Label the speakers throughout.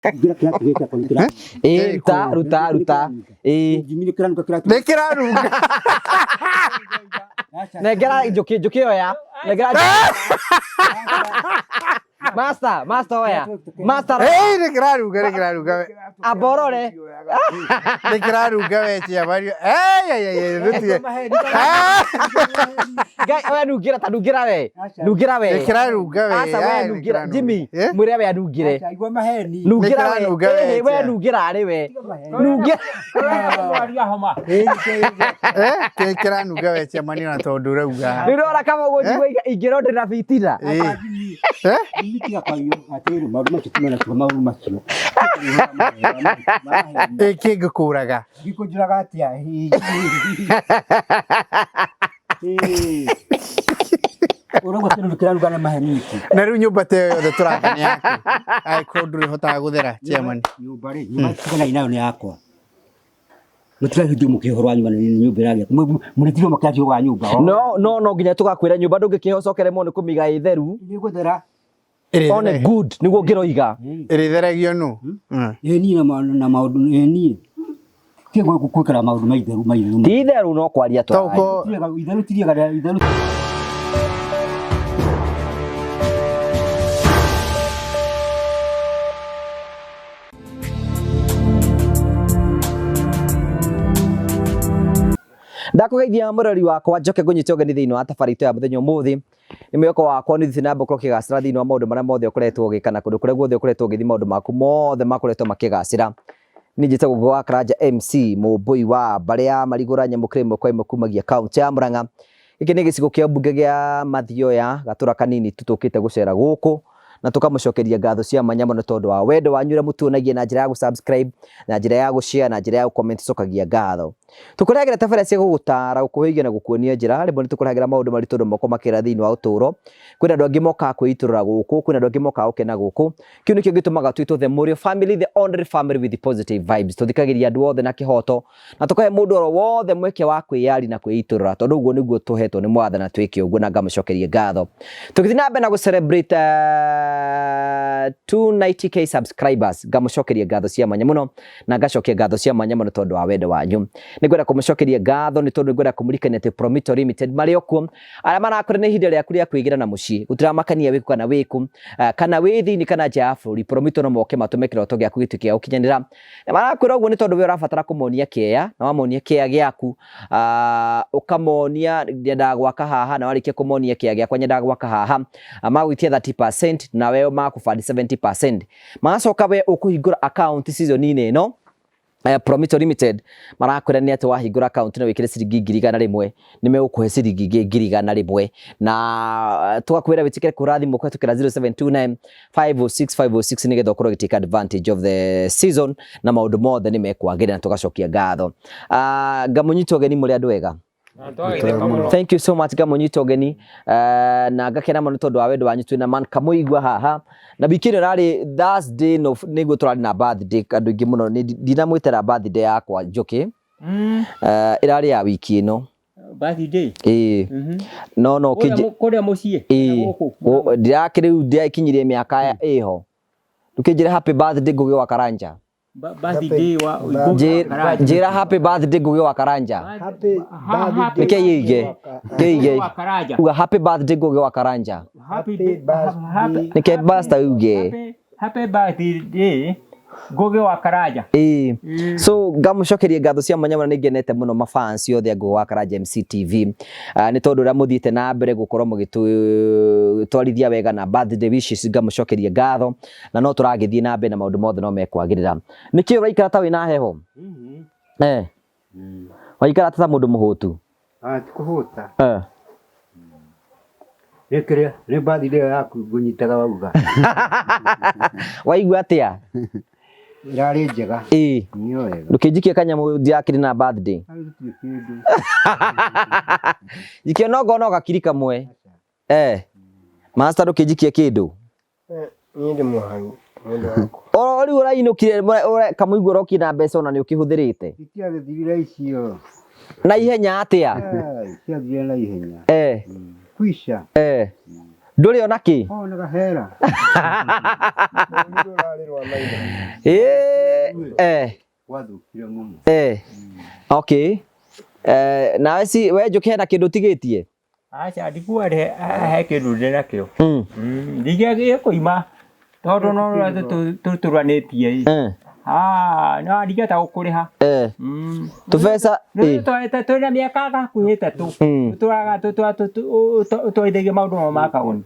Speaker 1: Ngira kĩratũ gĩkĩ akorwo nĩ
Speaker 2: Ĩĩ,
Speaker 3: ruta ruta ruta ĩĩ.
Speaker 1: Jimmy nĩ kĩranuka kĩratũ.
Speaker 2: Nĩ kĩranunga.
Speaker 3: Nengera njũkĩ, njũkĩ oya. Nengera Master, master oya. Master.
Speaker 2: Ĩĩ, nĩ kĩranunga, nĩ kĩranunga we.
Speaker 3: Amba ũrore.
Speaker 2: Nĩ kĩranunga we chairman. Ĩĩ, ĩĩ, ĩĩ, ndũtige.
Speaker 3: Ngai, oya nungĩra ta nungĩra we. Nungĩra we.
Speaker 2: Nĩ kĩranunga we.
Speaker 3: Aca we
Speaker 2: Aya, nĩ
Speaker 3: nungĩra.
Speaker 2: kĩranunga.
Speaker 3: Jimmy,
Speaker 2: Eh?
Speaker 3: mwĩre we anungĩre.
Speaker 1: Aca, igua maheni.
Speaker 3: Nungĩra we.
Speaker 2: kĩranunga we,
Speaker 3: Ĩhĩ, we
Speaker 2: Chair.
Speaker 3: nungĩra arĩ we. Nungĩra.
Speaker 1: Ĩĩ, nĩ
Speaker 2: Eh, kĩ kĩranunga we chairman ona tondũ ũrauga.
Speaker 3: Rĩu ũrona kama ũguo njigua ingĩrwo ndĩ na bitina.
Speaker 2: Ĩĩ. Eh?
Speaker 1: Jimmy tiga kwaria atĩrĩrĩ, maũndũ macio ti mena kuo, maũndũ macio.
Speaker 2: Ĩĩ, kĩngĩkũraga.
Speaker 1: Ngĩkũnjũraga atĩa? Ĩĩ. Ũrauga kĩndũ kĩraruga na maheni nĩkĩ?
Speaker 2: Na rĩu nyũmba ta ĩyo yothe tũraka nĩ yaku. Angĩkorwo ndũrĩ ũhotaga gũthera chairman.
Speaker 1: Nyũmba rĩ, nyũmba tiganai nayo nĩ yakwa. Mũtirahithio mũkĩhe ũhoro wa nyũmba nĩ nyũmba ĩragĩa. Mũrĩtirwo makĩaria ũhoro wa nyũmba.
Speaker 3: No no no nginya tũgakwĩra nyũmba ndũngĩkĩhe ũcokere mũno nĩ kũmĩiga ĩ theru.
Speaker 1: Nĩ gũthera.
Speaker 3: On a good nĩguo ngĩroiga.
Speaker 2: Ĩrĩtheragio nũ?
Speaker 1: Ĩ niĩ na maũndũ ĩ niĩ. Kĩ gwĩkĩra maũndũ ma itheru ma itheru.
Speaker 3: Ti itheru no kwaria tũraria.
Speaker 2: Toko
Speaker 1: Itheru ti rĩega itheru.
Speaker 3: Ndakũgeithia mũrori wakwa njoke ngũnyite ũgeni thĩinĩ wa tabarĩra itũ ya mũthenya ũmũthĩ. Nĩ mwĩhoko wakwa nĩ ũthiĩte na mbere gũkorwo ũkĩgacĩra thĩinĩ wa maũndũ marĩa mothe ũkoretwo ũgĩka na kũndũ kũrĩa guothe ũkoretwo ũgĩthiĩ maũndũ maku mothe makoretwo makĩgacĩra. Niĩ njĩtagwo Ngũgĩ wa Karanja MC, mũmbũi wa mbarĩ ya Marigũra nyamũkĩra ĩmwe kwa ĩmwe kumagia kaũntĩ ya Murang'a. Gĩkĩ nĩ gĩcigo kĩa mbunge gĩa Mathioya, gatũra kanini tu tũkĩte gũcera gũkũ na tũkamũcokeria ngatho cia mwanya mũno tondũ wa wendo wanyu ũrĩa mũtuonagia na njĩra ya gũ-subscribe, na njĩra ya gũ-share, na njĩra ya gũ-comment, tũcokagia ngatho. Tũkũrehagĩra tabarĩra cia gũgũtara, gũkũhĩgia na gũkuonia njĩra. Rĩmwe nĩ tũkũrehagĩra maũndũ maritũ andũ moko makĩra thĩinĩ wa ũtũũro. Kwĩna andũ angĩ mokaga kwĩitũrũra gũkũ, kwĩna andũ angĩ mokaga gũkena gũkũ. Kĩu nĩkĩo gĩtũmaga twĩtwo the Mũrĩo family, the only family with positive vibes. Tũthikagĩrĩria andũ othe na kĩhoto na tũkahe mũndũ oro wothe mweke wa kwĩyaria na kwĩitũrũra tondũ ũguo nĩguo tũhetwo nĩ Mwathani na twĩke ũguo na ngamũcokeria ngatho. Tũgĩthiĩ na mbere na gũ celebrate 290k subscribers, ngamũcokeria ngatho cia mwanya mũno na ngacokia ngatho cia mwanya mũno tondũ wa wendo wanyu. Nĩngwenda kũmũcokeria ngatho nĩ tondũ nĩngwenda kũmũririkania atĩ Promito Limited marĩ o kuo arĩa marakwĩra nĩ ihinda rĩaku rĩa kwĩgĩra na mũciĩ gũtiramakania wĩkũ kana wĩkũ, kana wĩ thĩinĩ kana nja ya bũrũri. Promito no moke matũme kĩroto gĩaku gĩtuĩke gĩa gũkinyanĩra. Na marakwĩra ũguo nĩ tondũ we ũrabatara kũmonia kĩea, na wamonia kĩea gĩaku, ũkamonia nyendaga gwaka haha, na warĩkia kũmonia kĩea gĩakwa nyendaga gwaka haha, magũitia 30% nawe makũbandi 70%. Magacoka we ũkũhingũra account season-inĩ ĩno, Promito Limited marakwĩra nĩ atĩ wahingũra account na wĩkĩre ciringi 100,000 nĩ megũkũhe ciringi ingĩ 100,000 na tũgakwĩra wĩtĩkĩre kũhũra thimũ kũhetũkĩra 0729 506 506 nĩgetha ũkorwo ũgĩ take advantage of the season na maũndũ mothe nĩ mekwagĩrĩra na tũgacokia ngatho. Ngamũnyita ũgeni mũrĩ andũ ega. Thank you so much ngamũnyita ũgeni na ngakena mũno tondũ wa wendo wanyu twĩna man Kamũigua haha na wiki ĩno ĩrarĩ Thursday no nĩguo tũrarĩ na birthday andũ aingĩ mũno ndinamwĩtĩra birthday yakwa Njũkĩ. Ĩrarĩ ya wiki ĩno.
Speaker 4: Birthday?
Speaker 3: Ĩĩ. No no
Speaker 4: kĩnjĩ kũrĩa mũciĩ?
Speaker 3: Ĩĩ. Ndĩrakĩrĩ rĩu ndĩrakinyirie mĩaka ĩho. Ndũkĩnjĩre happy birthday Ngũgĩ wa Karanja.
Speaker 4: Birthday wa Ngũgĩ wa Karanja.
Speaker 3: Njĩra happy birthday Ngũgĩ wa Karanja.
Speaker 5: Happy birthday.
Speaker 3: Nĩkĩ ĩige? Kĩige.
Speaker 4: Wa Karanja.
Speaker 3: Uga happy birthday Ngũgĩ wa Karanja.
Speaker 4: Happy
Speaker 5: birthday.
Speaker 3: Nĩkĩ basta uge?
Speaker 4: Happy birthday Ngũgĩ wa Karanja.
Speaker 3: Ĩĩ. So ngamũcokeria ngatho cia mwanya mũno nĩ ngenete mũno mafans othe a Ngũgĩ wa Karanja MC TV. Nĩ tondũ ũrĩa mũthiĩte na mbere gũkorwo mũgĩtwarithia wega na birthday wishes ngamũcokeria ngatho na no tũragĩthiĩ na mbere na maũndũ mothe no mekwagĩrĩra. Nĩkĩ ũraikara ta wĩna heho? Eh. Waikara ta mũndũ mũhũtu?
Speaker 1: Ti kũhũta. Nĩ kĩrĩa, nĩ birthday ĩyo yaku ngũnyitaga wauga.
Speaker 3: Waigua atĩa?
Speaker 1: Ĩrarĩ njega.
Speaker 3: Ĩĩ.
Speaker 1: Nĩ wega.
Speaker 3: Ndũkĩnjikie kanyamũ ndirakĩrĩ na birthday.
Speaker 1: Gũtirĩ kĩndũ.
Speaker 3: Njikia no ngona gakiri kamwe. Eh. Master ndũkĩnjikie kĩndũ.
Speaker 5: Niĩ ndĩ mũhanu mũndũ wakwa.
Speaker 3: Oro rĩu ũrainũkire kamũigua ũrokie na mbeca ona nĩ ũkĩhũthĩrĩte.
Speaker 1: Itiagĩthirire icio.
Speaker 3: Na ihenya atĩa?
Speaker 1: Ciathirire na ihenya.
Speaker 3: Eh.
Speaker 1: Kwisha.
Speaker 3: Eh. Ndũrĩ ona kĩ?
Speaker 1: Onaga hera.
Speaker 5: Rũri rũrarĩ rwa maitho.
Speaker 3: Ĩĩ, eh,
Speaker 1: Gwathũkire mũno.
Speaker 3: eh. Okay. Eh, nawe si we Njũkĩ hena kĩndũ ũtigĩtie?
Speaker 4: Aca ndikuga he kĩndũ ndĩ nakĩo.
Speaker 3: Mm.
Speaker 4: Ndingĩkũima tondũ no ũrĩa tũtũranĩtie ĩ.
Speaker 3: Eh.
Speaker 4: Ah, no ndingĩhota gũkũrĩha.
Speaker 3: Eh. Tũbeca
Speaker 4: Rĩu
Speaker 3: ĩ.
Speaker 4: twĩna mĩaka hakuhĩ ĩtatũ. Tũtũraga tũtwarithagia maũndũ maya ma kaũni.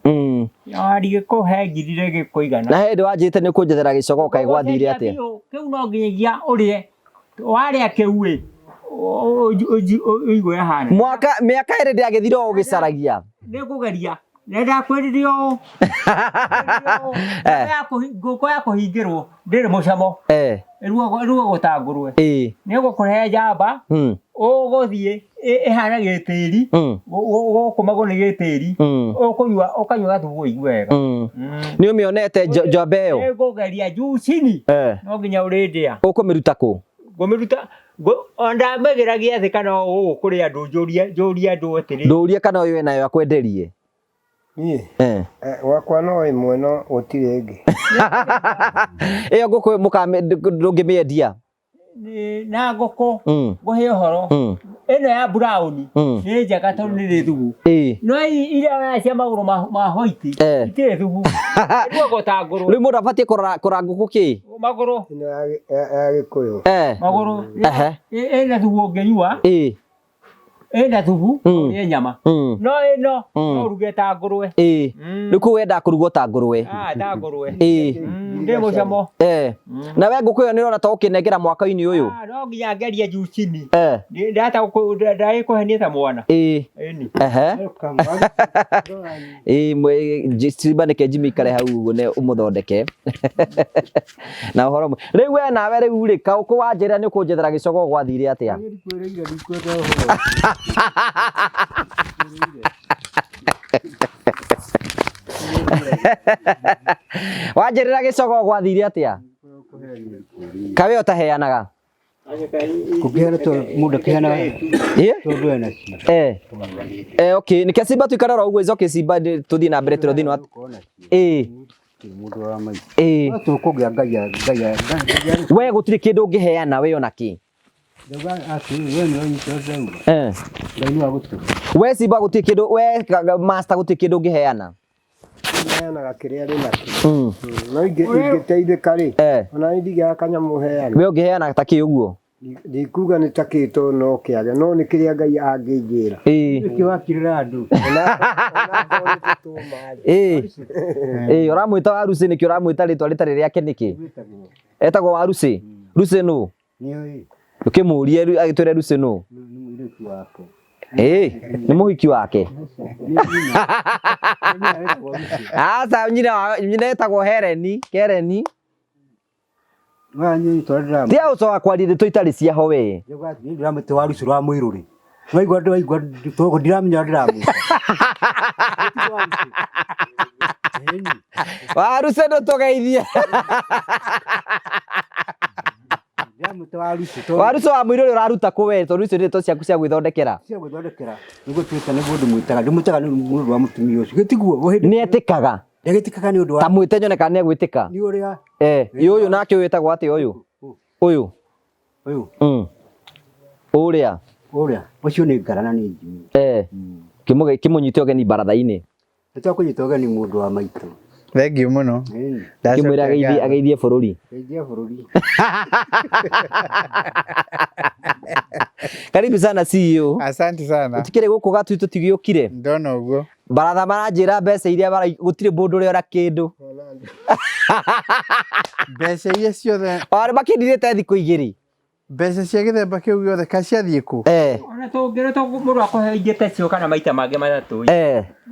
Speaker 4: Ndingĩkũhe ngiri rĩngĩ kũigana.
Speaker 3: Na hĩndĩ wanjĩte nĩ ũkũnjethera gĩcogo kaĩ gwathire atĩa?
Speaker 4: Kĩu no nginyagia ũrĩe. Warĩa kĩu ĩ, ũigue hana.
Speaker 3: Mwaka mĩaka ĩrĩ ndĩagĩthire o ũgĩcaragia.
Speaker 4: Nĩngũgeria. Na ndakwĩrire ũũ. Ngũkũ ya kũhingĩrwo ndĩrĩ mũcamo.
Speaker 3: Eh.
Speaker 4: Ĩrugagwo ta ngũrwe.
Speaker 3: Ĩ.
Speaker 4: Nĩngũkũhe njamba. Ũgũthiĩ ĩhana gĩtĩri. Gũkũ magũrũ nĩ gĩtĩri. Ũkũnyua ũkanyua gathubu ũigue wega.
Speaker 3: Nĩ ũmĩonete njamba ĩyo?
Speaker 4: Nĩngũgeria juu chini. No nginya ũrĩndĩa.
Speaker 3: Ũkũmĩruta kũ?
Speaker 4: Ngũmĩruta ndamĩgĩragia thĩ kana gũkũ kũrĩ andũ njũrie njũrie andũ atĩrĩ.
Speaker 3: Ndũrie kana ũyũ enayo akwenderie.
Speaker 5: Niĩ gwakwa no ĩmwe no gũtirĩ ĩngĩ.
Speaker 3: Ĩyo ngũkũ ndũngĩmĩendia?
Speaker 4: Na ngũkũ ngũhe ũhoro ĩno ya brown nĩ njega tondũ nĩ rĩ thubu. No iria cia magũrũ ma white itirĩ thubu. Ĩrugagwo ta ngũrwe.
Speaker 3: Rĩu mũndũ abatiĩ kũrora ngũkũ kĩ?
Speaker 4: Magũrũ.
Speaker 5: Ĩno ya Gĩkũyũ.
Speaker 4: Magũrũ. Ĩna thubu ũngĩnyua. Ĩna thubu ũrĩe nyama. No ĩno no ũruge ta ngũrwe.
Speaker 3: Ĩ. Rĩu kũu wendaga kũrugwo ta ngũrwe.
Speaker 4: Ta ngũrwe.
Speaker 3: Ĩ.
Speaker 4: Ndĩ mũcamo.
Speaker 3: Na we ngũkũ ĩyo nĩ ũrona ta ũkĩnengera mwaka-inĩ ũyũ?
Speaker 4: No nginya ngerie juu chini. Ndagĩkũhenia ta mwana.
Speaker 3: Ĩ. Ehe. Ĩ Simba nĩke Jimmy ikare hau ũguo ne ũmũthondeke. Na ũhoro rĩu we nawe rĩu rĩ kaũkũ wanjĩra nĩ ũkũnjethera gĩcogo gwathire atĩa?
Speaker 5: Ndikwĩrĩire ndikwenda ũhoro.
Speaker 3: Wanjĩrĩra gĩcogo gwathire atĩa? Kawe ũtaheanaga?
Speaker 1: Kũngĩheana to mũndũ akĩheanaga tondũ ena cio.
Speaker 3: Eh, okay, nĩke Simba tuikare oro ũguo, it's okay Simba tũthiĩ na mbere tũrĩ thĩinĩ wa Ĩ.
Speaker 1: Mũndũ wa maitũ.
Speaker 3: Ĩ.
Speaker 1: No tũkũgĩa Ngai Ngai Ngai.
Speaker 3: We gũtirĩ kĩndũ ũngĩheana we ona kĩ?
Speaker 1: Ndauga atĩrĩrĩ, we nĩwe ũnyita ndauga. Ngai nĩwe agũtũhe.
Speaker 3: We Simba gũtirĩ kĩndũ we master gũtirĩ kĩndũ ũngĩheana.
Speaker 5: Heanaga kĩrĩa ndĩ nakĩo. No ingĩteithĩka rĩ, ona niĩ ndingĩaga kanyamũ heana.
Speaker 3: We ũngĩheana ta kĩ ũguo?
Speaker 5: Ndikuga nĩ ta kĩ tondũ no kĩage, no nĩ kĩrĩa Ngai angĩnjĩra.
Speaker 1: Nĩkĩo wakirĩra andũ.
Speaker 3: Ĩ. Ĩ, ũramwĩta Warucĩ nĩkĩ ũramwĩta rĩtwa rĩtarĩ rĩake nĩkĩ? Etagwo Warucĩ? Rucĩ nũ?
Speaker 1: Nĩũĩ.
Speaker 3: Ũkĩmũrie agĩtwĩre Rucĩ nũ?
Speaker 1: Nĩ mũirĩtu wake.
Speaker 3: Ĩ, nĩ mũhiki wake. Aca nyina etagwo Hereni, Kereni. Tia ũcoka kwaria ndeto itarĩ ciaho we.
Speaker 1: Ndĩramwĩta Warucĩ rwa mũirũrĩ. Waigua waigua tondũ ndiramenya ndĩramwĩta.
Speaker 3: Warucĩ ndũtũgeithie.
Speaker 1: Ndĩramwĩta Warucĩ tondũ
Speaker 3: Warucĩ wa mũirũrĩ ũraruta kũ we tondũ icio nĩ ndeto ciaku cia gwĩthondekera.
Speaker 1: Cia gwĩthondekera. Nĩguo tuĩte nĩguo ndĩmwĩtaga. Ndĩmwĩtaga nĩ ũndũ wa mũtumia ũcio. Gĩtiguo.
Speaker 3: Nĩ etĩkaga.
Speaker 1: Ndagĩtĩkaga nĩ ũndũ wa
Speaker 3: Ta mwĩte nyone kana nĩ egwĩtĩka.
Speaker 1: Nĩ ũrĩa.
Speaker 3: Ũyũ nake ũyũ wĩtagwo atĩa ũyũ? Ũyũ.
Speaker 1: Ũyũ.
Speaker 3: Ũrĩa.
Speaker 1: Ũrĩa. Ũcio nĩ ngara na nĩ njui.
Speaker 3: Kĩmũnyite ũgeni baratha-inĩ.
Speaker 1: Nĩ twakũnyita ũgeni mũndũ wa maitũ.
Speaker 2: Thank you mũno.
Speaker 3: Kĩmwĩre ageithie bũrũri.
Speaker 1: Geithia bũrũri.
Speaker 3: Karibu sana CEO.
Speaker 2: Asante sana.
Speaker 3: Ũtikĩrĩ gũkũ gatu tũtigĩũkire.
Speaker 2: Ndona ũguo.
Speaker 3: Baratha maranjĩra mbeca iria gũtirĩ mũndũ ũrĩa ora kĩndũ.
Speaker 2: Mbeca iria ciothe.
Speaker 3: Arĩ makĩndirĩte thikũ igĩrĩ.
Speaker 2: Mbeca cia gĩthemba kĩu gĩothe ka ciathiĩ kũ?
Speaker 4: Ona tũngĩrwo mũndũ akũhe ingĩ ta icio kana maita mangĩ matatũ.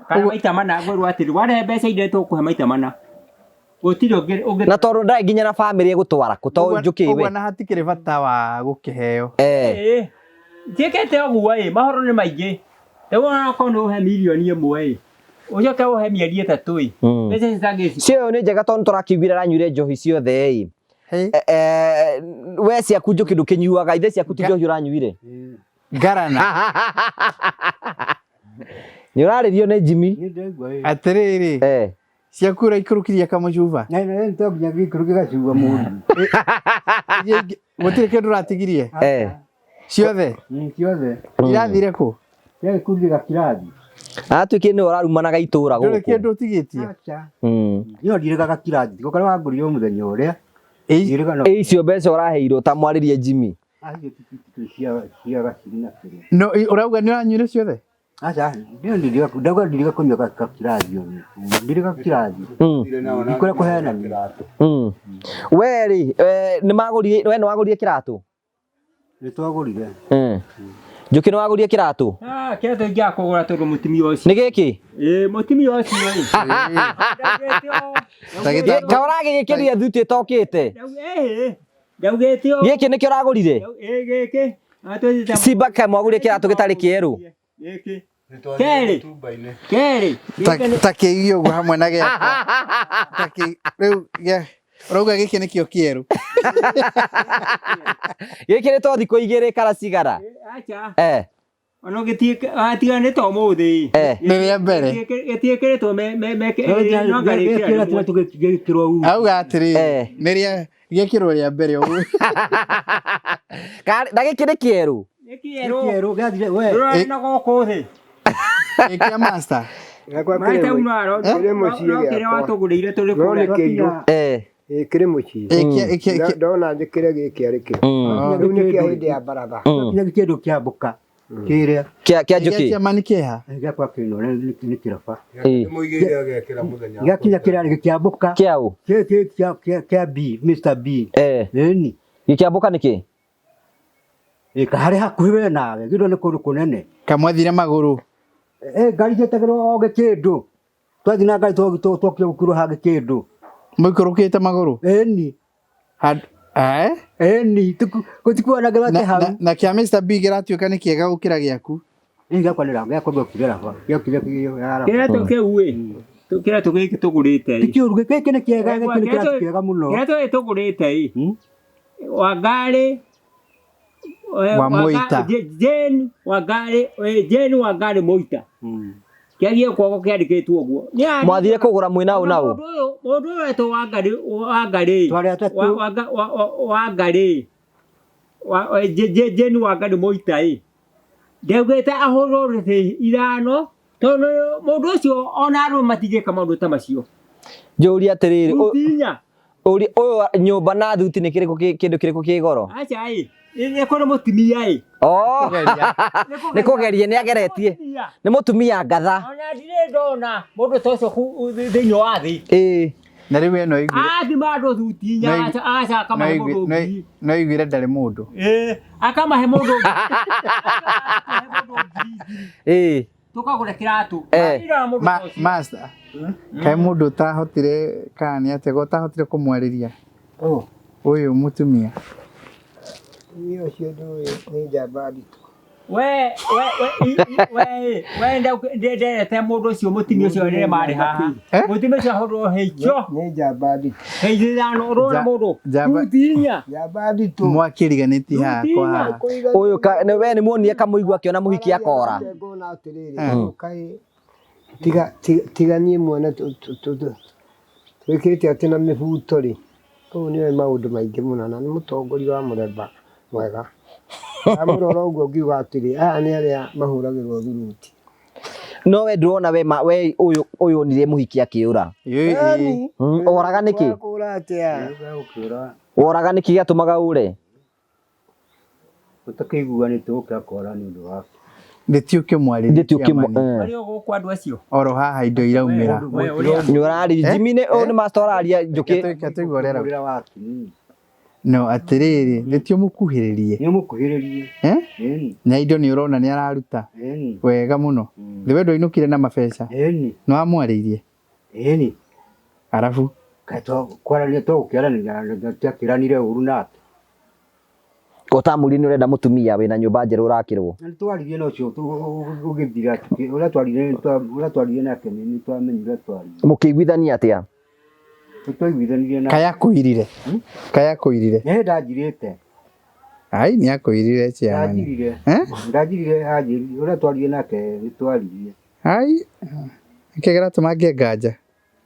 Speaker 4: Kana maita mana ngwĩrwo atĩrĩ warehe mbeca iria tũkũhe maita mana. Gũtirĩ ũngĩ.
Speaker 3: Na tondũ ndarĩ nginya na bamĩrĩ egũtwara kũ tondũ njũkĩ we.
Speaker 2: Ũguo na hatikĩrĩ bata wa gũkĩheo.
Speaker 4: Njĩkĩte ũguo ĩ, mahoro nĩ maingĩ. Rĩu onakorwo nĩ ũhe mirioni ĩmwe ĩ, ũcoke ũhe mĩeri ĩtatũ ĩ. Mbeca icio citangĩci.
Speaker 3: Cio nĩ njega tondũ tũrakĩiguire aranyuire njohi ciothe ĩ. We ciaku njũkĩ ndũkĩnyuaga, ithe ciaku ti njohi ũranyuire.
Speaker 2: Ngarana.
Speaker 3: Nĩ ũrarĩrio nĩ Jimmy.
Speaker 1: Nĩ ndĩraigua ĩ.
Speaker 2: Atĩrĩrĩ, ciaku ũraikũrũkirie kamũcuba.
Speaker 1: Na nĩ to nginya gĩikũrũke gacuba mũndũ.
Speaker 2: Iria ingĩ- Gũtirĩ kĩndũ ũratigirie ciothe
Speaker 1: Ciothe.
Speaker 2: irathire kũ?
Speaker 1: Kĩa gĩkundi gakirathi.
Speaker 3: Atuĩkire nĩwe ũrarumanaga itũra
Speaker 2: Ndũrĩ
Speaker 3: gũkũ.
Speaker 2: kĩndũ ũtigĩtie.
Speaker 1: Acha. Niĩ ndirĩga gakirathi. Tiko karĩa wangũrire mũthenya ũrĩa.
Speaker 2: Ĩ-
Speaker 1: Ndirĩga no.
Speaker 3: Ĩ icio mbeca ũraheirwo ta mwarĩrie Jimmy.
Speaker 1: Acio cia cia gaciri na kĩrĩa.
Speaker 2: No ũrauga nĩ ũranyuire ciothe?
Speaker 1: Acha, ndio ndirĩga ndauga ndirĩga kũnyua gakirathi ũyũ. Ndirĩga gakirathi. Ndikũrĩa kũhenania.
Speaker 3: We rĩ, nĩ magũrire, we nĩ wagũrire kĩratũ?
Speaker 1: Nĩ twagũrire.
Speaker 3: Njũkĩ nĩ wagũrire kĩratũ?
Speaker 4: Ah, kĩratũ ingĩaga kũgũra tondũ mũtumia ũcio.
Speaker 3: Nĩ gĩkĩ?
Speaker 4: Ĩ, mũtumia ũcio ĩ.
Speaker 2: Ta gĩtambũ-
Speaker 3: Ka ũragĩgĩkĩrire thuti ĩtokĩte?
Speaker 4: Ndaugĩte ũũ.
Speaker 3: Gĩkĩ nĩkĩo ũragũrire?
Speaker 4: Ĩ, gĩkĩ. Atwĩtĩte
Speaker 3: Simba kaĩ mwagũrire kĩratũ gĩtarĩ kĩerũ?
Speaker 4: Gĩkĩ. Kerĩ. Kerĩ.
Speaker 2: Ta kĩige ũguo hamwe na gĩakwa. Ta kĩ- rĩu gĩa- ũrauga gĩkĩ nĩkĩo kĩerũ.
Speaker 3: Gĩkĩrĩtwo thikũ igĩrĩ kana cigana?
Speaker 4: Acha. Ona gĩtiga nĩ ta ũmũthĩ.
Speaker 2: Nĩ rĩa mbere.
Speaker 4: Gĩtiĩkĩrĩtwo me me me no ngarĩkĩra rĩmwe.
Speaker 1: Gĩkĩrwo u.
Speaker 2: Auga atĩrĩrĩ, nĩ rĩa gĩekĩrwo rĩa mbere ũguo.
Speaker 3: Na gĩkĩ nĩ kĩerũ?
Speaker 4: Nĩ kĩerũ.
Speaker 1: Kĩerũ gĩathire we.
Speaker 4: Ndũrona na gũkũ thĩ.
Speaker 2: Ĩ kĩa master.
Speaker 5: Gĩakwa
Speaker 4: Maita
Speaker 5: kĩrĩ
Speaker 4: una ro.
Speaker 5: kĩrĩ mũciĩ
Speaker 4: No kĩrĩa
Speaker 5: gĩakwa.
Speaker 4: watũgũrĩire tũrĩ
Speaker 5: No nĩ
Speaker 4: kũrĩa.
Speaker 5: kĩirũ. Ĩ, kĩrĩ mũciĩ.
Speaker 2: Ĩ kĩa- ĩ kĩa- ĩ kĩa-
Speaker 5: Ndona njĩkĩre gĩkĩ arĩ kĩo. Rĩu nĩ kĩa hĩndĩ ya baratha.
Speaker 1: Kinya kĩndũ kĩa mboka. Kĩrĩa.
Speaker 3: Kĩa
Speaker 2: kĩa
Speaker 3: Njũkĩ?
Speaker 2: chairman kĩha.
Speaker 1: Gĩakwa kĩno nĩ kĩraba.
Speaker 6: Mũigĩire agekĩra mũthenya.
Speaker 1: Gĩakinya kĩrĩa gĩkĩambũka.
Speaker 3: Kĩa ũ?
Speaker 1: Kĩ kĩa kĩa B, Mr B. Ĩni.
Speaker 3: Gĩkĩambũka nĩkĩ?
Speaker 1: Ĩ harĩ hakuhĩ we nawe. Gĩthwo nĩ kũndũ kũnene.
Speaker 2: Kamwathire magũrũ.
Speaker 1: Ĩ ngari cietagĩrwo o gĩkĩndũ. Twathiĩ na ngari twokire gũkirwo ha gĩkĩndũ.
Speaker 2: Mũikũrũkĩte magũrũ.
Speaker 1: Ĩni.
Speaker 2: Handũ- Eh?
Speaker 1: Ĩni. Gũtikuonagĩrwo atĩ
Speaker 2: Na-
Speaker 1: hau.
Speaker 2: na kĩa Mr. B kĩratuĩka nĩ kĩega gũkĩra gĩaku.
Speaker 1: Ĩ gĩakwa nĩ gĩakwa gĩokire raba. Gĩokire kĩraba.
Speaker 4: Kĩratũ kĩu ĩ. Kĩratũ gĩkĩ tũgũrĩte
Speaker 1: Ti
Speaker 4: ĩ.
Speaker 1: kĩũru gĩkĩ nĩ kĩega gĩkĩ nĩ kĩratũ kĩega mũno.
Speaker 4: Kĩratũ gĩkĩ tũgũrĩte ĩ. Wangari
Speaker 2: Wa Moita.
Speaker 4: Jane Wangari Jane Wangari Moita. Kĩagie guoko kĩandĩkĩtwo ũguo.
Speaker 3: Mwathire kũgũra mwĩ na ũ na ũ?
Speaker 4: Mũndũ ũyũ wetwo Wangari Wangari.
Speaker 1: Twarĩ atatũ.
Speaker 4: Wangari. Jane Wangari Moita ĩ. Ndaugĩte ahũrwo rĩthĩ ithano tondũ mũndũ ũcio ona arũme matingĩka maũndũ ta macio.
Speaker 3: Njũrie atĩrĩrĩ,
Speaker 4: Thuti inya.
Speaker 3: Ũyũ nyũmba na thuti nĩ kĩrĩkũ kĩndũ kĩrĩkũ kĩ goro?
Speaker 4: Aca ĩ. Nĩ kũrĩ mũtumia ĩ.
Speaker 3: Oh. Nĩ kũgeria nĩ ageretie. Nĩ mũtumia ngatha.
Speaker 4: Ona ndirĩ ndona mũndũ ta ũcio thĩinĩ wa thĩ.
Speaker 2: Na rĩu ĩno ĩiguire.
Speaker 4: Athima andũ thuti inya aca akamahe mũndũ ngiri.
Speaker 2: No iguire ndarĩ mũndũ.
Speaker 4: Ĩ, akamahe mũndũ ngiri.
Speaker 3: Ĩ.
Speaker 4: Tũkagũra kĩratũ.
Speaker 2: Master. Kaĩ mũndũ ũtahotire kana nĩ atĩa ũtahotire kũmwarĩria? Ũyũ mũtumia.
Speaker 5: Niĩ ũcio ndũĩ nĩ njamba nditũ.
Speaker 4: We we we we we nderete mũndũ ũcio mũtumia ũcio rĩrĩa marĩ haha. Mũtumia ũcio ahũrwo heikio.
Speaker 5: Nĩ njamba nditũ.
Speaker 4: Heikio ithano ũrona mũndũ. Thuti inya.
Speaker 5: Njamba nditũ.
Speaker 2: Mwakĩriganĩtie haha kwa haha.
Speaker 3: Ũyũ we nĩ muonire kamũigua akĩona mũhiki akora.
Speaker 5: Ngona atĩrĩrĩ, kaĩ tiga tiga niĩ mwene twĩkĩte atĩ na mĩbuto rĩ, ũyũ nĩoĩ maũndũ maingĩ mũno na nĩ mũtongoria wa mũthemba mwega. Ndamũrora ũguo ngiuga atĩrĩ, aya nĩ arĩa mahũragĩrwo thuruti.
Speaker 3: No we ndũrona we we ũyũ onire mũhiki akĩũra. Oraga nĩkĩ?
Speaker 5: Kũra atĩa?
Speaker 3: Woraga nĩkĩ gĩatũmaga ũre?
Speaker 1: Tũtakĩiguanĩte gũkĩra kora nĩ ũndũ wake.
Speaker 2: Ndĩti ũkĩmwarĩria.
Speaker 3: Ndĩti
Speaker 4: Marĩ o gũkũ andũ acio.
Speaker 2: Oro haha indo iraumĩra.
Speaker 3: Nĩ ũraria Jimmy nĩ ũyũ nĩ master ũraria Njũkĩ.
Speaker 2: Tũigue ũrĩa arauga. No atĩrĩrĩ, ndĩti ũmũkuhĩrĩrie.
Speaker 1: Nĩ ũmũkuhĩrĩrie.
Speaker 2: Na indo nĩ ũrona nĩ araruta. Wega mũno. Thĩ we ndwainũkire na mabeca.
Speaker 1: Nĩ
Speaker 2: wamwarĩirie?
Speaker 1: Ĩni.
Speaker 2: Arabu?
Speaker 1: Kwaranĩria tũgũkĩaranĩria tũtiakĩranire ũru nake.
Speaker 3: Ũtamũrire nĩ ũrenda mũtumia wĩna nyũmba njerũ ũrakĩrwo.
Speaker 1: Na nĩtwaririe na ũcio ũgĩthira ũrĩa twaririe ũrĩa twaririe nake nĩ twamenyire twaririe.
Speaker 3: Mũkĩiguithania atĩa?
Speaker 1: Nĩtwaiguithanirie nake.
Speaker 2: Kaya kũirire. Kaya kũirire.
Speaker 1: Nĩ ndanjirĩte.
Speaker 2: Ai nĩ akũirire chairman.
Speaker 1: Ndanjirire. Ndanjirire anjĩrire ũrĩa twaririe nake nĩ twaririe.
Speaker 2: Ai. Nĩkĩ kĩratũma ngĩe nganja?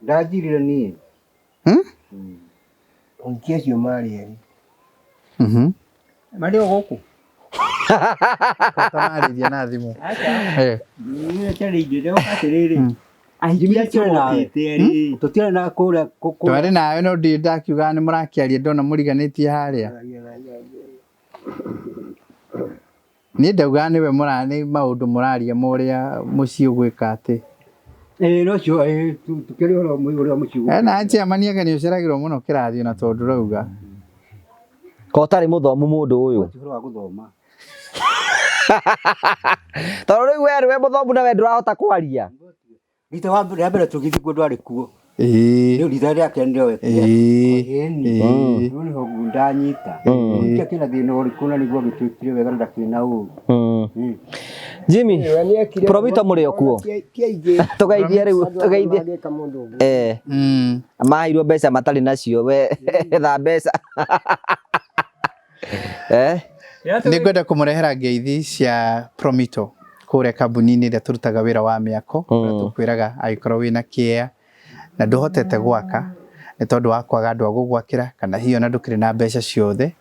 Speaker 1: Ndanjirire niĩ.
Speaker 2: Hmm?
Speaker 5: Ahikia acio marĩ erĩ.
Speaker 2: Mhm.
Speaker 4: Marĩ o gũkũ.
Speaker 2: Tamarĩria na thimũ.
Speaker 4: Aca.
Speaker 2: Eh.
Speaker 4: Niĩ reke rĩngĩ atĩrĩrĩ. Ahiki
Speaker 1: Jimmy
Speaker 4: acio
Speaker 1: akĩrĩ nawe.
Speaker 4: mokĩte erĩ.
Speaker 1: Tũtiarĩ na kũrĩa
Speaker 2: Twarĩ nawe no ndirĩ ndakiuga nĩ mũrakĩaria ndona mũriganĩtie harĩa. Niĩ ndaugaga nĩwe mũra nĩ maũndũ mũraria ma ũrĩa mũciĩ ũgwĩka atĩ.
Speaker 1: Ĩĩ no cio ĩĩ tũkĩaria ũhoro ũrĩa mũciĩ ũgwĩka.
Speaker 2: Na chairman anga nĩ ũceragĩrwo mũno kĩrathi ona tondũ ũrauga.
Speaker 3: Ko ũtarĩ mũthomu mũndũ ũyũ.
Speaker 1: Ũhoro wa gũthoma.
Speaker 3: Tondũ rĩu we nĩwe mũthomu na we ndũrahota kwaria.
Speaker 1: Rita wa rĩa mbere tũgĩthiĩ kuo ndwarĩ kuo.
Speaker 2: Ĩĩ.
Speaker 1: Rĩu rita rĩa kerĩ nĩwe.
Speaker 2: Ĩĩ.
Speaker 1: Ĩĩ. Rĩu nĩho ndanyita. Mũhiki akĩna thĩna ũrĩkũ na nĩguo agĩtwĩkire wega na ndakĩrĩ na ũru.
Speaker 3: Jimmy,
Speaker 5: We nĩekire
Speaker 3: Promito mũrĩ o kuo.
Speaker 5: Ti aingĩ.
Speaker 3: Tũgeithie rĩu,
Speaker 5: Andũ
Speaker 3: tũgeithie.
Speaker 5: mangĩka mũndũ ũguo.
Speaker 3: Eh. Maheirwo mbeca matarĩ nacio we etha mbeca. Eh.
Speaker 2: Nĩ ngwenda kũmũrehera ngeithi cia Promito kũrĩa kambuni-inĩ ĩrĩa tũrutaga wĩra wa mĩako ũrĩa tũkwĩraga angĩkorwo wĩna kĩea na ndũhotete gwaka nĩ tondũ wa kwaga andũ a gũgwakĩra kana hihi ona ndũkĩrĩ na mbeca ciothe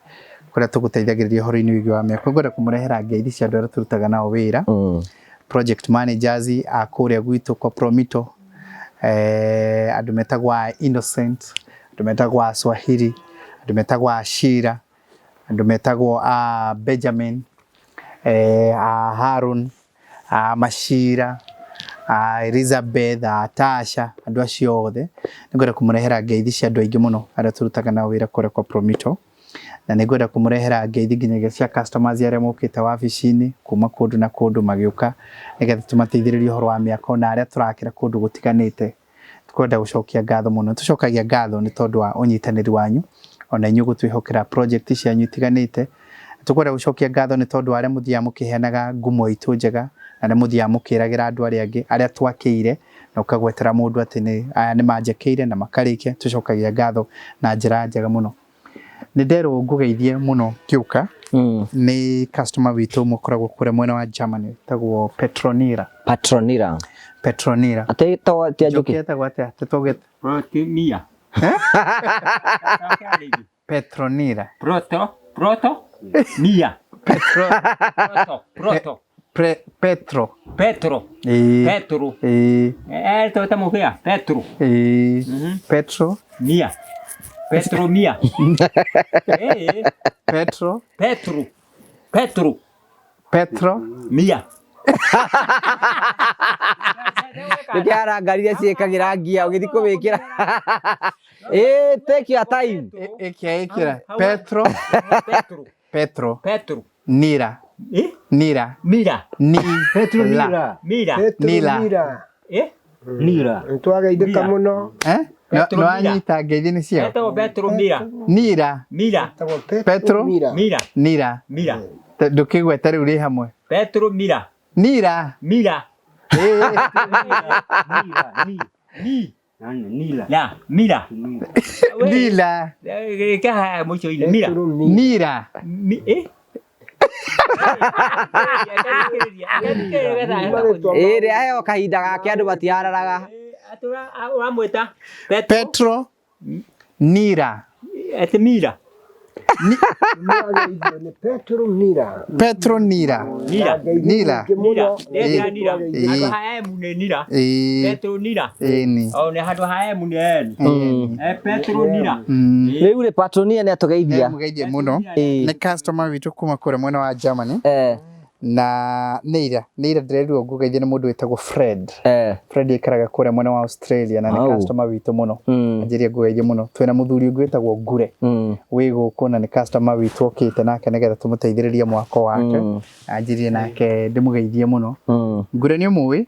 Speaker 2: kũrĩa tũgũteithagĩrĩria ũhoro-inĩ wĩgiĩ wa mĩako. Ngwenda kũmũrehera ngeithi cia andũ arĩa tũrutaga nao wĩra project managers a kũrĩa gwitũ kwa Promito, andũ metagwo a Innocent, andũ metagwo a Swahili, andũ metagwo a Shira, andũ metagwo a Benjamin, a Harun, a Mashira, a Elizabeth, a Tasha, andũ acio othe nĩngwenda kũmũrehera ngeithi cia andũ aingĩ mũno arĩa tũrutaga nao wĩra kũrĩa kwa Promito. Na nĩngwenda kũmũrehera ngeithi nginyagia cia customers arĩa mokĩte wabici-inĩ kuma kũndũ na kũndũ magĩũka nĩgetha tũmateithĩrĩrie ũhoro wa mĩako na arĩa tũrakĩra kũndũ gũtiganĩte. Twenda gũcokia ngatho mũno, tũcokagia ngatho nĩ tondũ wa ũnyitanĩri wanyu ona inyuĩ gũtwĩhokera project cianyu itiganĩte. Tũkwenda gũcokia ngatho nĩ tondũ wa arĩa mũthiaga mũkĩheanaga ngumo itũ njega na arĩa mũthiaga mũkĩragĩra andũ arĩa angĩ arĩa twakĩire na ũkagwetera mũndũ atĩ nĩ aya nĩ manjakĩire na makarĩkia. Tũcokagia ngatho na njĩra njega mũno. Nĩ nderwo ngũgeithie mũno ngĩũka nĩ customer witũ ũmwe ũkoragwo kũrĩa mwena wa Germany wĩtagwo Petronira.
Speaker 3: Petronira.
Speaker 2: Petronira.
Speaker 3: Atĩ to ti
Speaker 2: Njoki
Speaker 3: Njoki.
Speaker 2: etagwo atĩa? Tũtũgĩte.
Speaker 4: Protimia.
Speaker 2: Petronira.
Speaker 4: Proto. Proto. Mia.
Speaker 2: Petro.
Speaker 4: Proto. Proto.
Speaker 2: Petro.
Speaker 4: Petro.
Speaker 2: Ĩĩ.
Speaker 4: Petro.
Speaker 2: Ĩĩ.
Speaker 4: Eh, to tamũkĩa. Petro.
Speaker 2: Ĩĩ. Petro.
Speaker 4: Mia. Petro Mia. Eh.
Speaker 2: Petro.
Speaker 4: Petro. Petro.
Speaker 2: Petro.
Speaker 4: Mia.
Speaker 3: Nĩkĩo arangarire ciĩkagĩra ngia ũgĩthiĩ kũmĩkĩra. Eh, take your time.
Speaker 2: Ĩkĩa ĩkĩra. Petro.
Speaker 4: Petro.
Speaker 2: Petro.
Speaker 4: Petro.
Speaker 2: Nira.
Speaker 4: Eh?
Speaker 2: Nira.
Speaker 4: Mira.
Speaker 2: Ni.
Speaker 1: Petro
Speaker 2: La.
Speaker 1: Nira.
Speaker 4: Mira.
Speaker 5: Petro
Speaker 2: Nila.
Speaker 5: Nira.
Speaker 4: Eh?
Speaker 1: Nira.
Speaker 5: Nĩtwageithĩka mũno.
Speaker 2: Eh?
Speaker 4: Petro
Speaker 2: No
Speaker 4: Nira.
Speaker 2: anyita ngeithi nĩ ciao.
Speaker 4: Etagwo Petro Mira.
Speaker 2: Nira.
Speaker 4: Mira.
Speaker 5: Etagwo
Speaker 2: Petro.
Speaker 5: Mira.
Speaker 4: Mira.
Speaker 2: Nira.
Speaker 4: Mira.
Speaker 2: Ndũkĩgwete rĩu rĩ hamwe.
Speaker 4: Petro Mira.
Speaker 2: Nira.
Speaker 4: Mira.
Speaker 2: Ĩĩ.
Speaker 1: Nira. Ni.
Speaker 4: Ni.
Speaker 1: Nani Nira.
Speaker 4: La. Mira.
Speaker 2: Nila.
Speaker 4: Gĩka haha mũico-inĩ. Mira.
Speaker 5: Petro Mira.
Speaker 2: Nira.
Speaker 4: Mi eh?
Speaker 3: Ĩĩ rĩ aheo kahinda gake andũ matiararaga.
Speaker 4: Ũramwĩta Petro
Speaker 2: Petro. Nira.
Speaker 4: atĩ Mira.
Speaker 5: Nĩwageithio nĩ Petro Mira.
Speaker 2: Petro Nira.
Speaker 4: Nira.
Speaker 2: Nira.
Speaker 4: Nira. Nira Nira.
Speaker 2: Ĩĩ.
Speaker 4: Handũ ha M nĩ Nira.
Speaker 2: Ĩĩ.
Speaker 4: Petro Nira.
Speaker 2: Ĩĩ ni.
Speaker 4: O nĩ handũ ha M nĩ N. Eh, Petro Nira.
Speaker 3: Rĩu rĩ Petronia nĩ atũgeithia.
Speaker 2: Nĩmũgeithie mũno.
Speaker 3: Ĩĩ.
Speaker 2: Nĩ customer witũ kuma kũrĩa mwena wa Germany.
Speaker 3: Eh.
Speaker 2: Na nĩ ira ndĩrerirwo ngũgeithie nĩ mũndũ wĩtagwo Fred.
Speaker 3: Eh.
Speaker 2: Fred aikaraga kũrĩa mwena wa Australia na nĩ
Speaker 3: Au.
Speaker 2: customer witũ mũno. Anjĩrire ngũgeithie mũno. Twĩna mũthuri ũngĩ wĩtagwo Ngure. Wĩ gũkũ na nĩ customer witũ okĩte nake nĩgetha tũmũteithĩrĩrie mwako wake. Anjĩrire nake ndĩmũgeithie mũno. Ngure nĩ ũmũĩ?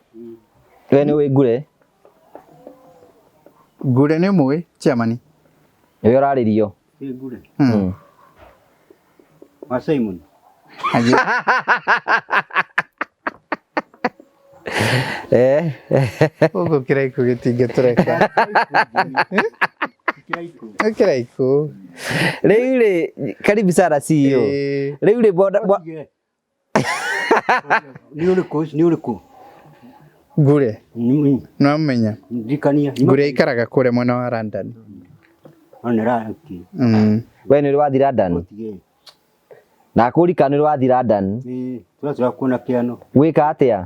Speaker 3: We nĩ ũĩ Ngure?
Speaker 2: Ngure nĩ ũmũĩ chairman?
Speaker 3: Nĩwe ũrarĩrio.
Speaker 1: Ĩ Ngure. Wa Simon.
Speaker 3: Eh.
Speaker 2: Gũkũ kĩraikũ gĩtingĩtũreka. Kĩraikũ.
Speaker 3: Rĩu rĩ karibu sana CEO.
Speaker 2: Ĩĩ.
Speaker 3: Rĩu rĩ bonda
Speaker 1: Nĩ ũrĩkũ ũcio? Nĩ ũrĩkũ?
Speaker 2: Ngure nĩwamũmenya?
Speaker 1: Ndirikania.
Speaker 2: Ngure aikaraga kũrĩa mwena wa London.
Speaker 1: Onera ki.
Speaker 3: We nĩ ũrĩ wathiĩ London? Na kũrika nĩ ũrĩ wathiĩ London?
Speaker 1: Tũratũra kuona kĩano.
Speaker 3: Gwĩka atĩa?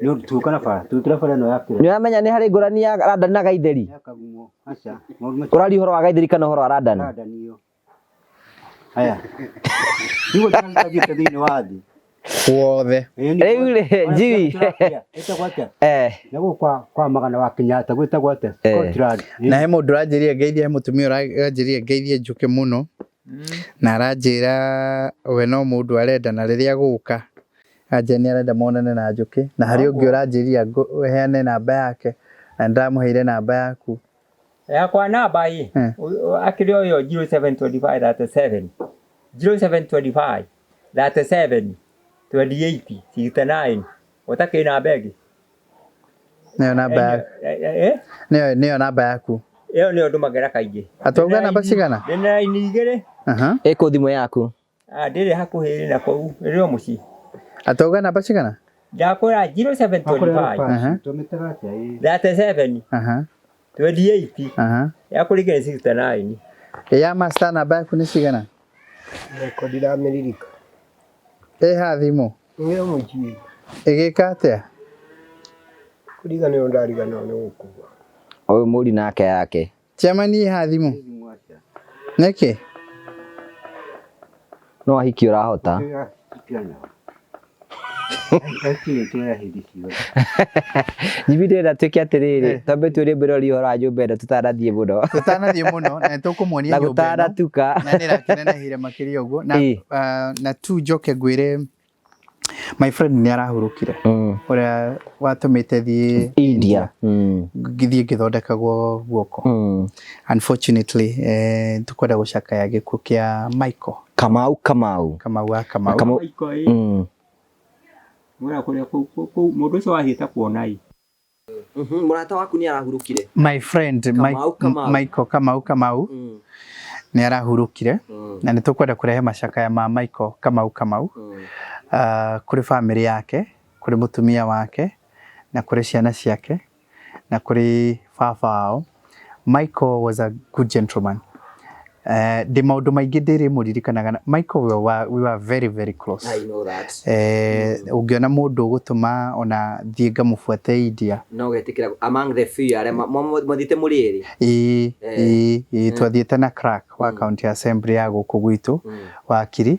Speaker 1: Nĩ tuka na bara. Tũra bara ĩno ya kĩra.
Speaker 3: Nĩ ũramenya nĩ harĩ ngũrani ya London na Gaitheri?
Speaker 1: Kagumo. Aca. Maũndũ macio.
Speaker 3: Ũraria ũhoro wa Gaitheri kana ũhoro wa London?
Speaker 1: London iyo. Haya. Niguo tũrathiĩte thĩinĩ wa thĩ.
Speaker 2: Wothe.
Speaker 3: Rĩu rĩ, Njui.
Speaker 1: Ĩtagwo atĩa?
Speaker 3: Eh.
Speaker 1: Na gũkũ kwa magana wa Kenyatta gwĩtagwo atĩa? Scotland.
Speaker 2: Na he mũndũ ũranjĩrire ngeithie, he mũtumia ũranjĩrire ngeithie Njũkĩ mũno na aranjĩra we no mũndũ arenda na rĩrĩa gũka anjĩra nĩ arenda monane na Njũkĩ, na harĩ ũngĩ ũranjĩrire heane namba yake na nĩndamũheire namba yaku.
Speaker 4: Yakwa namba ĩ akĩrĩ o ĩyo 0725 37 0725 37 28 69 ũtakĩrĩ namba ĩngĩ.
Speaker 2: Nĩyo namba yaku. Nĩyo nĩyo namba yaku.
Speaker 4: Ĩyo nĩyo ndũmagĩra kaingĩ.
Speaker 2: Atauga namba cigana?
Speaker 4: Ndĩ na raini igĩrĩ.
Speaker 3: Ĩkũ thimũ yaku?
Speaker 4: Ndĩrĩ hakuhĩ ĩrĩ na kũu, ĩrĩ o mũciĩ.
Speaker 2: Atauga namba cigana?
Speaker 4: Ndakwĩra 0725 37 28 ya kũringana 69.
Speaker 2: Ya master namba yaku nĩ cigana?
Speaker 5: Yakwa ndiramĩririka.
Speaker 2: Ĩ ha thimũ?
Speaker 5: Ĩ mũciĩ.
Speaker 2: Ĩgĩka atĩa?
Speaker 5: Kũriganĩrwo ndariganĩrwo nĩ gũkua.
Speaker 3: Ũyũ mũri nake yake.
Speaker 2: Chairman ĩ ha thimũ? Nĩkĩ?
Speaker 3: No ahiki ũrahota. Njui ndĩrenda twĩke atĩrĩrĩ, twambe twĩre mwĩrori ũhoro wa nyũmba ĩno tũtanathiĩ mũno.
Speaker 2: Tũtanathiĩ mũno na nĩtũkũmuonia
Speaker 3: Na
Speaker 2: nyũmba ĩno.
Speaker 3: gũtanatuka.
Speaker 2: Na nĩ ĩrakĩnenehire makĩria ũguo. Na, na tu njoke ngwĩre my friend nĩ arahurũkire ũrĩa watũmĩte thiĩ
Speaker 3: India
Speaker 2: ngĩthiĩ ngĩthondekagwo guoko. Unfortunately tũkwenda gũcakaya gĩkuũ kĩa Michael
Speaker 3: Kamau Kamau.
Speaker 2: Kamau wa Kamau.
Speaker 3: Kamau.
Speaker 4: Michael ĩ. Mwĩra kũrĩa kũu mũndũ ũcio wathiĩte kuona ĩ.
Speaker 3: Mũrata waku nĩ arahurũkire.
Speaker 2: My friend
Speaker 3: Kamau Kamau.
Speaker 2: Michael Kamau Kamau nĩ arahurũkire na nĩ tũkwenda kũrehe macakaya ma Michael Kamau Kamau kũrĩ famĩlĩ yake, kũrĩ mũtumia wake na kũrĩ ciana ciake na kũrĩ baba wao. Michael was a good gentleman. Ndĩ maũndũ maingĩ ndĩrĩmũririkanaga. Michael we were very very close.
Speaker 3: I know that.
Speaker 2: Ũngĩona mũndũ ũgũtũma ona thiĩ ngamũbuate India.
Speaker 3: No getĩkĩra among the few arĩa mathiĩte mũrĩ erĩ.
Speaker 2: Ĩĩ twathiĩte na clerk wa county assembly ya gũkũ gwitũ wakiri.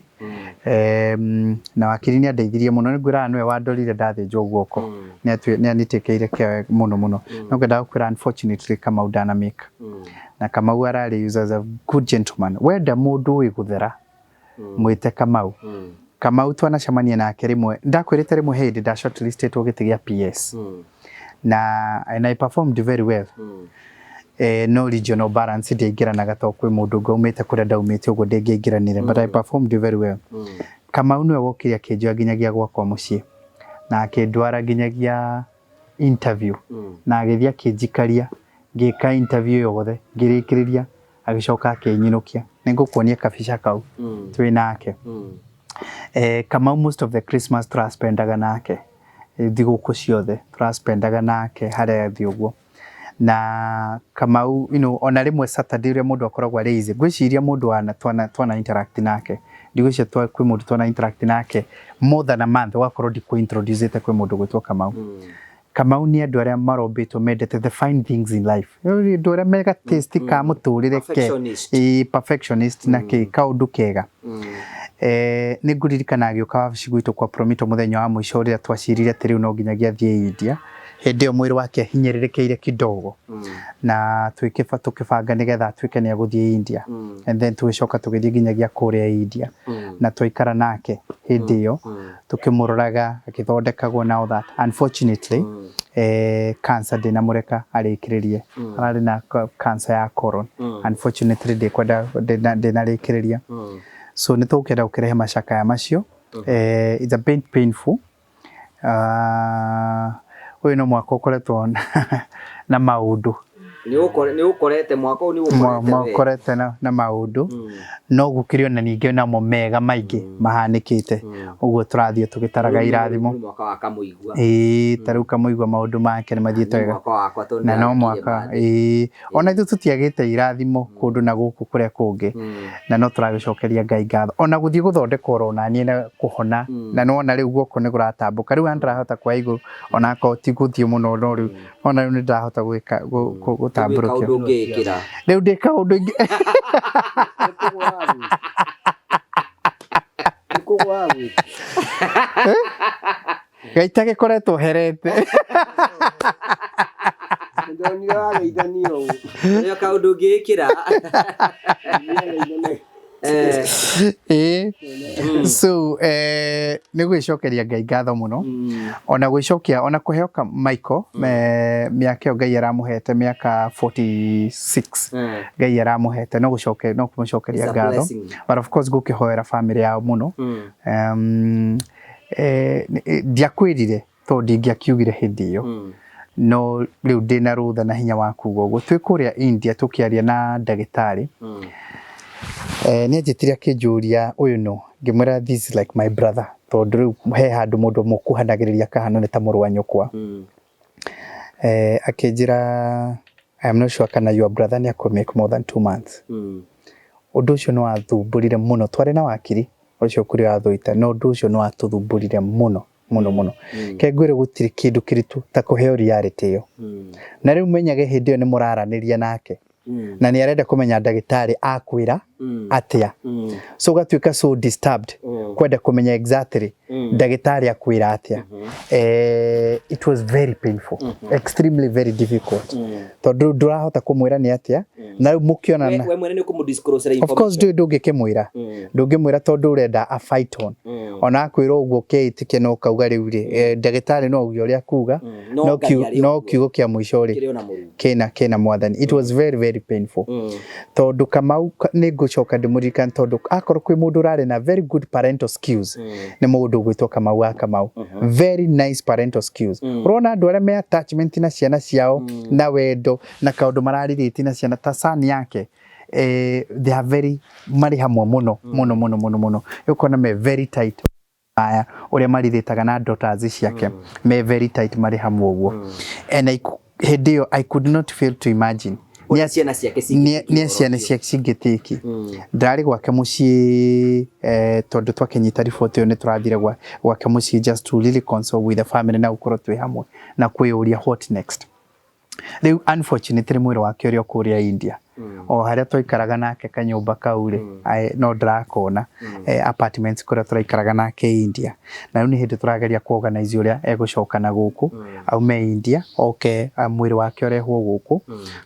Speaker 2: Na wakiri nĩ andeithirie mũno, nĩ ngwĩraga nĩwe wandorire ndathĩnjwo guoko. Nĩ anitĩkĩire care mũno mũno. No ngwendaga gũkwĩra unfortunately Kamau ndanamĩka. Na Kamau ararĩ is a good gentleman. Wenda mũndũ ũĩ gũthera mwĩte Kamau. Kamau twanacemania nake rĩmwe, ndakwĩrĩte rĩmwe he hĩndĩ nda shortlistĩtwo gĩtĩ gĩa PS. Na and I performed very well. No regional balance ndiaingĩranaga tondũ kwĩ mũndũ ũngĩ aumĩte kũrĩa ndaumĩte ũguo ndĩngĩaingĩranire, but I performed very well. Kamau nĩwe wokire akĩnjoya nginyagia gwakwa mũciĩ na akĩndwara nginyagia interview na agĩthiĩ akĩnjikaria ngĩka interview yothe ngĩrĩkĩrĩria agĩcoka akĩnyinũkia. Nĩngũkuonia kabica kau twĩ nake. Kamau most of the Christmas tũraspendaga nake, thigũkũ ciothe tũraspendaga nake harĩa athiĩ ũguo. Na Kamau you know, ona rĩmwe Saturday ũrĩa mũndũ akoragwo arĩ easy, ngwĩciria mũndũ wana twana interact nake, ndigwĩciria kwĩ mũndũ twana interact nake more than a month ũgakorwo ndikũ introduce kwĩ mũndũ gwĩtwo Kamau. Kamau nĩ andũ arĩa marombĩtwo mendete the fine things in life, andũ arĩa mega taste ka mũtũrĩre ke
Speaker 3: Perfectionist.
Speaker 2: Perfectionist na kĩ kaũndũ kega. Nĩ ngũririkana agĩũka wabici gwitũ kwa Promito mũthenya wa mũico ũrĩa twacirire atĩ rĩu no nginyagia athiĩ India. Hĩndĩ ĩyo mwĩrĩ wake ahinyĩrĩrĩkĩire kidogo na tũkĩbanga nĩgetha atuĩke nĩ egũthiĩ India. And then tũgĩcoka tũgĩthiĩ nginyagia kũrĩa India na twaikara nake hĩndĩ ĩyo tũkĩmũroraga agĩthondekagwo na all that. Unfortunately cancer ndĩnamũreka arĩkĩrĩrie, ararĩ na cancer ya colon. Unfortunately ndĩkwenda ndĩnarĩkĩrĩria, so nĩ tũkũenda gũkĩrehe macakaya macio. It's a bit painful. Ũyũ no mwaka ũkoretwo na maũndũ.
Speaker 3: Nĩ ũkorete mwaka ũyũ, nĩ ũkorete we.
Speaker 2: Makorete na maũndũ no gũkĩrĩ ona ningĩ namo mega maingĩ mahanĩkĩte, ũguo tũrathiĩ tũgĩtaraga irathimo.
Speaker 3: Nĩ mwaka wa Kamũigua.
Speaker 2: Ĩĩ, ta rĩu Kamũigua maũndũ make nĩ mathiĩte
Speaker 3: Nĩ
Speaker 2: wega.
Speaker 3: Mwaka wakwa tondũ
Speaker 2: Na no
Speaker 3: nĩndakire
Speaker 2: mwaka
Speaker 3: mathĩ.
Speaker 2: Ĩĩ, ona ithuĩ tũtiagĩte irathimo kũndũ na gũkũ kũrĩa kũngĩ, na no tũragĩcokeria Ngai ngatho ona gũthiĩ gũthondekwo oro naniĩ na kũhona, na nĩwona rĩu guoko nĩ kũratambũka, rĩu ndĩrahota kuoya igũrũ ona akorwo ti gũthiĩ mũno, no rĩu ona rĩu nĩ ndĩrahota gwĩka
Speaker 3: Rĩu wĩ
Speaker 2: gũtambũrũkia.
Speaker 3: Kaũndũ ũngĩĩkĩra.
Speaker 2: Rĩu ndĩ kaũndũ ingĩ. Gaita gĩkoretwo herete.
Speaker 5: Ndonire wageithania ũũ.
Speaker 3: Nĩyo kaũndũ ũngĩĩkĩra.
Speaker 2: Ĩĩ, so nĩ gwĩcokeria Ngai ngatho mũno, ona gwĩcokia ona kũheo ka Michael, mĩaka ĩyo Ngai aramũhete, mĩaka 46 Ngai aramũhete, no gũcoke no kũmũcokeria
Speaker 3: It's a
Speaker 2: ngatho,
Speaker 3: blessing.
Speaker 2: But of course gũkĩhoera family yao mũno. Ndiakwĩrire tondũ ndingĩakiugire hĩndĩ ĩyo, no rĩu ndĩna rũtha na hinya wa kuga ũguo. Twĩ kũrĩa India tũkĩaria na ndagĩtarĩ, nĩ anjĩtire akĩnjũria ũyũ no, ngĩmwĩra, "This is like my brother," tondũ rĩu he handũ mũndũ mũkuhanagĩrĩria akahana nĩ ta mũrũ wa nyũkwa. Akĩnjĩra, "I am not sure kana your brother nĩ akũ make more than 2 months." Ũndũ ũcio nĩ wathumbũrire mũno. Twarĩ na wakiri ũcio kũrĩ wa Thũita, no ũndũ ũcio nĩ watũthumbũrire mũno mũno mũno. Ke ngwĩre gũtirĩ kĩndũ kĩritũ ta kũheo reality ĩyo, na rĩu menyage hĩndĩ ĩyo nĩ mũraranĩria nake na nĩ arenda kũmenya ndagĩtarĩ akwĩra atĩa, so ũgatuĩka so disturbed kwenda kũmenya exactly ndagĩtarĩ akwĩra atĩa. It was very painful, extremely very difficult, tondũ ndũrahota kũmwĩra nĩ atĩa na rĩu mũkĩonana.
Speaker 3: We mwene nĩ ũkũmũ-disclose.
Speaker 2: Of course ndũĩ, ndũngĩkĩmwĩra, ndũngĩmwĩra tondũ ũrenda a fight on. Ona akwĩra ũguo ũkeĩtĩkia na ũkauga rĩu rĩ, ndagĩtarĩ no auge ũrĩa akuga,
Speaker 3: No
Speaker 2: no
Speaker 3: Ngai arĩ
Speaker 2: no
Speaker 3: ũguo.
Speaker 2: Kiugo kĩa mũico rĩ
Speaker 3: Kĩrĩ ona Mũrungu.
Speaker 2: Kĩna mwathani. It was very very painful tondũ Kamau nĩ ngũcoka ndĩmũririkane, tondũ akorwo kwĩ mũndũ ũrarĩ na very good parental skills nĩ mũndũ ũgwĩtwo Kamau wa Kamau. Very nice parental skills. Ũrona andũ arĩa me attachment na ciana ciao na wendo na kaũndũ mararĩrĩtie na ciana ta son yake, they are very marĩ hamwe mũno mũno mũno mũno mũno. Ũkona me very tight aya ũrĩa marirĩtaga na daughters ciake, me very tight, marĩ hamwe ũguo. And hĩndĩ ĩyo I could not fail to imagine
Speaker 3: Ũrĩa ciana ciake
Speaker 2: nĩ
Speaker 3: cingĩtĩkia
Speaker 2: ciana
Speaker 3: ũhoro ũcio.
Speaker 2: Ciake cingĩtĩki. Ndarĩ gwake mũciĩ, tondũ twakĩnyita riboti ĩyo nĩ tũrathire gwake mũciĩ just to really console with the family na gũkorwo twĩ hamwe na kwĩyũria what next. Rĩu unfortunately mwĩrĩ wake ũrĩa kũrĩa India, o harĩa twaikaraga nake kanyũmba kau rĩ, no ndĩrakona apartments kũrĩa tũraikaraga nake India. Na rĩu nĩ hĩndĩ tũrageria ku organize ũrĩa egũcoka na gũkũ aume India oke, mwĩrĩ wake ũrehwo gũkũ.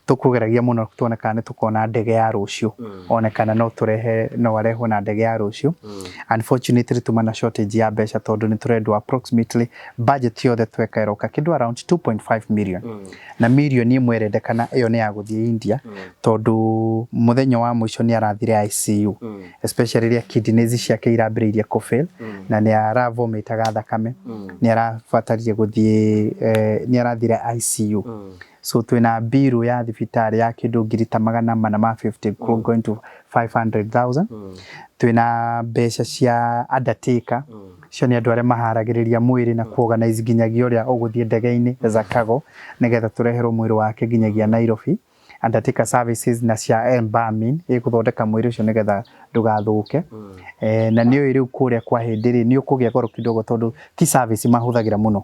Speaker 2: Tũkũgeragia mũno tuone kana nĩ tũkona ndege ya rũciũ, one kana no tũrehe, no arehwo na ndege ya rũciũ. Unfortunately tuma na shortage ya mbeca, tondũ nĩ tũrendwo approximately budget yothe tweka ĩroka kĩndũ around 2.5 million, na mirioni 1 ĩrendekana ĩyo nĩ ya gũthiĩ India, tondũ mũthenya wa mũico nĩ arathire ICU, especially rĩrĩa kidneys ciake irambĩrĩirie kũ fail na nĩ aravomitaga thakame, nĩ arabatarire gũthiĩ, nĩ arathire ICU. So twĩna biru ya thibitarĩ ya kĩndũ ngiri ta 450 going to 500,000. Twĩna mbeca cia undertaker, cio nĩ andũ arĩa maharagĩrĩria mwĩrĩ na kuorganize nginyagia ũrĩa ũgũthiĩ ndege-inĩ za cargo nĩgetha tũreherwo mwĩrĩ wake nginyagia Nairobi. Undertaker services na cia embalming, ĩgũthondeka mwĩrĩ ũcio nĩgetha ndũgathũke. Na nĩ ũĩ rĩu kũrĩa kwa hĩndĩ rĩ nĩ ũkũgĩa goro kidogo, tondũ ti service mahũthagĩra mũno.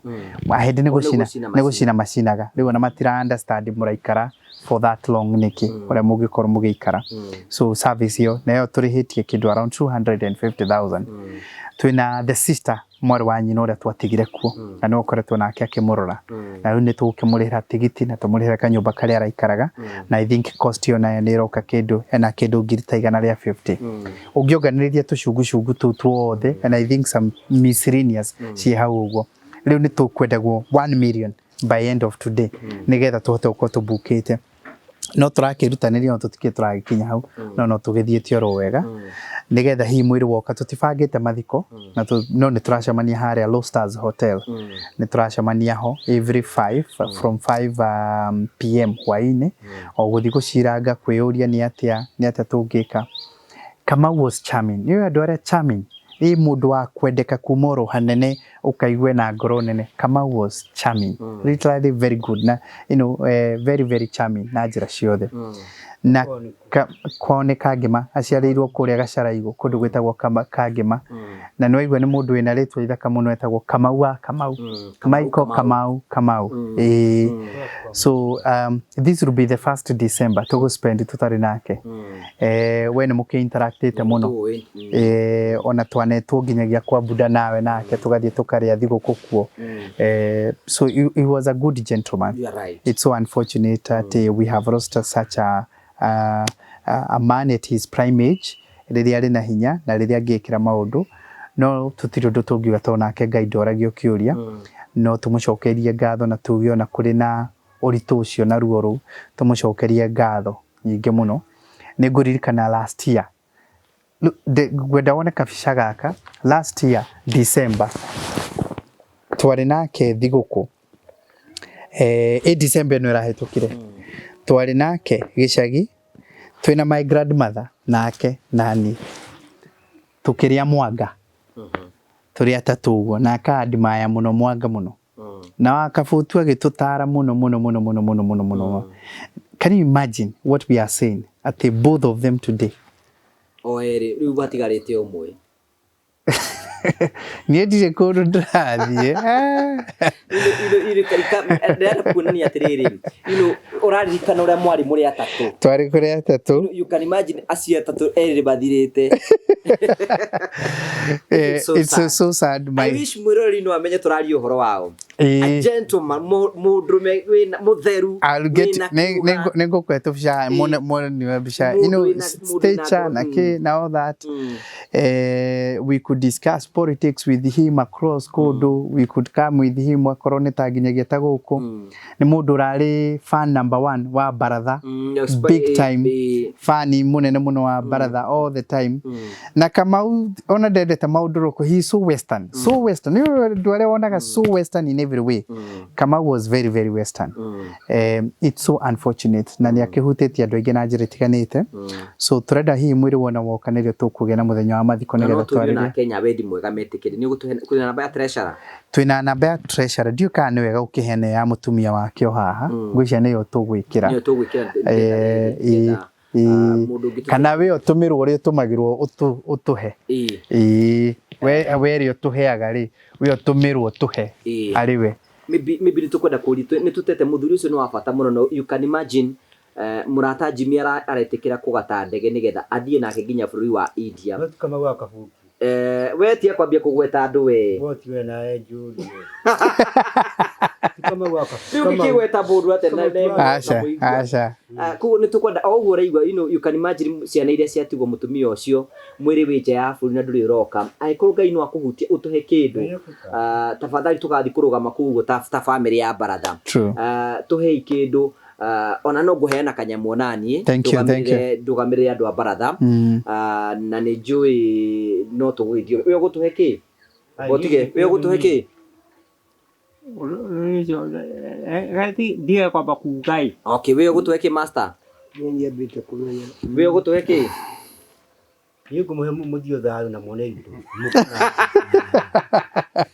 Speaker 2: Ahĩndĩ nĩ
Speaker 3: O nĩ
Speaker 2: gũcina
Speaker 3: gũcina.
Speaker 2: Nĩ gũcina macinaga. Rĩu ona matira understand mũraikara for that long nĩkĩ, ũrĩa mũngĩkorwo mũgĩikara. So service ĩyo nayo tũrĩhĩtie kĩndũ around 250,000. Twĩna the sister, mwarĩ wa nyina ũrĩa twatigire kuo, na nĩwe ũkoretwo nake akĩmũrora, na rĩu nĩ tũgũkĩmũrĩhĩra tigiti na tũmũrĩhĩre kanyũmba karĩa araikaraga, na I think cost ĩyo nayo nĩ ĩroka kĩndũ ena kĩndũ ngiri ta 150 ũngĩonganĩrĩria tũcungucungu tũu tuothe, and I think some miscellaneous ciĩ hau ũguo. Rĩu nĩ tũkwendagwo 1 million by end of today nĩgetha tũhote gũkorwo tũbukĩte. No tũrakĩrutanĩria no tũtikĩ tũragĩkinya hau, no no tũgĩthiĩte oro wega nĩgetha hihi mwĩrĩ woka tũtibangĩte mathiko na no nĩ tũracemania harĩa Low Stars Hotel, nĩ tũracemania ho every 5 from 5 pm hwaĩ-inĩ, o gũthiĩ gũciranga kwĩyũria nĩ atĩa nĩ atĩa tũngĩka. Kamau was charming, nĩ andũ arĩa charming, ĩ mũndũ wa kwendeka kuma oro hanene ũkaigua na ngoro nene. Kamau was charming, literally very good na very very charming na njĩra ciothe. Na kwao nĩ Kangĩma, aciarĩirwo kũrĩa Gacaraigũ kũndũ gwĩtagwo Kangĩma, na nĩ waigua nĩ mũndũ wĩna rĩtwa ithaka mũno etagwo Kamau wa Kamau, Michael Kamau Kamau. Ĩĩ, so this will be the first December tũgũ spend tũtarĩ nake. We nĩ mũkĩ interactĩte mũno, ona twanetwo nginyagia kwa Buda nawe nake tũgathiĩ tũkarĩa thigũkũ kuo. So he was a good gentleman.
Speaker 3: You are right.
Speaker 2: It's so unfortunate that we have lost such a man at his prime age, rĩrĩa arĩ na hinya na rĩrĩa angĩkĩra maũndũ, no tũtirĩ ũndũ tũngiuga tondũ nake Ngai ndoragio kĩũria, no tũmũcokerie ngatho na tuge ona kũrĩ na ũritũ ũcio na ruo rũu, tũmũcokerie ngatho nyingĩ mũno. Nĩ ngũririkana last year, ngwenda wone kabica gaka, last year December twarĩ nake thigũkũ, ĩ December ĩno ĩrahĩtũkire, twarĩ nake gĩcagi twĩna my grandmother nake nani tũkĩrĩa mwanga tũrĩ atatũ ũguo, na aka admire mũno mwanga mũno, na wakabutu agĩtũtara mũno mũno mũno mũno mũno mũno mũno. Can you imagine what we are saying atĩ both of them today?
Speaker 3: O erĩ rĩu hatigarĩte ũmwe.
Speaker 2: Niĩ ndirĩ kũndũ ndĩrathiĩ.
Speaker 3: Ndĩrenda kuonania atĩrĩrĩ, ũraririkana ũrĩa mwarĩ mũrĩ atatũ?
Speaker 2: Twarĩ kũrĩ atatũ.
Speaker 3: You can imagine acio atatũ erĩ mathirĩte. So
Speaker 2: It's so,
Speaker 3: sad.
Speaker 2: so sad.
Speaker 3: I
Speaker 2: My
Speaker 3: wish mwĩroreri no amenye tũraria ũhoro wao. A gentleman, mũndũrũme wĩna mũtheru,
Speaker 2: I'll get
Speaker 3: wĩna kiuga.
Speaker 2: nĩ ngũkũhe tũbica muone muone mbica,
Speaker 3: Mũndũ wĩna
Speaker 2: stature na kĩ na all that. We could discuss politics with him across kũndũ, we could come with him akorwo nĩ ta nginyagia ta gũkũ. Nĩ mũndũ ũrarĩ fan number one wa baratha, big time fan mũnene mũno wa baratha all the time. Na Kamau ona ndendete maũndũ rũkũ, he is so western, so western. Nĩ andũ arĩa wonaga so western in every way. Kamau was very very western. It's so unfortunate na nĩ akĩhutĩtie andũ aingĩ na njĩra itiganĩte. So tũrenda hihi mwĩrĩ wona woka nĩrĩo tũkũgĩa na mũthenya wa mathiko
Speaker 3: Na no
Speaker 2: nĩgetha
Speaker 3: tũrie na
Speaker 2: twarĩrie.
Speaker 3: Kenya wendi mwega metĩkĩre nĩ ũgũtũhe kwĩna namba ya treasurer?
Speaker 2: Twĩna namba ya treasurer, ndiũĩ kana nĩ wega gũkĩheana ya mũtumia wake o haha, ngwĩciria nĩyo tũgwĩkĩra.
Speaker 3: Nĩyo tũgwĩkĩra nĩgetha, mũndũ ũngĩ
Speaker 2: Kana we ũtũmĩrwo ũrĩa ũtũmagĩrwo ũtũhe. Ĩĩ, we rĩ ũtũheaga rĩ, we ũtũmĩrwo ũtũhe arĩ we.
Speaker 3: Maybe nĩ tũkwenda kũria, nĩ tũtete mũthuri ũcio nĩ wa bata mũno, no you can imagine, mũrata Jimmy aretĩkĩra kũgata ndege nĩgetha athiĩ nake nginya bũrũri wa India.
Speaker 1: No ti Kamau wa Kabutu.
Speaker 3: We tiga kwambia kũgweta andũ we.
Speaker 1: Woti we nawe Njũri. Ti Kamau wa Kabutu.
Speaker 3: Rĩu ngĩkĩgweta mũndũ atĩa na
Speaker 2: Aca,
Speaker 3: mũigua?
Speaker 2: aca.
Speaker 3: Koguo nĩ tũkwenda o ũguo ũraigua, you can imagine ciana iria ciatigwo mũtumia ũcio mwĩrĩ wĩ nja ya bũrũri na ndũrĩ ũroka. Angĩkorwo Ngai no akũhutie ũtũhe kĩndũ, tafadhali tũgathiĩ kũrũgama kũu ũguo ta family ya baratha.
Speaker 2: True.
Speaker 3: Tũhei kĩndũ, ona no ngũheana kanyamũ onaniĩ.
Speaker 2: Thank you, thank you.
Speaker 3: Ndũgamĩrĩre andũ a baratha. Na nĩ njũĩ no tũgũgĩthiĩ. We ũgũtũhe kĩ? Ũtige, we ũgũtũhe kĩ?
Speaker 4: Ndige kwamba kuga ĩ.
Speaker 3: Okay, we ũgũtũhe kĩ master?
Speaker 5: Niĩ nyambĩte kũmenya.
Speaker 3: We ũgũtũhe kĩ?
Speaker 1: Niĩ ngũmũhe mũthio thayũ na muone indo.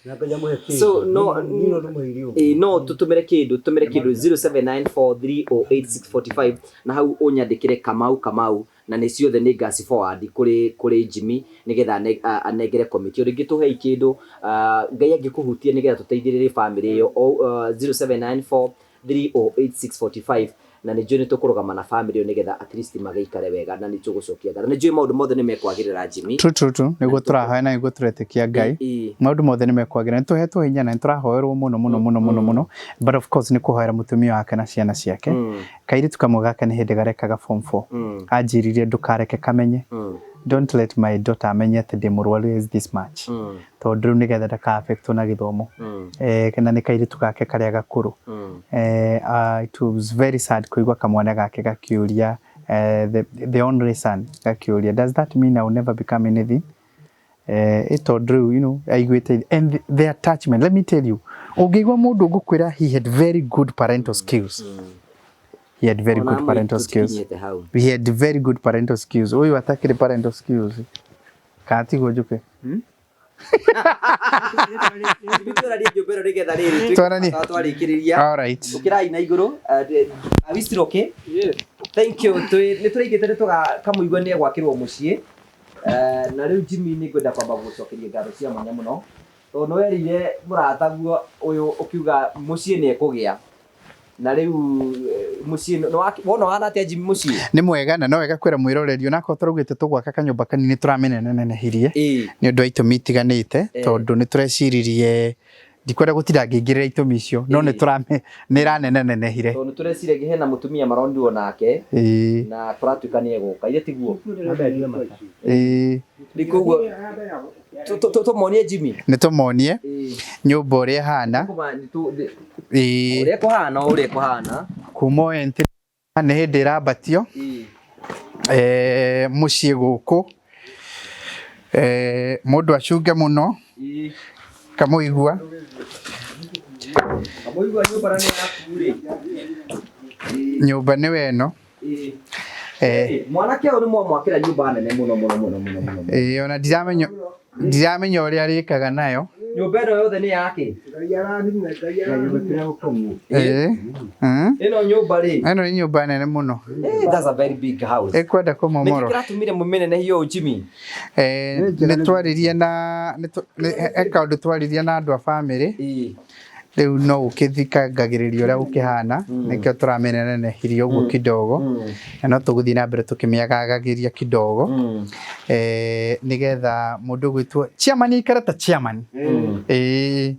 Speaker 1: Na Ngai amũhe kĩndũ.
Speaker 3: So, no,
Speaker 1: Niĩ no ndĩmũhe irio.
Speaker 3: No tũtũmĩre kĩndũ, tũtũmĩre kĩndũ 0794308645 na hau ũnyandĩkĩre Kamau Kamau, na nĩ ciothe nĩ ngaci forward kũrĩ Jimmy nĩgetha anengere committee. O rĩngĩ tũhei kĩndũ, Ngai angĩkũhutia nĩgetha tũteithĩrĩrie family ĩyo, 0794308645, na nĩ njũĩ nĩ tũkũrũgama na family ĩyo nĩgetha at least magĩikare wega, na nĩ tũgũcokia ngatho. Nĩ njũĩ maũndũ mothe nĩ mekwagĩrĩra Jimmy.
Speaker 2: True, true, true. Nĩguo tũrahoya na nĩguo tũretĩkia Ngai. Maũndũ mothe nĩ mekwagĩrĩra. Nĩ tũhetwo hinya na nĩ tũrahoerwo mũno mũno mũno mũno mũno. But of course nĩ kũhoera mũtumia wake na ciana ciake. Kairĩtu kamwe gaka nĩ hĩndĩ garekaga form 4. Anjĩrire ndũkareke kamenye. Don't let my daughter amenye atĩ ndĩ mũrwaru is this much, tondũ rĩu nĩgetha ndaka affectwo na gĩthomo, kana nĩ kairĩtu gake karĩa gakũrũ. It was very sad kũigua kamwana gake gakiũria, the only son gakiũria, "Does that mean I will never become anything?" Tondũ rĩu aiguĩte and the attachment, let me tell you, ũngĩigua mũndũ ngũkwĩra, he had very good parental skills. He had very good parental skills. He had very good parental skills. Ũyũ atakĩrĩ parental skills kana tiguo njuke?
Speaker 3: Twaranie nyũmba ĩno nĩgetha rĩrĩ
Speaker 2: Twaranie.
Speaker 3: Twarĩkĩrĩria.
Speaker 2: All right.
Speaker 3: Ũkĩrai na igũrũ. Are we still okay? Thank you. Nĩ tũraigĩte nĩ tũkamũigua nĩ egwakĩrwo mũciĩ. Na rĩu Jimmy, nĩ ngwenda kwamba gũcokeria ngatho cia mwanya mũno tondũ nĩ werĩire mũrataguo ũyũ ũkiuga mũciĩ nĩ ekũgĩa na rĩu mũciĩ wona ũhana atĩa, Jimmy, mũciĩ?
Speaker 2: Nĩ mwega, na no wega kwĩra mwĩroreri onakorwo tũraugĩte tũgwaka kanyũmba kanini, tũramĩnenenehirie nĩ ũndũ wa itũmi itiganĩte, tondũ nĩ tũreciririe, ndikwenda gũtinda ngĩingĩrĩra itũmi icio, no nĩ tũrame nĩ ĩranenenehire.
Speaker 3: Tondũ nĩ tũreciragia hena mũtumia maronirwo nake na kũratuĩka nĩ egũka ithe tiguo?
Speaker 2: Ĩĩ.
Speaker 3: Rĩu koguo tũmonie, Jimmy.
Speaker 2: Nĩ tũmonie nyũmba ũrĩa ĩhana. Ĩĩ.
Speaker 3: Ũrĩa kũhana, o ũrĩa kũhana.
Speaker 2: Kuma o entry nĩ hĩndĩ ĩrambatio mũciĩ gũkũ, mũndũ acunge mũno kamũigua.
Speaker 3: Kamũigua, nyũmba na nĩ yaku rĩ.
Speaker 2: Nyũmba nĩwe ĩno.
Speaker 3: Mwanake ũyũ nĩ mwamwakĩra nyũmba nene mũno mũno mũno mũno mũno.
Speaker 2: Ĩĩ, ona ndiramenya ũrĩa arĩkaga nayo.
Speaker 3: Nyũmba ĩno yothe nĩ yake?
Speaker 5: Ngai arathime, Ngai arathime.
Speaker 2: Ĩĩ.
Speaker 3: Ĩno nyũmba rĩ?
Speaker 2: Ĩno nĩ nyũmba nene mũno.
Speaker 3: That's a very big house.
Speaker 2: Ĩkwenda
Speaker 3: Nĩkĩ
Speaker 2: kũmomorwo.
Speaker 3: kĩratũmire mũmĩnenehie ũũ, Jimmy?
Speaker 2: Nĩ twaririe na he kaũndũ twaririe na andũ a bamĩrĩ. Rĩu no gũkĩthikangagĩrĩria ũrĩa gũkĩhana, nĩkĩo tũramĩnenehirie ũguo kidogo, na no tũgũthiĩ na mbere tũkĩmĩagagagĩria kidogo, nĩgetha mũndũ ũgwĩtwo chairman aikare ta chairman. Ĩĩ,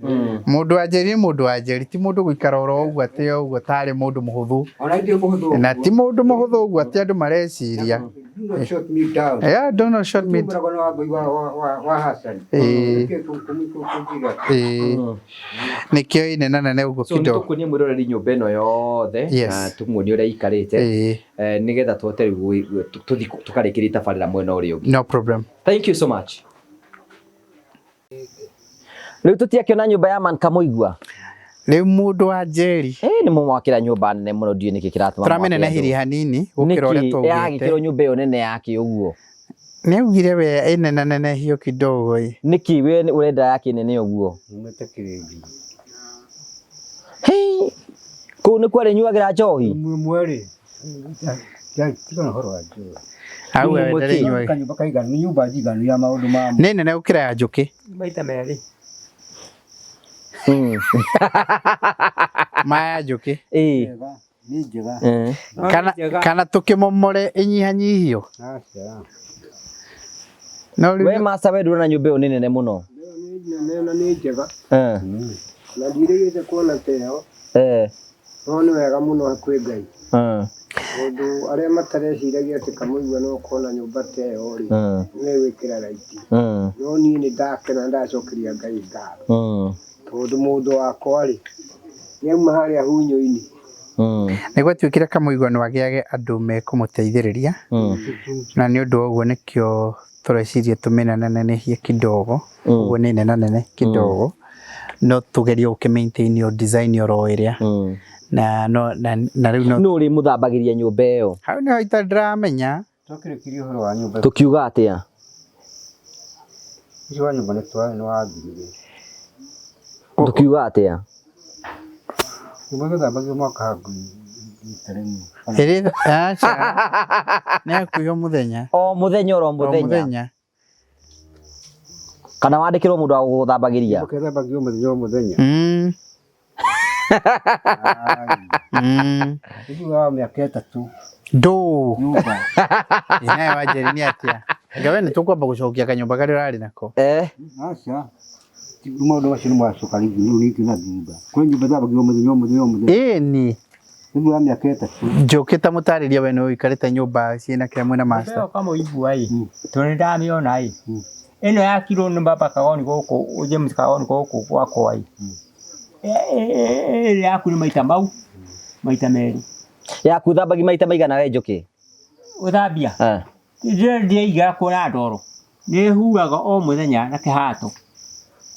Speaker 2: mũndũ wa Njeri nĩ mũndũ wa Njeri, ti mũndũ gũikara oro ũguo atĩ o ũguo tarĩ mũndũ mũhũthũ,
Speaker 1: Ona ithuĩ mũhũthũ.
Speaker 2: Na ti mũndũ mũhũthũ ũguo atĩ andũ mareciria.
Speaker 1: Do not shut me down.
Speaker 2: Yeah, do not shut me.
Speaker 1: Mũrago wa Ngai wa Hassan.
Speaker 2: Ĩĩ.
Speaker 1: Kũmũkũnjira.
Speaker 2: Ĩĩ, nĩkĩo ĩnene nene ũguo
Speaker 3: So nĩ
Speaker 2: kidogo.
Speaker 3: tũkuonia mwĩroreri nyũmba ĩno yothe na tũmuonie ũrĩa ĩikarĩte, nĩgetha tũhote rĩu tũthiĩ tũkarĩkĩria tabarĩra mwena ũrĩa ũngĩ.
Speaker 2: No problem.
Speaker 3: Thank you so much. Rĩu tũtiakĩona nyũmba ya man Kamũigua.
Speaker 2: Rĩu mũndũ wa Njeri.
Speaker 3: Nĩ mũmwakĩra nyũmba nene mũno, ndiũĩ nĩkĩ kĩratũma mwakĩre.
Speaker 2: Tũramĩnenehirie hanini gũkĩra ũrĩa
Speaker 3: Nĩkĩ
Speaker 2: twaugĩte.
Speaker 3: ĩragĩkĩrwo nyũmba ĩyo nene yake ũguo?
Speaker 2: Nĩ augire we ĩnenanenehio kidogo ĩ.
Speaker 3: Nĩkĩ we ũrenda yake nene ũguo?
Speaker 1: Umĩte kĩrĩngi.
Speaker 3: Hei, kũu nĩkuo arĩnyuagĩra njohi?
Speaker 1: Mwerĩ. Tiga na ũhoro wa njohi.
Speaker 2: Hau
Speaker 3: Nĩ
Speaker 2: we
Speaker 3: mũkĩ?
Speaker 2: ndarĩnyuaga.
Speaker 1: Kanyũmba kaiganu, nĩ nyũmba njiganu ya maũndũ ma
Speaker 2: Nĩ nene gũkĩra ya njũkĩ.
Speaker 4: Maita merĩ.
Speaker 2: Ma ya njũkĩ.
Speaker 1: Njega. Nĩ njega.
Speaker 2: Kana
Speaker 4: Njega.
Speaker 2: Kana tũkĩmomore ĩnyihanyihio.
Speaker 1: Aca.
Speaker 2: No
Speaker 3: We
Speaker 2: rĩu
Speaker 3: master, we ndũrona nyũmba ĩyo nĩ nene mũno?
Speaker 5: Nĩ nene na nĩ njega, na ndirĩgĩte kuona ta ĩyo, no nĩ wega mũno kwĩ Ngai, tondũ arĩa matareciragia atĩ Kamũigua no kuona nyũmba ta ĩyo rĩ, nĩ gwĩkĩra raiti, no niĩ nĩ ndakena, ndacokeria Ngai ngatho, tondũ mũndũ wakwa rĩ, nĩ auma harĩa hunyũ-inĩ.
Speaker 2: Nĩ gwatuĩkire Kamũigua no agĩage andũ mekũmũteithĩrĩria, na nĩ ũndũ wa ũguo nĩkĩo tũreciria tũmĩnenanenehie kidogo. Ũguo nĩ nenanene kidogo, no tũgerie gũkĩ maintain o design oro ĩrĩa na no na rĩu no
Speaker 3: Nũ ũrĩ mũthambagĩria nyũmba ĩyo?
Speaker 2: Hau nĩho itarĩ ndĩramenya.
Speaker 1: Twakĩrĩkirie ũhoro wa nyũmba.
Speaker 3: Tũkiuga atĩa?
Speaker 1: Ũcio wa nyũmba nĩ wathirire.
Speaker 3: Tũkiuga atĩa?
Speaker 1: Nyũmba ĩgĩthambagio mwaka rita rĩmwe.
Speaker 2: Ĩrĩ aca, nĩ hakuhĩ o mũthenya.
Speaker 3: O mũthenya oro
Speaker 2: O
Speaker 3: mũthenya?
Speaker 2: Mũthenya.
Speaker 3: Kana wandĩkĩrwo mũndũ wa gũgũthambagĩria?
Speaker 1: Nyũmba ĩthambagio mũthenya o mũthenya. Thutha wa mĩaka 3.
Speaker 2: Ndũ
Speaker 1: Nyũmba.
Speaker 2: Nawe Wanjeri nĩ atĩa ngawe nĩ tũkwamba gũcokia kanyũmba karĩa ũrarĩ nako?
Speaker 1: Aca. Maũndũ macio nĩ mwacoka rĩngĩ rĩu rĩngĩ na thutha. Kwĩ nyũmba ĩthambagio mũthenya o mũthenya o mũthenya.
Speaker 2: Ĩni.
Speaker 1: Nĩ wa mĩaka 3.
Speaker 2: Njũkĩ ta mũtarĩria we nĩ ũikarĩte nyũmba ciĩna kĩrĩa mwĩna master.
Speaker 4: Ĩyo kamũigua ĩ, tondũ nĩ ndamĩona ĩ, ĩno yakirwo nĩ baba Kagoni gũkũ, James Kagoni gũkũ gwakwa ĩ, ĩrĩa yaku nĩ maita mau, maita merĩ.
Speaker 3: Yaku thambagi maita maigana we Njũkĩ?
Speaker 4: Gũthambia? Ndĩraigara kuona ndoro. Nĩ huraga o mũthenya na kĩhato.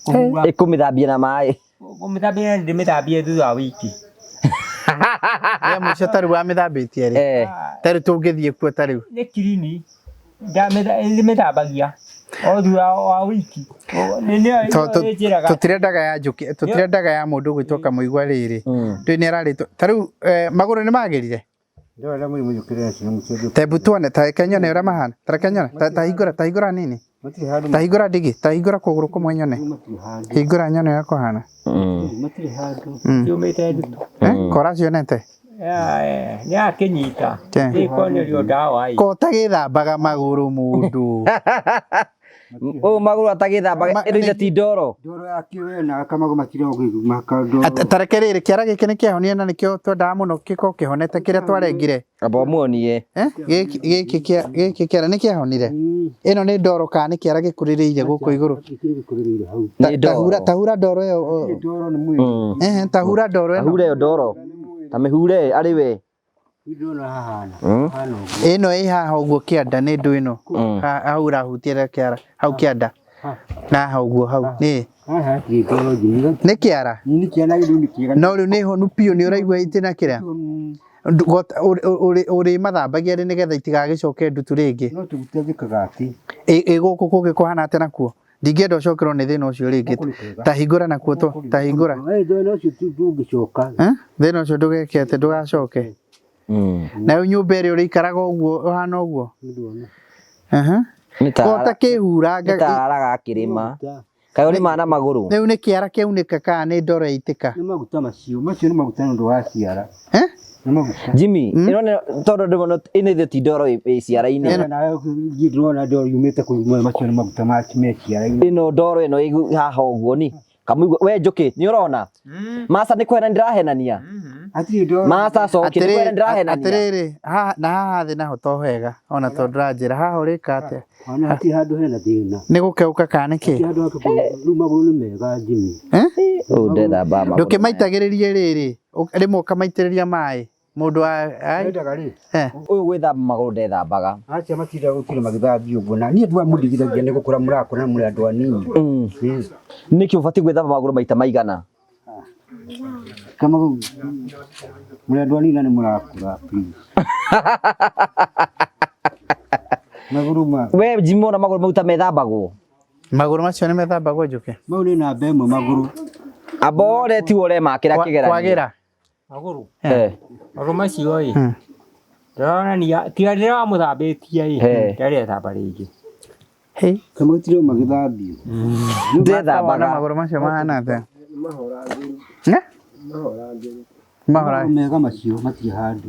Speaker 4: Kũhura.
Speaker 3: Ĩkũmĩthambia na maĩ.
Speaker 4: Kũmĩthambia ndĩmĩthambie thutha wa wiki.
Speaker 2: Rĩa mũico ta rĩu wamĩthambĩtie rĩ? Ta rĩu tũngĩthiĩ kuo ta rĩu.
Speaker 4: Nĩ kirini. Ndĩmĩthambagia o thutha wa wiki.
Speaker 2: Tũtirendaga ya Njũkĩ, tũtirendaga ya mũndũ ũgwĩtwo Kamũigua rĩrĩ. Ndũĩ nĩ ararĩtwo. Ta rĩu magũrũ nĩ magĩrire? Tebu tuone, ta reke nyone ũrĩa mahana. Ta reke nyone, ta hingũra, ta hingũra nini. Ta hingũra ndigi, ta hingũra kũgũrũ kũmwe nyone. Hingũra nyone ũrĩa kũhana.
Speaker 4: Ciumĩte ndutu.
Speaker 2: Kora cionete?
Speaker 4: Nĩ akĩnyita. Nĩkuonerio ndawa ĩ.
Speaker 2: Ko ũtagĩthambaga magũrũ mũndũ.
Speaker 3: Ũyũ magũrũ atagĩthambaga, ĩno ithe ti ndoro.
Speaker 1: Ndoro yake we na kamagũ matirogĩmaka ndoro.
Speaker 2: Ta reke rĩrĩ, kĩara gĩkĩ nĩ kĩahonia na nĩkĩo twendaga mũno gĩkorwo kĩhonete kĩrĩa twarengire.
Speaker 3: Amba ũmuonie.
Speaker 2: Gĩkĩ kĩara nĩ kĩahonire? Ĩno nĩ ndoro kana nĩ kĩara gĩkũrĩrĩire gũkũ igũrũ?
Speaker 3: Nĩ ndoro.
Speaker 2: Tahura ndoro ĩyo.
Speaker 1: Ndoro nĩ mwĩrĩ.
Speaker 2: Tahura ndoro ĩno.
Speaker 3: Tahura ĩyo ndoro. Ta mĩhure arĩ we.
Speaker 2: Ĩno ĩ haha ũguo kĩanda nĩ ndũ ĩno. Hau ũrahutia kĩara, hau kĩanda. Na haha ũguo hau. Nĩ. Nĩ kĩara? No rĩu nĩ honu biũ nĩ ũraigua itina kĩrĩa? Ũrĩmathambagia rĩ nĩgetha itigagĩcoke ndutu rĩngĩ?
Speaker 1: No tũgĩteithĩkaga atĩ.
Speaker 2: Ĩ gũkũ kũngĩ kũhana atĩa nakuo? Ndingĩenda ũcokerwo nĩ thĩna ũcio rĩngĩ. Ta hingũra nakuo ta hingũra.
Speaker 1: Thĩna ũcio ndũngĩcoka.
Speaker 2: Thĩna ũcio ndũgeke atĩ ndũgacoke. Na rĩu nyũmba ĩrĩa ũrĩikaraga ũguo ũhana ũguo? Ko ta kĩhuranga.
Speaker 3: Nĩ ta araraga akĩrĩma. Kaĩ ũrĩmaga na magũrũ?
Speaker 2: Rĩu nĩ kĩara kĩaunĩka kana nĩ ndoro yaitĩka?
Speaker 1: Nĩ maguta macio, macio nĩ maguta nĩ ũndũ wa ciara. Nĩ maguta.
Speaker 3: Jimmy, ĩno nĩ tondũ ndĩmona ĩno ithe ti ndoro ĩ ciara-inĩ.
Speaker 1: Ĩno nayo niĩ ndĩrona ndoro yumĩte kũu, macio nĩ maguta me ciara-inĩ.
Speaker 3: Ĩno ndoro ĩno ĩ haha ũguo ni. Kamũigua we Njũkĩ nĩ ũrona? Maca nĩ kwenda ndĩrahenania. Maca coki nĩ kwenda ndĩrahenania.
Speaker 2: Atĩrĩrĩ, na haha thĩ naho to hega ona to ndĩranjĩra haha ũrĩka atĩa?
Speaker 1: Ona hatirĩ handũ hena thĩna.
Speaker 2: Nĩ gũkeũka kana nĩ kĩ?
Speaker 1: Hatirĩ handũ hakĩ rĩu magũrũ nĩ mega Jimmy.
Speaker 3: Ũyũ ndethamba magũrũ.
Speaker 2: Ndũkĩmaitagĩrĩrie rĩrĩ, rĩmwe ũkamaitĩrĩria maĩ. Mũndũ
Speaker 1: Endaga rĩ?
Speaker 3: Ũyũ gwĩthamba magũrũ ndethambaga.
Speaker 1: Aca matindaga gũtinda magĩthambio ũguo na niĩ ndua mũndigithagia nĩ gũkũra mũrakũra mũrĩ andũ anini.
Speaker 3: Nĩkĩ ũbatiĩ gwĩthamba magũrũ maita maigana?
Speaker 1: Kama mũrĩ andũ anini na nĩ mũrakũra please. Magũrũ ma.
Speaker 3: We Jimmy wona magũrũ mau ta methambagwo?
Speaker 2: Magũrũ macio nĩ methambagwo Njũkĩ?
Speaker 1: Mau nĩ namba ĩmwe magũrũ.
Speaker 3: Amba ore tiwe ũremakĩra kĩgeranio.
Speaker 2: Kwagĩra.
Speaker 4: Magũrũ. Magũrũ macio ĩ. Ndĩronania tiga ndĩramũthambĩtie ĩ. Ndarĩ ethamba rĩngĩ.
Speaker 1: Kamwe tiro magĩthambio.
Speaker 3: Ndethambaga.
Speaker 2: Magũrũ macio mahana atĩa?
Speaker 1: Mahora mega macio matirĩ handũ.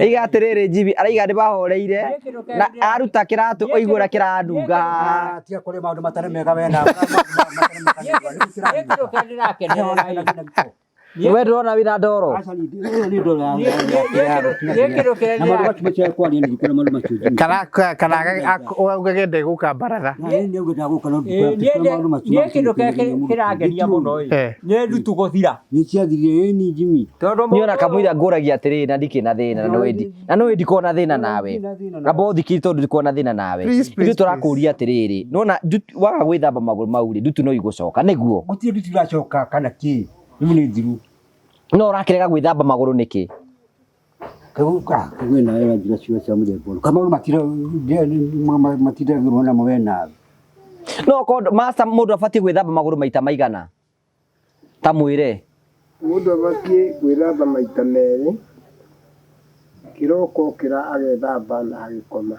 Speaker 3: Iga atĩrĩrĩ Jimmy, araiga nĩ mahoreire na aruta kĩratũ oigua ũrĩa kĩranunga haha.
Speaker 1: Tiga kũrĩa maũndũ matarĩ mega we na.
Speaker 3: We ndũrona wĩna ndoro?
Speaker 2: Kana augage ndegũka baratha.
Speaker 4: Niĩ kĩndũ kĩrĩa kĩrangenia mũno ĩ nĩ ndutu gũthira.
Speaker 1: Nĩ ciathirire ĩni Jimmy.
Speaker 3: Niĩ ona kamũira ngũragia atĩrĩrĩ na ndikĩ na thĩna na na nĩũĩ ndikoragwo na thĩna nawe. Amba ũthikĩrĩrie tondũ ndikoragwo na thĩna nawe. Ithuĩ tũrakũria atĩrĩrĩ, nĩwona waga gwĩthamba magũrũ mau rĩ, ndutu no igũcoka nĩguo?
Speaker 1: Gũtirĩ ndutu iracoka kana kĩ? Rĩu nĩ thiru.
Speaker 3: No ũrakĩrega gwĩthamba magũrũ nĩkĩ?
Speaker 1: Kaguka we nawe wanjira ciugo cia mũthemba ũyũ. Kamau matiragĩrwo namo we nawe.
Speaker 3: No okorwo master mũndũ abatiĩ gwĩthamba magũrũ maita maigana? Ta mwĩre.
Speaker 5: Mũndũ abatiĩ gwĩthamba maita merĩ, kĩroko okĩra agethamba na agĩkoma.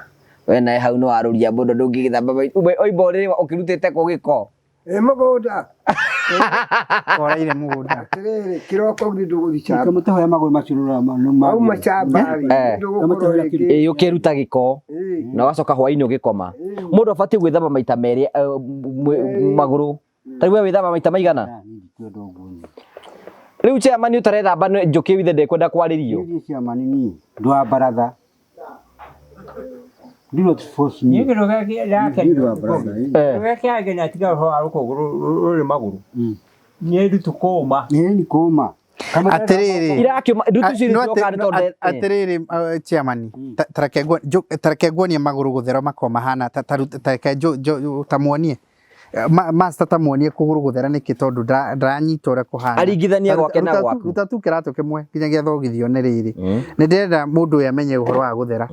Speaker 3: We nawe hau nĩ warũria mũno ndũngĩgĩthamba maita. Oimba ũrĩrĩ ũkĩrutĩte kũ gĩko?
Speaker 5: Ĩ mũgũnda.
Speaker 2: Koraire mũgũnda.
Speaker 5: Atĩrĩrĩ, kĩroko githĩ ndũgũthiĩ camba.
Speaker 1: Kamũtahoya magũrũ macio nĩ
Speaker 5: Wauma camba rĩ, ndũgũkorwo rĩngĩ.
Speaker 3: Ĩ ũkĩruta gĩko na ũgacoka hwaĩ-inĩ ũgĩkoma. Mũndũ abatiĩ gwĩthamba maita merĩ magũrũ. Ta rĩu we wĩthamba maita maigana? Rĩu chairman ũtarethamba njũkĩ withe ndekwenda kwarĩrio.
Speaker 1: Niĩ chairman niĩ ndwa baratha. Do not force me.
Speaker 4: Niĩ kĩndũ gĩakĩ
Speaker 1: Niĩ ndwa baratha.
Speaker 3: Eh.
Speaker 4: Kĩndũ gĩakĩ na tiga ũhoro wa rũkũngũ rũrĩ magũrũ. Nĩ ndutu kũũma.
Speaker 1: Nĩ ni kũma.
Speaker 2: Atĩrĩrĩ.
Speaker 3: Irakiuma ndutu icio
Speaker 2: No atĩ-
Speaker 3: icokaga nĩ
Speaker 2: no
Speaker 3: tondũ
Speaker 2: atĩrĩrĩ chairman, tareke nguonie magũrũ gũthera makoragwo mahana tareke ta muonie master ta muonie kũgũrũ gũthera nĩkĩ tondũ ndaranyita ũrĩa kũhana.
Speaker 3: Aringithanie gwake na gwaku.
Speaker 2: Ruta tu kĩratũ kĩmwe nginyagia thogithio nĩ rĩrĩ. Nĩ ndĩrenda mũndũ ũyũ amenye ũhoro wa gũthera.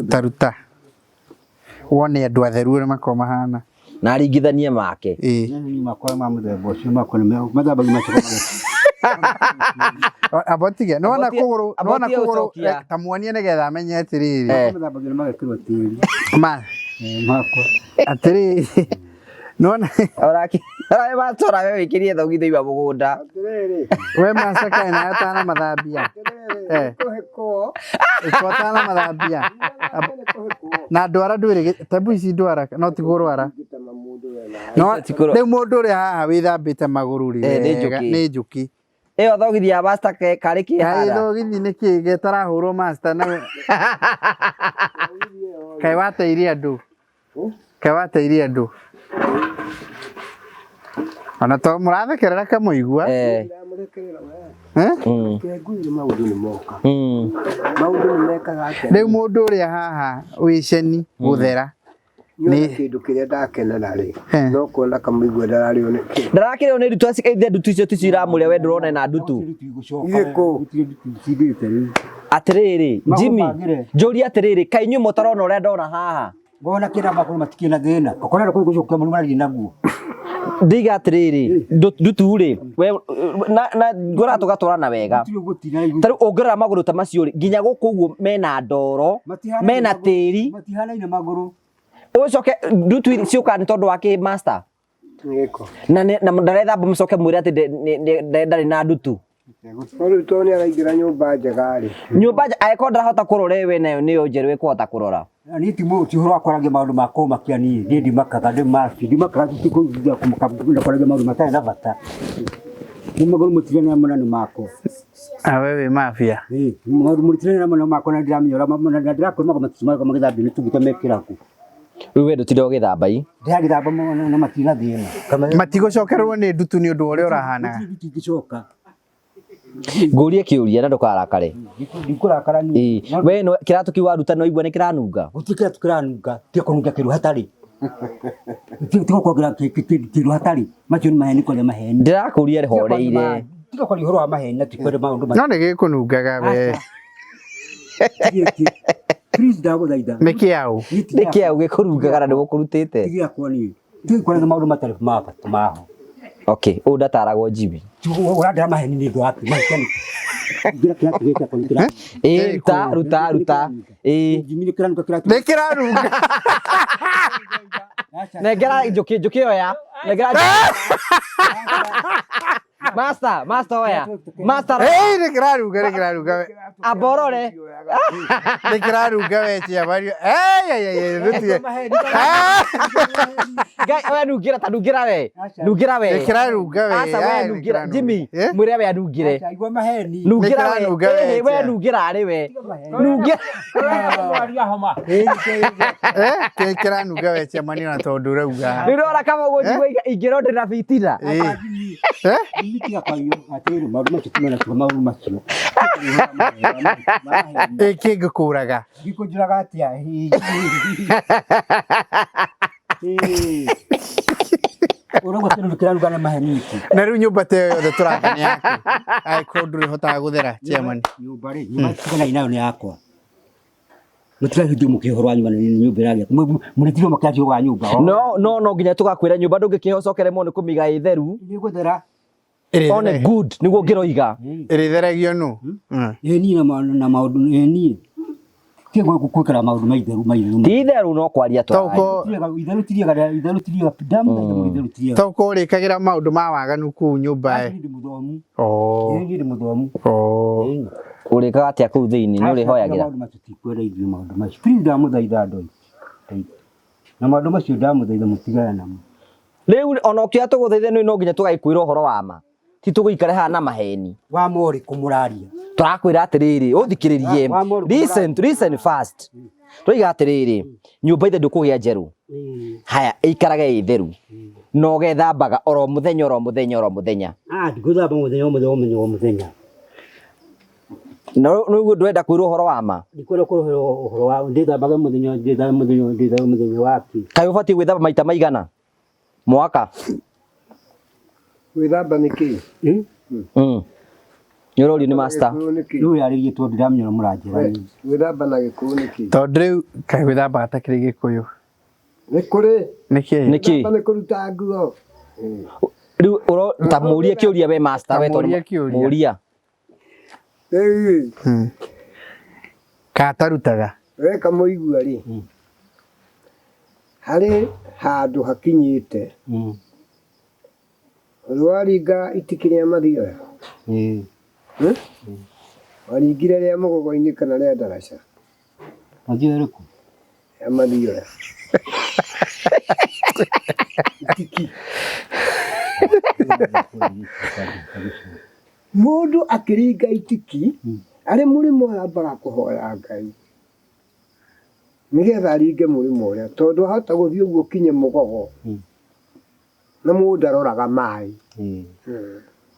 Speaker 2: Ta ruta wone andũ atheru ũrĩa makoragwo mahana.
Speaker 3: Na aringithanie make.
Speaker 2: Ĩĩ.
Speaker 1: Nĩ makwa ma mũthemba ũcio makwa nĩ mathambagia macoka
Speaker 2: Abotige nĩwona kũgũrũ nĩwona
Speaker 3: abotige
Speaker 2: kũgũrũ
Speaker 3: gũcokia.
Speaker 2: ta muonie nĩgetha amenye atĩrĩrĩ.
Speaker 1: Mathambagia magekĩrwo tĩri.
Speaker 2: Ma
Speaker 1: Makwa.
Speaker 2: atĩrĩrĩ nĩwona
Speaker 3: Oraki ora matora we wĩkĩrie thogithio ima mũgũnda.
Speaker 5: Atĩrĩrĩ,
Speaker 2: we master kaĩ nawe ũtana mathambia.
Speaker 5: atĩrĩrĩ, nĩkũhĩkwo.
Speaker 2: Ĩko ũtana mathambia.
Speaker 5: Nĩkũhĩkwo.
Speaker 2: Na ndwara ndwĩrĩ tebu ici ndwara no ti kũrwara.
Speaker 5: Ingĩtema mũndũ we na
Speaker 2: No
Speaker 3: Icio ti kũrwara.
Speaker 2: rĩu mũndũ ũrĩa haha wĩthambĩte magũrũ rĩ
Speaker 3: Eh, nĩ
Speaker 2: wega,
Speaker 3: njũkĩ.
Speaker 2: nĩ njũkĩ.
Speaker 3: Ĩyo thogithi ya master karĩ kĩ
Speaker 2: Kaĩ
Speaker 3: hara.
Speaker 2: thogithi nĩ kĩ getarahũrwo master na kaĩ wateirie andũ. Kaĩ wateirie andũ. Ona to mũrathekerera kamũigua.
Speaker 3: Eh.
Speaker 5: ndamũrekerera we.
Speaker 2: Eh?
Speaker 5: Kengui maũndũ nĩ moka. Maũndũ nĩ mekaga atĩa?
Speaker 2: Rĩu mũndũ ũrĩa haha wĩ ceni gũthera.
Speaker 5: Nĩ kĩndũ kĩrĩa ndakenera rĩ,
Speaker 2: Eh.
Speaker 5: no kuona kamũigua ndararĩo nĩ kĩ.
Speaker 3: Ndarakĩrĩo nĩ ndutu ithe ndutu icio ticio iramũrĩa we ndũrona ena ndutu.
Speaker 5: Irĩkũ?
Speaker 3: Atĩrĩrĩ Jimmy
Speaker 1: Magũbangĩre.
Speaker 3: njũrie atĩrĩrĩ kaĩ inyuĩ mũtarona ũrĩa ndona haha.
Speaker 1: Ngona kĩna magũrũ matikĩrĩ na thĩna. Ũkorera kũu gũcokia mũrimũ arathiĩ naguo.
Speaker 3: Ndiga atĩrĩrĩ ndutu rĩ we na ngora tũgatwarana wega.
Speaker 1: Gũtirĩ gũtina
Speaker 3: Ta rĩu ũngĩrora magũrũ ta macio rĩ nginya gũkũ ũguo mena ndoro mena tĩri
Speaker 1: Matihanaine magũrũ.
Speaker 3: ũcoke ndutu ciũkaga nĩ tondũ wa kĩ master
Speaker 5: Gĩko.
Speaker 3: na na ndarethamba mũcoke mwĩre atĩ ndarĩ na ndutu.
Speaker 5: No rĩu tondũ nĩ araingĩra nyũmba njega rĩ,
Speaker 3: Nyũmba angĩkorwo ndarahota kũrora we nayo nĩyo njerũ ĩkũhota kũrora.
Speaker 1: Na niĩ ti ti ũhoro wa kwaragia maũndũ ma kũmakia niĩ. Niĩ ndimakaga ndĩ mabi. Ndimakaga tikũigua kũmaka na kwaragia maũndũ matarĩ na bata. Nĩ magũrũ mũtirĩ na mona nĩ makwa.
Speaker 2: Awe wĩ mafia.
Speaker 1: Ĩĩ, maũndũ mũtirĩ na mona makwa na ndiramenya ũrĩa na ndĩrakũrĩ magũrũ maticimagwo magĩthambio nĩ tũguta mekĩraku.
Speaker 3: Rĩu we ndũtinda ũgĩthamba i.
Speaker 1: Ndĩragĩthamba na matirĩ na thĩna.
Speaker 2: Matigũcokererwo nĩ ndutu nĩ ũndũ wa ũrĩa ũrahanaga.
Speaker 1: Gũtirĩ ndutu ingĩcoka.
Speaker 3: Ngũrie kĩũria na ndũkarakare.
Speaker 1: Ndikũrakara niĩ.
Speaker 3: Ĩĩ we no kĩratũ kĩu waruta no igua nĩ kĩranunga.
Speaker 1: Gũtirĩ kĩratũ kĩranunga. Tiga kũnunga kĩru hatarĩ. Tiga kuongerera kĩru hatarĩ. Macio nĩ maheni kwaria maheni.
Speaker 3: Ndĩrakũria horeire.
Speaker 1: Tiga kwaria ũhoro wa maheni na tikwenda maũndũ
Speaker 2: No nĩ gĩkũnungaga we.
Speaker 1: Please ndagũthaitha.
Speaker 2: Nĩ kĩaũ.
Speaker 3: Nĩ kĩaũ gĩkũrungaga na nĩgũkũrutĩte.
Speaker 1: Ti gĩakwa niĩ. Tiga kwaria maũndũ matarĩ ma bata maho.
Speaker 3: Okay, ũũ ndataragwo Jimmy.
Speaker 1: Ũrandĩra maheni nĩ ũndũ wa kĩ? Maheni. Ingĩra kĩratũ gĩkĩ akwa nĩ kĩratũ.
Speaker 3: Ĩĩ ruta ruta ruta. Ĩĩ
Speaker 1: Jimmy nĩ kĩranunga kĩratũ.
Speaker 2: Nĩ kĩranunga.
Speaker 3: Nengera njũkĩ njũkĩ oya. Nengera njũkĩ. Master, master oya. Master
Speaker 2: Ĩĩ nĩ kĩranunga nĩ kĩranunga we.
Speaker 3: amborore.
Speaker 2: Nĩ kĩranunga we chairman. Ĩĩ ĩĩ ĩĩ ndutie.
Speaker 3: Ngai we nungĩra ta nungĩra we. Nungĩra we.
Speaker 2: Nĩ kĩranunga we.
Speaker 3: Aca we
Speaker 2: Aya, nĩ
Speaker 3: nungĩra
Speaker 2: kĩranunga.
Speaker 3: Jimmy
Speaker 2: Eh?
Speaker 3: mwĩre we anungĩre.
Speaker 1: Aca, igua maheni.
Speaker 3: Nungĩra we.
Speaker 2: kĩranunga we,
Speaker 3: Ĩhĩ, we
Speaker 2: Chair.
Speaker 3: nungĩra arĩ we. Nungĩra.
Speaker 4: Mwaria homa.
Speaker 2: Eh, kĩ kĩranunga we chairman ona tondũ ũrauga.
Speaker 3: Rĩu ndona kama ũguo njigua ingĩrwo ndĩna bitina.
Speaker 2: Ĩĩ. Eh?
Speaker 1: Jimmy tiga kwaria atĩrĩ maũndũ macio timena kiugo maũndũ macio.
Speaker 2: Ĩ kĩngĩkũraga.
Speaker 1: Ngikũnjũraga atĩa? Ũrauga kĩndũ kĩranunga na maheni nĩkĩ?
Speaker 2: Na rĩu nyũmba ta ĩyo yothe tũraka nĩ yaku. Angĩkorwo ndũrĩhotaga gũthera chairman.
Speaker 1: Nyũmba rĩ, nyũmba tiganai nayo nĩ yakwa. Mũtirahĩtio mũkĩhe ũhoro wa nyũmba nĩ nyũmba ĩragĩa. Mũrĩtirwo makĩaria ũhoro wa nyũmba.
Speaker 3: No no no nginya tũgakwĩra nyũmba ndũngĩkĩhe ũcokere mũno nĩ kũmĩiga ĩ theru.
Speaker 1: Nĩ gũthera.
Speaker 3: On a good nĩguo ngĩroiga.
Speaker 2: Ĩrĩtheragio nũ?
Speaker 1: Ĩ niĩ na maũndũ ĩ niĩ. Tiga gwĩkĩra maũndũ ma itheru ma itheru.
Speaker 3: Ti itheru no kwaria twaragia.
Speaker 2: Toko
Speaker 1: Itheru tiriaga itheru tiriaga ndamũthaitha mũno itheru tiriaga.
Speaker 2: toko ũrĩkagĩra maũndũ ma waganu kũu nyũmba ĩ.
Speaker 1: Niĩ ndĩ mũthomu.
Speaker 2: Oh.
Speaker 1: Niĩ ndĩ mũthomu.
Speaker 2: Oh.
Speaker 3: Ũrĩkaga atĩa kũu thĩinĩ nĩ ũrĩhoyagĩra?
Speaker 1: Maũndũ macio tikwenda ithuĩ maũndũ macio. Please ndamũthaitha andũ aitũ. Na maũndũ macio ndamũthaitha mũtigane namo.
Speaker 3: Rĩu ona ũkĩoya tũgũthaithe nĩ no nginya tũgagĩkwĩra ũhoro wa ma. Ti tũgũikare haha na maheni.
Speaker 1: Wa ma ũrĩkũ mũraria?
Speaker 3: Tũrakwĩra atĩrĩrĩ, ũthikĩrĩrie.
Speaker 1: Wa ma ũrĩkũ
Speaker 3: Listen, listen first. Tũraiga atĩrĩrĩ, nyũmba ithe ndũkũgĩa njerũ. Haya, ĩikarage ĩ theru. Na ũgethambaga oro mũthenya oro mũthenya oro mũthenya.
Speaker 1: Ah, ndigũthamba mũthenya o mũthenya o mũthenya o mũthenya.
Speaker 3: Na nĩguo ndwenda kwĩrwo ũhoro wa ma.
Speaker 1: Ndikwenda kũrwo ũhoro wa ndĩthambaga mũthenya ndĩthambaga mũthenya ndĩthambaga mũthenya wake.
Speaker 3: Kaĩ ũbatiĩ gwĩthamba maita maigana mwaka?
Speaker 5: Gwĩthamba nĩ kĩĩ?
Speaker 3: Nĩ ũrorio nĩ master.
Speaker 5: Gĩkũyũ nĩ kĩĩ?
Speaker 1: Rĩu yarĩrie tondũ ndiramenya ũrĩa mũranjĩra
Speaker 5: We,
Speaker 1: niĩ.
Speaker 5: Gwĩthamba na gĩkũyũ nĩ kĩĩ?
Speaker 2: Tondũ rĩu kaĩ gwĩthambaga takĩrĩ gĩkũyũ.
Speaker 5: Nĩ kũrĩ.
Speaker 2: Nĩkĩ?
Speaker 3: Nĩkĩ?
Speaker 5: Gwĩthamba nĩ kũruta nguo.
Speaker 3: Rĩu ũro ta mũrie kĩũria we master we
Speaker 2: Ta
Speaker 3: tondũ
Speaker 2: mũrie kĩũria.
Speaker 3: mũria.
Speaker 5: Rĩu rĩ,
Speaker 2: Ka atarutaga.
Speaker 5: we kamũigua rĩ, harĩ handũ hakinyĩte waringa itiki rĩa mathioya. Waringire rĩa mũgogo-inĩ kana rĩa ndaraca?
Speaker 1: Mathioya ĩrĩkũ?
Speaker 5: Rĩa mathioya. Itiki. Mũndũ akĩringa itiki arĩ mũrĩmo ambaga kũhoya Ngai nĩgetha aringe mũrĩmo ũrĩa, tondũ ahota gũthiĩ ũguo ũkinye mũgogo na mũndũ aroraga maĩ.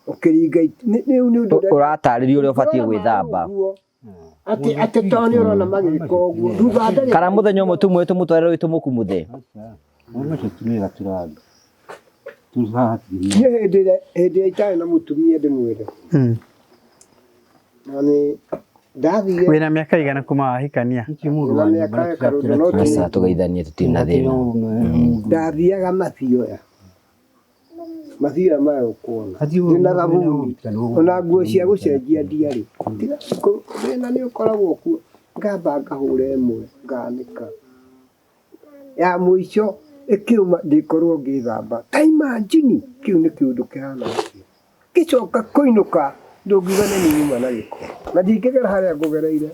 Speaker 5: Ũkĩringa rĩu nĩ ũndũ ũrĩa-
Speaker 3: Ũratarĩria ũrĩa ũbatiĩ gwĩthamba.
Speaker 5: Ũguo. Atĩ atĩ tondũ nĩ ũrona magĩka ũguo thutha wa ndagĩka
Speaker 3: Kana mũthenya ũmwe tumwe tũmũtware rũĩ tũmũkumuthe.
Speaker 1: Maũndũ macio ti mega tũraria. Tũrĩ haha hatirĩ
Speaker 5: niĩ hĩndĩ ĩrĩa hĩndĩ ĩrĩa itarĩ na mũtumia ndĩmwĩre na nĩ ndathire
Speaker 2: Wĩna mĩaka igana kuma wahikania?
Speaker 1: Nĩkĩ mũndũ
Speaker 5: na
Speaker 1: wa
Speaker 5: mĩaka
Speaker 1: nyũmba
Speaker 5: ya karũndũ no
Speaker 3: Aca tũgeithanie tũtirĩ na thĩna.
Speaker 5: ndathiaga mathioya mathioya maya ũkuona ndĩna thabuni ona nguo cia gũcenjia ndiarĩ. Tiga thĩna nĩ ũkoragwo kuo, ngamba ngahũra ĩmwe nganĩka ya mũico ĩkĩũma ndĩkorwo ngĩthamba. Ta imagine kĩu nĩ kĩũndũ kĩhana atĩa. Ngĩcoka kũinũka ndũngiuga nĩ niĩ nyuma na gĩko na ndingĩgera harĩa ngũgereire.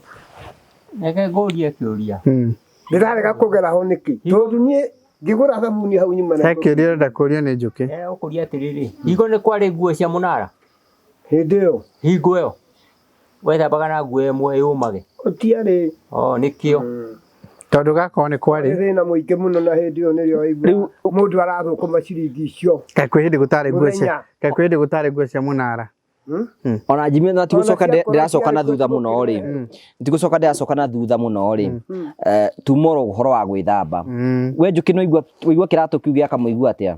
Speaker 4: Reke ngũrie kĩũria.
Speaker 5: Ndĩrarega kũgera ho nĩkĩ? Tondũ niĩ ngĩgũra thabuni hau nyuma
Speaker 2: He
Speaker 5: na
Speaker 2: kĩũria ũrenda kũũrio nĩ Njũkĩ.
Speaker 4: Ũkũria atĩrĩrĩ, hingo nĩ kwarĩ nguo cia mũnara?
Speaker 5: Hĩndĩ ĩyo.
Speaker 4: Hingo ĩyo wethambaga na nguo ĩmwe yũmage?
Speaker 5: Gũtiarĩ.
Speaker 4: Oh, nĩkĩo.
Speaker 2: Tondũ gakorwo nĩ kwarĩ.
Speaker 5: Thĩna mũingĩ mũno na hĩndĩ ĩyo nĩrĩo waigua mũndũ arathũkũma ciringi icio.
Speaker 2: Kaĩ kwĩ hĩndĩ gũtarĩ nguo cia
Speaker 5: Mũthenya.
Speaker 2: kaĩ kwĩ hĩndĩ gũtarĩ nguo cia mũnara?
Speaker 3: Ona Jimmy na tigũcoka
Speaker 5: Ona ciakorwo
Speaker 3: ndĩracoka na
Speaker 5: ciarĩ
Speaker 3: thutha mũno rĩ. Tigũcoka ndĩracoka na thutha mũno rĩ. Tumoro ũhoro wa gwĩthamba. We Njũkĩ no igua waigua kĩratũ kĩu gĩa kamũigua atĩa?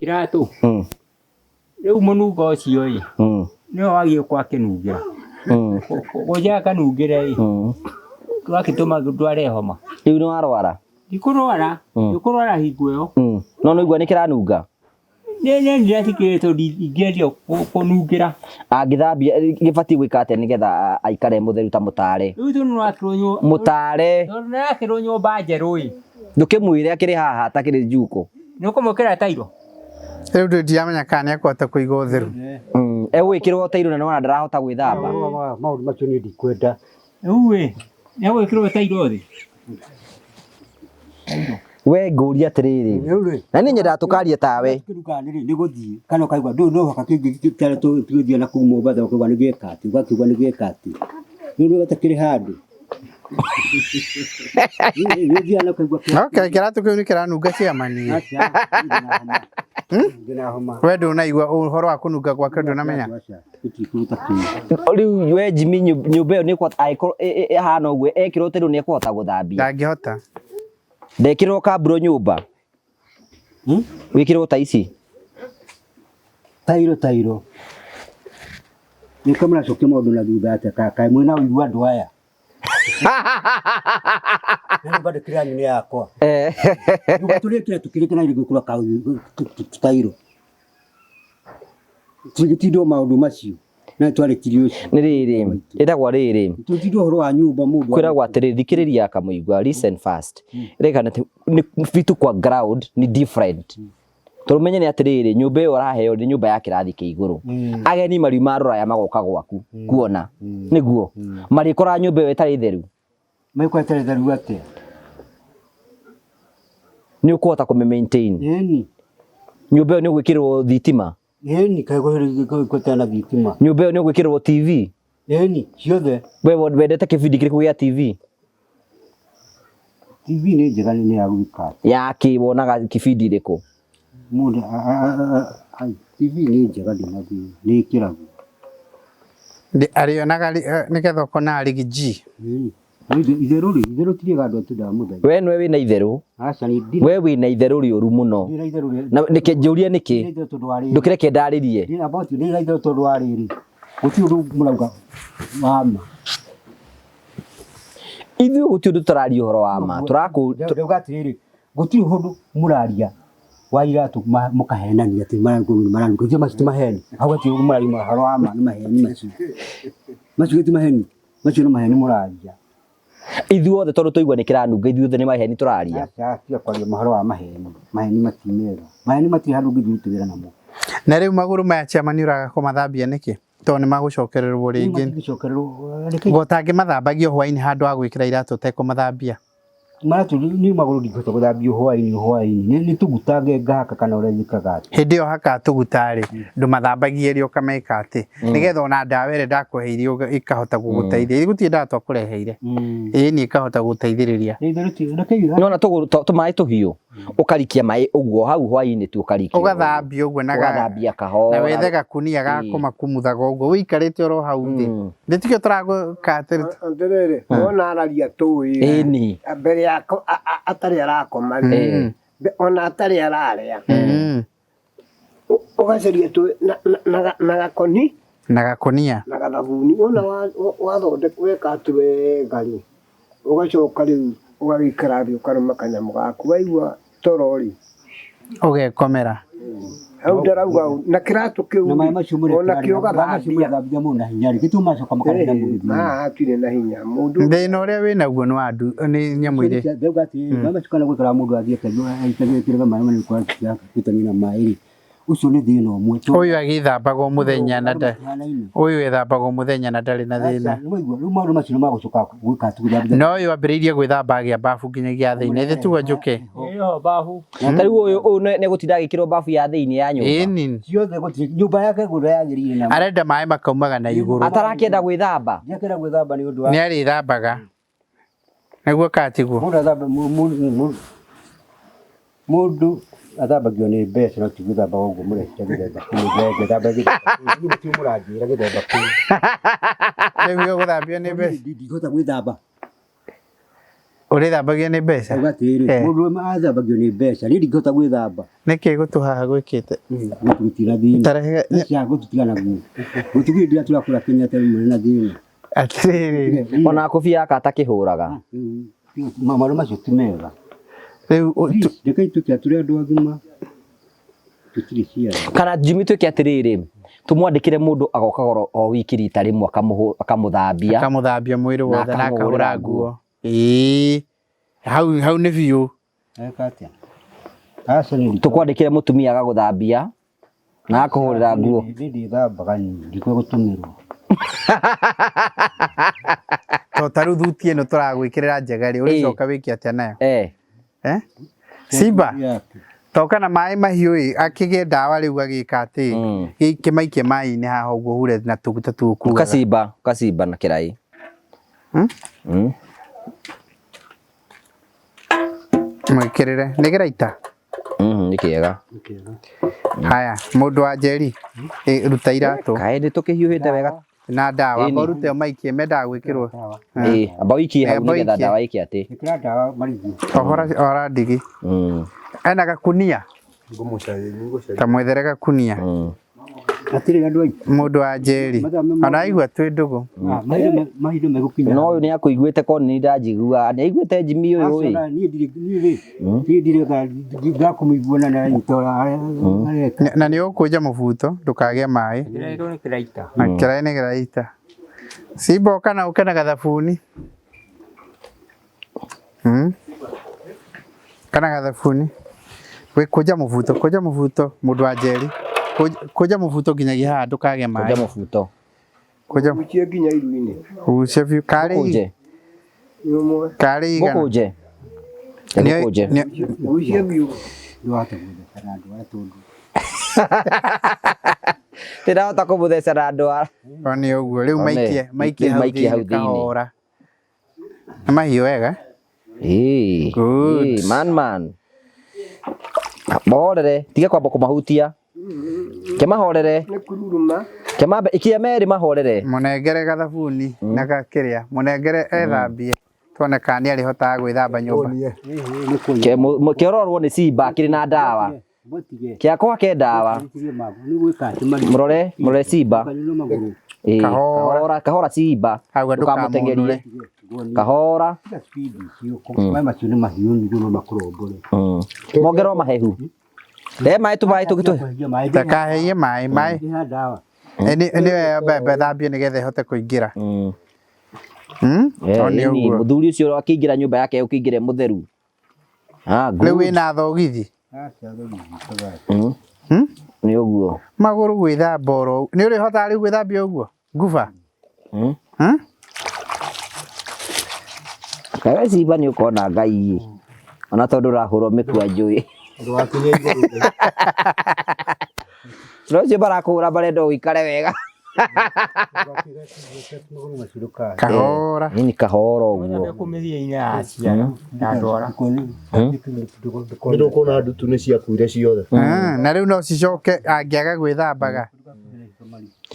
Speaker 4: Kĩratũ? Rĩu mũnungo ũcio ĩ, nĩwe wagĩrĩirwo kwakĩnungĩra. Gũnjaga kanungĩre ĩ, twakĩtũma ndware homa.
Speaker 3: Rĩu nĩ warwara?
Speaker 4: Ndikũrwara, ndikũrwara hingo ĩyo.
Speaker 3: No nĩ waigua nĩ kĩranunga?
Speaker 4: Nĩ nĩ ndĩratikĩrĩte tondũ ingĩendio kũnungĩra.
Speaker 3: Angĩthambia gĩbatiĩ gwĩka atĩa nĩgetha aikare mũtheru ta mũtare?
Speaker 4: Rĩu tondũ nĩwakĩrwo nyũmba.
Speaker 3: Mũtare.
Speaker 4: Tondũ nĩwakĩrwo nyũmba njerũ ĩ.
Speaker 3: Ndũkĩmwĩre akĩrĩ haha atakĩrĩ njuko.
Speaker 4: Nĩ ũkũmwĩkĩra tairo?
Speaker 2: Rĩu ndũ ndiramenya kana nĩ ekũhota kũiga ũtheru.
Speaker 3: Egwĩkĩrwo tairo na nĩwona ndarahota gwĩthamba.
Speaker 1: Maũndũ macio niĩ ndikwenda.
Speaker 4: Rĩu ĩ, nĩ egwĩkĩrwo tairo thĩ?
Speaker 3: We ngũria atĩrĩrĩ. Na niĩ nyendaga tũkarie tawe.
Speaker 1: Nĩ gũthiĩ kana ũkaigua ndũ no haka kĩngĩ kĩarĩa tũgĩthiĩ na kũu Mombatha ũkaigua nĩ gĩeka atĩ ũgakiuga nĩ gĩeka atĩ. Rĩu nĩ gatakĩrĩ handũ. Nĩ ũthiaga na ũkaigua kĩ-
Speaker 2: Okay, kĩratũ kĩu nĩ kĩranunga ciamani.
Speaker 1: Aca, ndĩna homa.
Speaker 2: We ndũnaigua ũhoro wa kũnunga gwake ndũnamenya?
Speaker 1: Gĩtikũruta kĩndũ.
Speaker 3: Rĩu we Jimmy nyũmba ĩyo nĩ ĩkũhota angĩkorwo ĩhana ũguo ekĩrwo tairo nĩ ekũhota gũthambia.
Speaker 2: Ndangĩhota.
Speaker 3: Ndekĩrwo kamburo nyũmba. Wĩkĩrwo ta ici.
Speaker 1: Tairo tairo. Nĩkĩo mũracokia maũndũ na thutha atĩa kaĩ mwĩna ũiru andũ aya. Na nyũmba ndĩkĩrĩ yanyu nĩ yakwa. Nyũmba tũrĩkĩra tũkĩrĩke na gũkũra tairo. Tũgĩtindwo maũndũ macio. Na twarĩkirie ũcio.
Speaker 3: Nĩ rĩrĩ, ĩtagwo rĩrĩ.
Speaker 1: Tũtindwo ũhoro wa nyũmba mũndũ.
Speaker 3: Kwĩragwo atĩrĩrĩ, thikĩrĩria kamũigua, listen first. Ĩrekana atĩ nĩ vitu kwa ground ni different. Tondũ menye nĩ atĩrĩrĩ, nyũmba ĩyo ũraheo nĩ nyũmba ya kĩrathi kĩa igũrũ. Ageni mariuma rũraya magoka gwaku kuona. Nĩguo. Marĩkoraga nyũmba ĩyo ĩtarĩ theru.
Speaker 1: Maikora ĩtarĩ theru atĩa?
Speaker 3: Nĩ ũkũhota kũmĩ maintain?
Speaker 1: Ĩni.
Speaker 3: Nyũmba ĩyo nĩ ũgwĩkĩrĩrwo thitima?
Speaker 1: Ĩni, kaĩ gũtarĩ na thitima.
Speaker 3: Nyũmba ĩyo nĩ ũgwĩkĩrĩrwo TV?
Speaker 1: Ĩni, ciothe.
Speaker 3: We wendete kĩbindi kĩrĩkũ gĩa TV?
Speaker 1: TV nĩ njega nĩ ya gwĩka.
Speaker 3: Ya kĩ wonaga kĩbindi irĩkũ?
Speaker 1: Mũndũ TV nĩ njega ndĩ na thĩna, nĩ ĩkĩragwo.
Speaker 2: Arĩonaga nĩgetha ũkonaga Riggy G.
Speaker 1: Ĩni. Itherũ rĩ, itherũ ti rĩega andũ atũndaga mũthenya.
Speaker 3: We nĩwe wĩna itherũ.
Speaker 1: Aca niĩ ndirĩ.
Speaker 3: We wĩna itherũ rĩũru mũno.
Speaker 1: Ndĩ na itherũ rĩa.
Speaker 3: Na nĩkĩ njũrie nĩkĩ?
Speaker 1: Ndĩ na itherũ tondũ wa rĩrĩ.
Speaker 3: Ndũkĩreke ndarĩrie.
Speaker 1: Ndĩ about ndĩ na itherũ tondũ wa rĩrĩ. Gũtirĩ ũndũ mũrauga wa ma.
Speaker 3: Ithuĩ gũtirĩ ũndũ tũraria ũhoro wa ma. Tũrakũ
Speaker 1: Ndauga atĩrĩrĩ, gũtirĩ ũndũ mũraria wa iratũ mũkahenania atĩ maranunga. Ithuĩ macio ti maheni. Hau hatirĩ ũndũ mũraria ũhoro wa ma, nĩ maheni macio. Macio ti maheni. Macio nĩ maheni mũraria.
Speaker 3: Ithuothe tondũ twaigua nĩ kĩranunga, ithuothe nĩ maheni tũraria.
Speaker 1: Aca, tiga kwaria ũhoro wa maheni. Maheni mati mega. Maheni matirĩ handũ ũngĩthiĩ ũrute wĩra namo.
Speaker 2: Na rĩu magũrũ maya chairman ũraga kũmathambia nĩkĩ? Tondũ nĩ magũcokererwo rĩngĩ.
Speaker 1: Nĩ
Speaker 2: Gũtangĩmathambagio hwaĩ-inĩ handũ ha gwĩkĩra iratũ ũtekũmathambia.
Speaker 1: Maratũ nĩ magũrũ ndingĩhota gũthambio hwaĩ-inĩ hwaĩ-inĩ. Nĩ tũguta ngahaka kana ũrĩa njĩkaga.
Speaker 2: Hĩndĩ ĩyo haka tũguta rĩ, ndũmathambagie rĩ ũkameka atĩ. Nĩgetha ona ndawa ĩrĩa ndakũheire ĩkahota gũgũteithia. Gũtirĩ ndawa twakũreheire. Ĩĩ nĩ ĩkahota gũgũteithĩrĩria.
Speaker 3: Nĩwona tũmaĩ tũhiũ, ũkarikia maĩ ũguo hau hwaĩ-inĩ tu ũkarikia.
Speaker 2: Ũgathambia ũguo na
Speaker 3: Ũgathambia kahora.
Speaker 2: Na wethe gakunia ga kũmakumuthaga ũguo ũikarĩte oro hau thĩ. Nĩtikĩo tũragũka atĩrĩ.
Speaker 5: Atĩrĩrĩ, wona araria tũĩ.
Speaker 3: Ĩni.
Speaker 5: Mbere ya atarĩ arakoma rĩ, ona atarĩ ararĩa. Ũgacaria tũĩ na gakoni.
Speaker 2: Na gakunia.
Speaker 5: Na gathabuni. Wona wathondeka weka atĩ wega rĩ, ũgacoka rĩu ũgagĩikara thĩ ũkarũma kanyamũ gaku. Waigua toro rĩ,
Speaker 2: Ũgekomera.
Speaker 5: Hau ndarauga na kĩratũ kĩu
Speaker 1: Na maĩ macio mũrekera
Speaker 5: ona kĩo
Speaker 1: rĩ, maĩ macio
Speaker 5: ũgathambia.
Speaker 1: mũrathambia mũndũ na hinya rĩ, gĩtũma macoka makarehera mũndũ thĩna.
Speaker 5: Haha hatirĩ na hinya. Mũndũ
Speaker 2: Thĩna ũrĩa wĩ naguo nĩ wa ndu nĩ nyamũ iria.
Speaker 1: Ndauga atĩrĩrĩ, maĩ macio kana gwĩkara mũndũ athiĩ akanyua aikagĩkĩrĩra maĩ manene kwa gũtania na maĩ rĩ, ũcio nĩ thĩna ũmwe.
Speaker 2: Ũyũ agĩthambaga o mũthenya na nda. Ũyũ ethambaga o mũthenya na ndarĩ na thĩna.
Speaker 1: Nĩ waigua, rĩu maũndũ macio nĩ magũcoka gwĩka atĩ gũthambia.
Speaker 2: Na ũyũ ambĩrĩirie gwĩthamba agĩa babu nginyagia thĩinĩ. Ĩthĩ tuga njũke.
Speaker 4: Ĩyo babu.
Speaker 3: Ta rĩu ũyũ ũyũ nĩ egũtinda agĩkĩrwo babu ya thĩinĩ ya nyũmba.
Speaker 2: Ĩni.
Speaker 1: Ciothe gũtirĩ nyũmba yake gũrĩa yagĩrĩire na.
Speaker 2: Arenda maĩ makaumaga na igũrũ.
Speaker 3: Atarakĩenda gwĩthamba.
Speaker 1: Ndiakĩenda gwĩthamba nĩ ũndũ wa.
Speaker 2: Nĩ arĩthambaga. Nĩguo katiguo.
Speaker 1: Mũndũ athamba mũndũ athambagio nĩ mbeca no ti gwĩthamba ũguo mũrekia gĩthemba kĩu ngethamba gĩthemba kĩu niĩ nĩkĩo mũranjĩra gĩthemba kĩu.
Speaker 2: Rĩu ũgũthambio nĩ mbeca.
Speaker 1: Ndingĩhota gwĩthamba.
Speaker 2: Ũrĩthambagio nĩ mbeca?
Speaker 1: Auga atĩrĩrĩ, mũndũ athambagio nĩ mbeca, niĩ ndingĩhota gwĩthamba.
Speaker 2: Nĩkĩ gũtũ haha gwĩkĩte?
Speaker 1: Gũtũ gũtirĩ na thĩna.
Speaker 2: Tarehe
Speaker 1: Aca gũtũ naguo. Gũtũ gũtirĩ tũrakũra Kenyatta rĩmwe na thĩna.
Speaker 2: Atĩrĩrĩ.
Speaker 3: Ona kũbia gaka atakĩhũraga.
Speaker 1: Maũndũ macio ti mega.
Speaker 2: Rĩu
Speaker 1: Rekei tuĩke tũrĩ andũ agima. Tũtirĩ ciana.
Speaker 3: Kana Jimmy tuĩke atĩrĩrĩ, tũmwandĩkĩre mũndũ agoka o wiki rita rĩmwe akamũthambia.
Speaker 2: Akamũthambia mwĩrĩ
Speaker 3: Na
Speaker 2: wothe na
Speaker 3: akamũhũrĩra
Speaker 2: akahũra nguo. Ĩĩ. Hau hau nĩ biũ.
Speaker 1: Eka atĩa? Aca nĩ
Speaker 3: Tũkwandĩkĩre mũtumia agagũthambia na akũhũrĩra nguo.
Speaker 1: Niĩ ndĩthambaga niĩ, ndikwĩgũtũmĩrwo.
Speaker 2: To ta rĩu thuti ĩno tũragwĩkĩrĩra njega rĩ, ũrĩcoka wĩke atĩa nayo?
Speaker 3: Eh.
Speaker 2: Eh? Simba. Toka na maĩ mahiũ ĩ, akĩgĩe ndawa rĩu agĩka atĩ, kĩmaikie maĩ-inĩ haha ũguo hure na tũguta tũkuaga.
Speaker 3: Ũgacimba, ũgacimba na kĩraĩ.
Speaker 2: Mwĩkĩrĩre. Nĩ kĩraita?
Speaker 3: Nĩ kĩega.
Speaker 2: Haya, mũndũ wa Njeri, ruta iratũ.
Speaker 3: Kaĩ nĩ tũkĩhiũhĩte wega.
Speaker 2: Na ndawa,
Speaker 3: Ĩni.
Speaker 2: amba ũrute ũmaikie, mendaga gwĩkĩrwo.
Speaker 3: Ĩĩ, amba ũikie hau
Speaker 2: Amba
Speaker 3: nĩgetha
Speaker 2: ũikie.
Speaker 3: ndawa ĩke atĩ.
Speaker 1: Ĩkĩra ndawa marigũ.
Speaker 2: Ohora ohora ndigi. Ena gakunia. Ta mwethere gakunia.
Speaker 1: Atĩrĩ andũ aitũ.
Speaker 2: Mũndũ wa Njeri. Ona aigua twĩ ndũgũ.
Speaker 1: Mahinda megũkinya.
Speaker 3: No ũyũ nĩ akũiguĩte ko nĩ ndanjigua, nĩ aiguĩte Jimmy ũyũ ĩ.
Speaker 1: Aca, niĩ ndirĩ niĩ rĩ, niĩ ndirĩ ngakũmĩigua na nanyita ũrĩa areka.
Speaker 2: Na nĩ ũkũnja mũbuto ndũkagĩe maĩ.
Speaker 4: Ndĩrerirwo nĩ kĩraita.
Speaker 2: Na kĩraĩ nĩ kĩraita. Simba ũka na ũke na gathabuni. Kana gathabuni. Wĩ kũnja mũbuto, kũnja mũbuto mũndũ wa Njeri. Kũnja mũbuto nginyagia haha ndũkagĩe maĩ.
Speaker 3: Kũnja mũbuto.
Speaker 2: Kũnja
Speaker 5: Gucie nginya iru-inĩ.
Speaker 2: Gucia biũ. Karĩ
Speaker 3: Gũkũnje.
Speaker 5: Nĩ ũmwe.
Speaker 2: Karĩ igana.
Speaker 3: Gũkũnje. Nĩgũkũnje.
Speaker 5: Ũcio biũ ndwahota gũtheca na ndwara tondũ
Speaker 3: Ndĩrahota kũmũtheca na ndwara.
Speaker 2: One ũguo rĩu
Speaker 3: One,
Speaker 2: maikie maikie
Speaker 3: rĩu
Speaker 2: hau
Speaker 3: maikie hau
Speaker 2: thĩinĩ
Speaker 3: thĩinĩ.
Speaker 2: kahora. Nĩ mahiũ wega.
Speaker 3: Ĩĩ.
Speaker 2: Good.
Speaker 3: Ĩĩ, man man. Mahorere, tiga kwamba kũmahutia. Kĩmahorere.
Speaker 5: Nĩ kururuma.
Speaker 3: Kĩmambe ikia merĩ mahorere.
Speaker 2: Mũnengere gathabuni na gakĩrĩa. Mũnengere ethambie. Tuone kana nĩ arĩhotaga gwĩthamba nyũmba.
Speaker 3: Kĩororwo nĩ simba kĩrĩ na ndawa.
Speaker 1: Mũtige.
Speaker 3: Kĩakwa ke ndawa.
Speaker 1: Nĩ gwĩka atĩ marĩ.
Speaker 3: Mũrore, mũrore simba.
Speaker 1: Magũrũ.
Speaker 3: Ĩĩ,
Speaker 2: Kahora.
Speaker 3: kahora, kahora simba.
Speaker 2: Auga
Speaker 3: Ndũkamũteng'erie.
Speaker 2: ndũkamũnũre.
Speaker 3: Kahora.
Speaker 1: Tiga speed icio. Maĩ macio nĩ mahiũ nĩguo no makũrombore.
Speaker 3: Mongerwo mahehu. Rehe maĩ tũmaĩ tũngĩ
Speaker 1: Kũhegia maĩ.
Speaker 2: Ndakahehie maĩ maĩ.
Speaker 1: Ndĩha ndawa.
Speaker 2: Nĩ wega mbembe thambie nĩgetha ĩhote kũingĩra. One
Speaker 3: Ĩni,
Speaker 2: ũguo.
Speaker 3: mũthuri ũcio akĩingĩra nyũmba yake ũkĩingĩre mũtheru. Ah,
Speaker 2: Rĩu
Speaker 3: good.
Speaker 2: wĩna thogithi.
Speaker 1: Aca thogithi.
Speaker 3: Nĩ ũguo.
Speaker 2: Magũrũ gwĩthamba oro. Nĩ ũrĩhotaga rĩu gwĩthambia ũguo? Nguba.
Speaker 3: Kawe simba nĩ ũkona Ngai. Ona tondũ ũrahũrwo mĩkwa njũĩ.
Speaker 6: Ndũgakinye igũrũ.
Speaker 3: No ũcio marakũhũra marenda ũikare wega.
Speaker 1: Magũrũ macio ndũkahe.
Speaker 2: Kahora.
Speaker 3: Nini kahora ũguo.
Speaker 4: Kũmĩthiĩ-inĩ ya ciara na ndwara.
Speaker 6: Nĩ ndũkuona ndutu nĩ ciakuire ciothe.
Speaker 2: Na rĩu no cicoke angĩaga gwĩthambaga.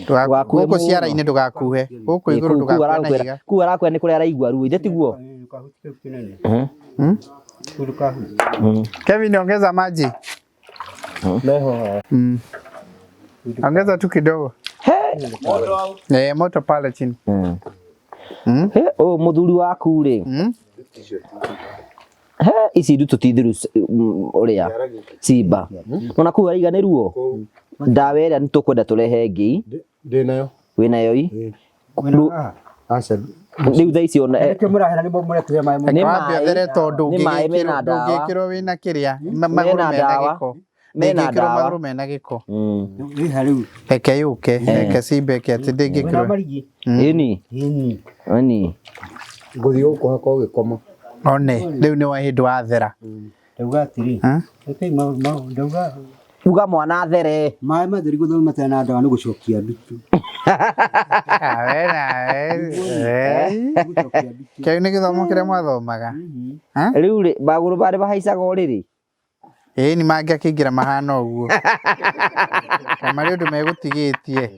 Speaker 3: Ndũgakue
Speaker 2: Gũkũ
Speaker 3: mũno.
Speaker 2: ciara-inĩ ndũgakuhe. Gũkũ igũrũ ndũgakue na ihiga.
Speaker 3: Kuu arakwĩra nĩ kũrĩa araigua ruo ithe tiguo?
Speaker 2: Kevin, ongeza maji.
Speaker 6: Meho.
Speaker 2: Ongeza tu kidogo. Eh, moto pale chini.
Speaker 3: He, ũyũ mũthuri waku rĩ. He, ici ndutu ti thiru ũrĩa simba. Ona kuu araiga nĩ ruo. Ndawa ĩrĩa nĩ tũkwenda tũrehe ĩngĩ.
Speaker 6: Ndĩ nayo.
Speaker 3: Wĩnayo i?
Speaker 6: Aca.
Speaker 3: Rĩu thaa ici ona
Speaker 1: Nĩkĩo mũrahera nĩ mũretire maĩ
Speaker 3: Nĩ
Speaker 2: Wambe
Speaker 3: maĩ-
Speaker 2: ũthere tondũ
Speaker 3: nĩ maĩ mena ndawa.
Speaker 2: ndũngĩkĩrwo wĩna kĩrĩa magũrũ
Speaker 3: Mena
Speaker 2: mena
Speaker 3: ndawa.
Speaker 2: gĩko.
Speaker 3: Mena
Speaker 2: Ndĩngĩkĩrwo
Speaker 3: ndawa.
Speaker 2: magũrũ mena gĩko.
Speaker 1: Ĩha rĩu.
Speaker 2: Reke yũke, reke simba ĩke atĩ ndĩngĩkĩrwo.
Speaker 1: Marigi.
Speaker 3: Ĩni.
Speaker 1: Ĩni.
Speaker 3: Ĩni.
Speaker 6: Ngũthiĩ gũkũhaka ũgĩkoma.
Speaker 2: One, rĩu nĩ wa hĩndĩ wathera.
Speaker 1: Ndauga atĩrĩ. Rekei ndauga
Speaker 3: Uga mwana athere.
Speaker 1: maĩ matheri gũthoma matarĩ na ndawa nĩ gũcokia ndutu.
Speaker 2: Awe nawe.
Speaker 1: Gũcokia ndutu.
Speaker 2: Kĩu nĩ gĩthomo kĩrĩa mwathomaga.
Speaker 3: Rĩu rĩ magũrũ marĩ mahaicaga ũrĩrĩ.
Speaker 2: Ĩĩ ni mangĩakĩingĩra mahana ũguo. Ka marĩ ũndũ megũtigĩtie.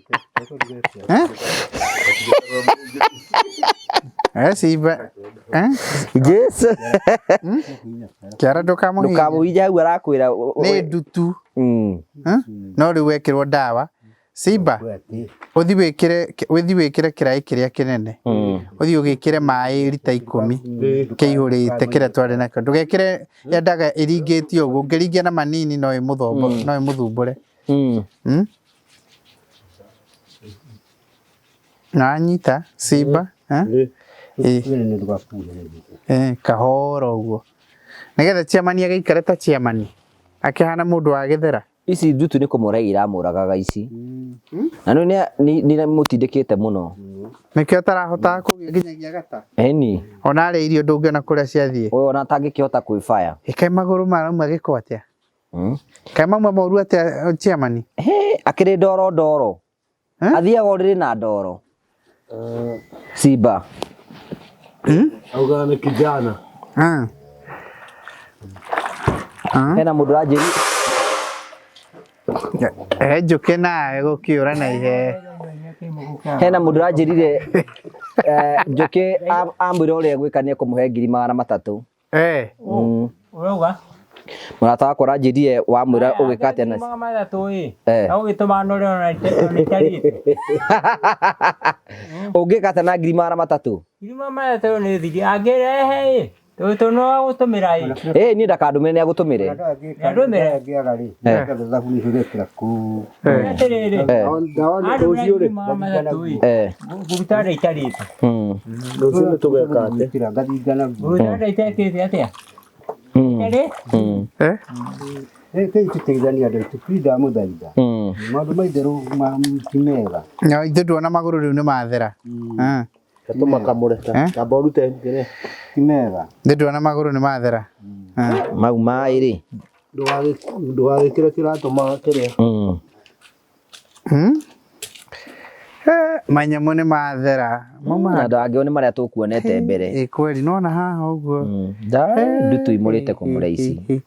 Speaker 2: Eh? Simba. Eh?
Speaker 3: Jesu.
Speaker 2: Kĩara ndũkamũhihinye.
Speaker 3: Ndũkamũhihinye hau arakwĩra.
Speaker 2: Nĩ ndutu. No rĩu wekĩrwo ndawa. Simba, ũthi wĩkĩre kĩraĩ kĩrĩa kĩnene. Ũthiĩ ũgĩkĩre maĩ rita 10 kĩihũrĩte kĩrĩa twarĩ nakĩo. Ndũgekĩre yendaga ĩringĩtio ũguo. Ũngĩringia na manini no ĩmũthombo, no ĩmũthumbũre. Nĩwanyita simba? Kahora ũguo. Nĩgetha chairman agĩikare ta chairman. Akĩhana mũndũ wa gĩthera.
Speaker 3: Ici ndutu nĩ kũmũraga iramũragaga ici. Na nĩ nĩ mũtindĩkĩte mũno.
Speaker 2: Nĩkĩo atarahotaga kũgĩa nginyagia gata.
Speaker 3: Ĩni.
Speaker 2: Ona arĩa irio ndũngĩona kũrĩa ciathiĩ.
Speaker 3: Ũyũ ona atangĩkĩhota kwĩbaya.
Speaker 2: Ĩkaĩ magũrũ marauma gĩko atĩa? Kaĩ mauma moru atĩa chairman?
Speaker 3: He, akĩrĩ ndoro ndoro. Athiaga ũrĩrĩ na ndoro. Simba.
Speaker 6: Augaga nĩ kijana.
Speaker 3: Hena mũndũ ũranjĩri.
Speaker 2: Njũkĩ nawe gũkĩũra na iheo.
Speaker 3: Hena mũndũ ũranjĩrire Njũkĩ amwĩra ũrĩa egwĩka nĩ ekũmũhe 300,000.
Speaker 4: Ũrauga?
Speaker 3: Mũrata wakwa ũranjĩrire wamwĩra ũgĩka atĩa na
Speaker 4: 300,000 ĩ. Na ũgĩtũma na ũrĩa ona itarĩte.
Speaker 3: Ũngĩka atĩa na 300,000?
Speaker 4: 300,000 nĩ thiri angĩrehe ĩ. Tũtũ no agũtũmĩra ĩ.
Speaker 3: Ĩ niĩ ndakandũmĩre nĩ agũtũmĩre.
Speaker 4: Ndũmĩre.
Speaker 1: Angĩaga rĩ, thabuni ũgekĩra kũu.
Speaker 4: Atĩrĩrĩ.
Speaker 6: Ndawa nĩ rũciũ rĩ.
Speaker 4: 300,000 ĩ. Ngũruta nda itarĩte.
Speaker 6: Rũciũ nĩ tũgeka atĩa?
Speaker 1: Ngathinga naguo.
Speaker 4: Ngũruta nda itekĩte atĩa? Itarĩ?
Speaker 1: Rĩu tũteithania andũ aitũ, please ndamũthaitha. Maũndũ ma itherũ ti mega.
Speaker 2: No ithuĩ nduona magũrũ rĩu nĩ mathera.
Speaker 6: Tũmakamũre. Kamba ũrute kĩrĩa.
Speaker 1: Ti mega.
Speaker 2: Ithuĩ nduona magũrũ nĩ mathera.
Speaker 3: Mau maĩ rĩ.
Speaker 6: Ndũgagĩkĩre kĩratũ kĩrĩa.
Speaker 2: Manyamũ nĩ mathera.
Speaker 3: Na ndangĩo nĩ marĩa tũkuonete mbere.
Speaker 2: Ĩ kweli nona haha ũguo.
Speaker 3: Ndutu imũrĩte kũmũra ici.